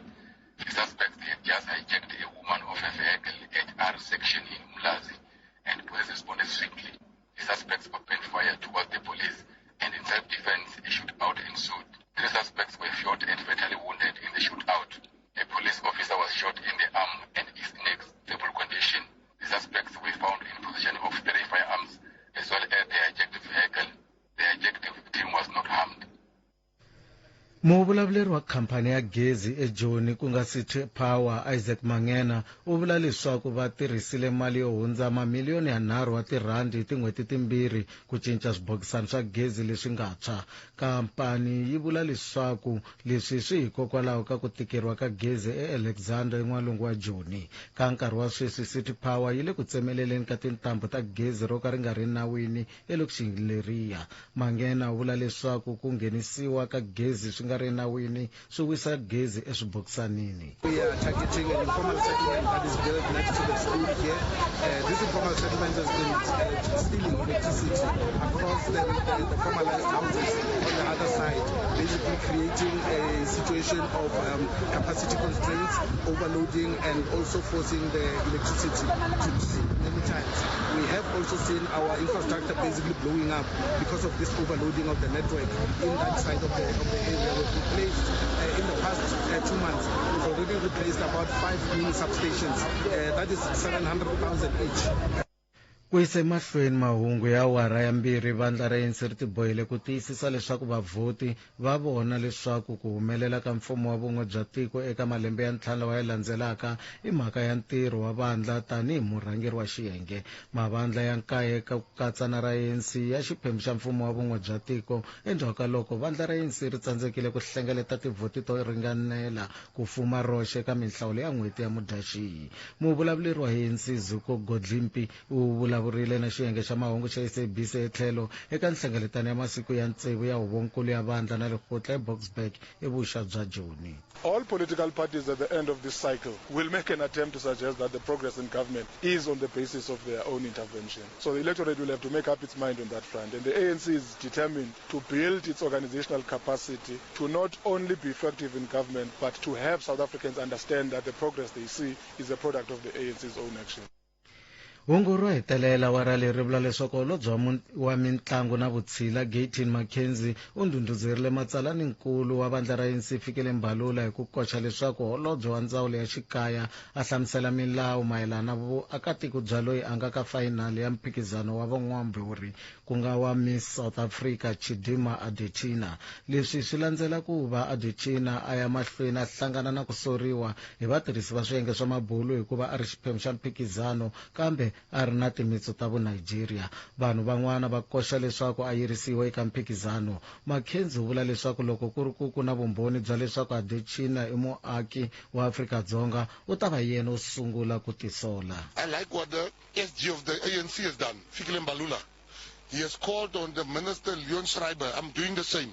The suspects had just hijacked a woman off a vehicle at R section in Umlazi, and police responded swiftly. The suspects opened fire towards the police, and in self-defense, a shootout ensued. Three suspects were shot and fatally wounded in the shootout. A police officer was shot in the arm and is in a stable condition. The suspects were found in possession of three firearms as well as the hijacked vehicle. The hijacked victim was not harmed. Muvulavuleri wa khampani ya gezi eJoni ku nga City Power Isaac Mangena u vula leswaku va tirhisile mali yo hundza mamiliyoni yanharhu wa tirhandi hi tin'hweti timbirhi ku cinca swibokisana swa gezi leswi nga tshwa. Khampani yi vula leswaku leswi swi hikokwalaho ka ku tikeriwa ka gezi eAlexandra en'walungu wa Joni. Ka nkarhi wa sweswi City Power yi le ku tsemeleleni ka tintambu ta gezi ro ka ri nga ri nawini elokixini leriya. Mangena u vula leswaku ku nghenisiwa ka gezi swi nga ri enawini swi wisa gezi eswibokisanini. We are targeting an informal settlement that is built next to the school here. This informal settlement has been stealing electricity across the formalized houses on the other side, basically creating a situation of capacity constraints, overloading, and also forcing the electricity to drop many times. We have also seen our infrastructure basically blowing up because of this overloading of the network in that side of the area. We've replaced, in the past 2 months, we've already replaced about 5 mini substations. That is 700,000 each. Ku yisa emahlweni mahungu ya awara ya 2, vandla ra ANC ri tibohile ku tiyisisa leswaku vavhoti va vona leswaku ku humelela ka mfumo wa vun'we bya tiko eka malembe ya 5 lawa ya landzelaka i mhaka ya ntirho wa vandla tanihi murhangeri wa xiyenge. Mavandla ya 9 ku katsa na ra ANC ya xiphemu xa mfumo wa vun'we bya tiko endzhaku ka loko vandla ra ANC ri tsandzekile ku hlengeleta tivhoti to ringanela ku fuma roxe eka minhlawulo ya n'hweti ya Mudyaxihi. Muvulavuleri wa ANC Zuko Godlimpi u vulavurile na xiyenge xa mahungu xa SABC etlhelo eka nhlengeletano ya masiku ya 6 ya huvonkulu ya vandla na lekgotla eBoksburg evuxa bya Joni. All political parties at the end of this cycle will make an attempt to suggest that the progress in government is on the basis of their own intervention. So the electorate will have to make up its mind on that front. And the ANC is determined to build its organizational capacity to not only be effective in government, but to have South Africans understand that the progress they see is a product of the ANC's own action. Hungu ro hetelela wa ra leri vula leswaku holobye wa mintlangu na vutshila Gayton McKenzie u ndhundhuzerile matsalaninkulu wa vandla ra ANC Fikile Mbalula hi ku koxa leswaku holobye wa ndzawulo ya xikaya a hlamusela milawu mayelana vuakatiko bya loyi a nga ka fayinali ya mphikizano wa van'wambhuri ku nga wa Miss South Africa Chidimma Adetshina. Leswi swi landzela ku va Adetshina a ya mahlweni a hlangana na ku soriwa hi vatirhisi va swiyenge swa mabulu hikuva a ri xiphemu xa mphikizano kambe a ri na timitsu ta vuNigeria. Vanhu van'wana va koxa leswaku a yirisiwe eka mphikizano. McKenzie u vula leswaku loko ku ri ku na vumbhoni bya leswaku Adetshina i muaki wa Afrika-Dzonga u ta va yena wo sungula ku tisola. I like what the SG of the ANC has done, Fikile Mbalula. He has called on the Minister Leon Schreiber. I'm doing the same.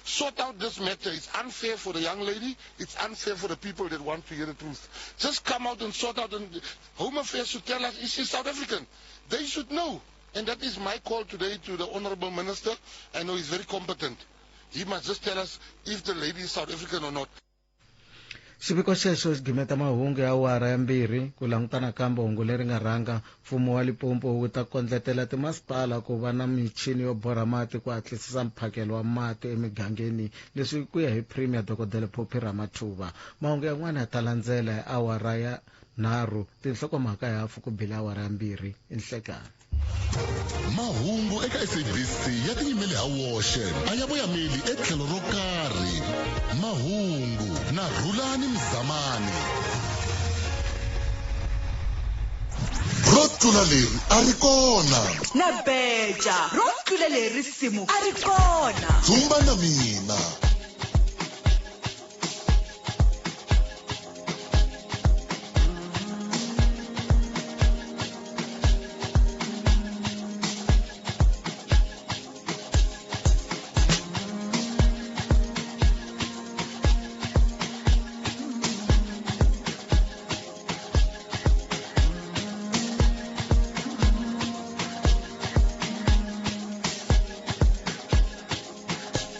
Sort out this matter. It's unfair for the young lady. It's unfair for the people that want to hear the truth. Just come out and sort out. And Home Affairs should tell us, is she South African? They should know. And that is my call today to the Honorable Minister. I know he's very competent. He must just tell us if the lady is South African or not. Xiviko xexo xi gimeta mahungu ya awara ya 2 ku langutana kambe hungu leri nga rhanga. Mfumo wa Limpopo wu ta kondletela timasipala ku va na michini yo borha mati ku hatlisisa mphakelo wa mati emigangeni, leswi ku ya hi Premier Dr. Phophi Ramathuba. Mahungu yan'wana ya ta landzela hi awara ya 3, tinhlokomhaka ya hafu ku bile awara ya 2 enhlekani. Mahungu eka SABC ya tinyimele ha woxe, a ya voyameli etlhelo ro karhi. Mahungu na Rhulani Mzamani. Ro tlula leri a ri kona. Na beja, ro tlula leri risimu a ri kona. Dzumba na mina.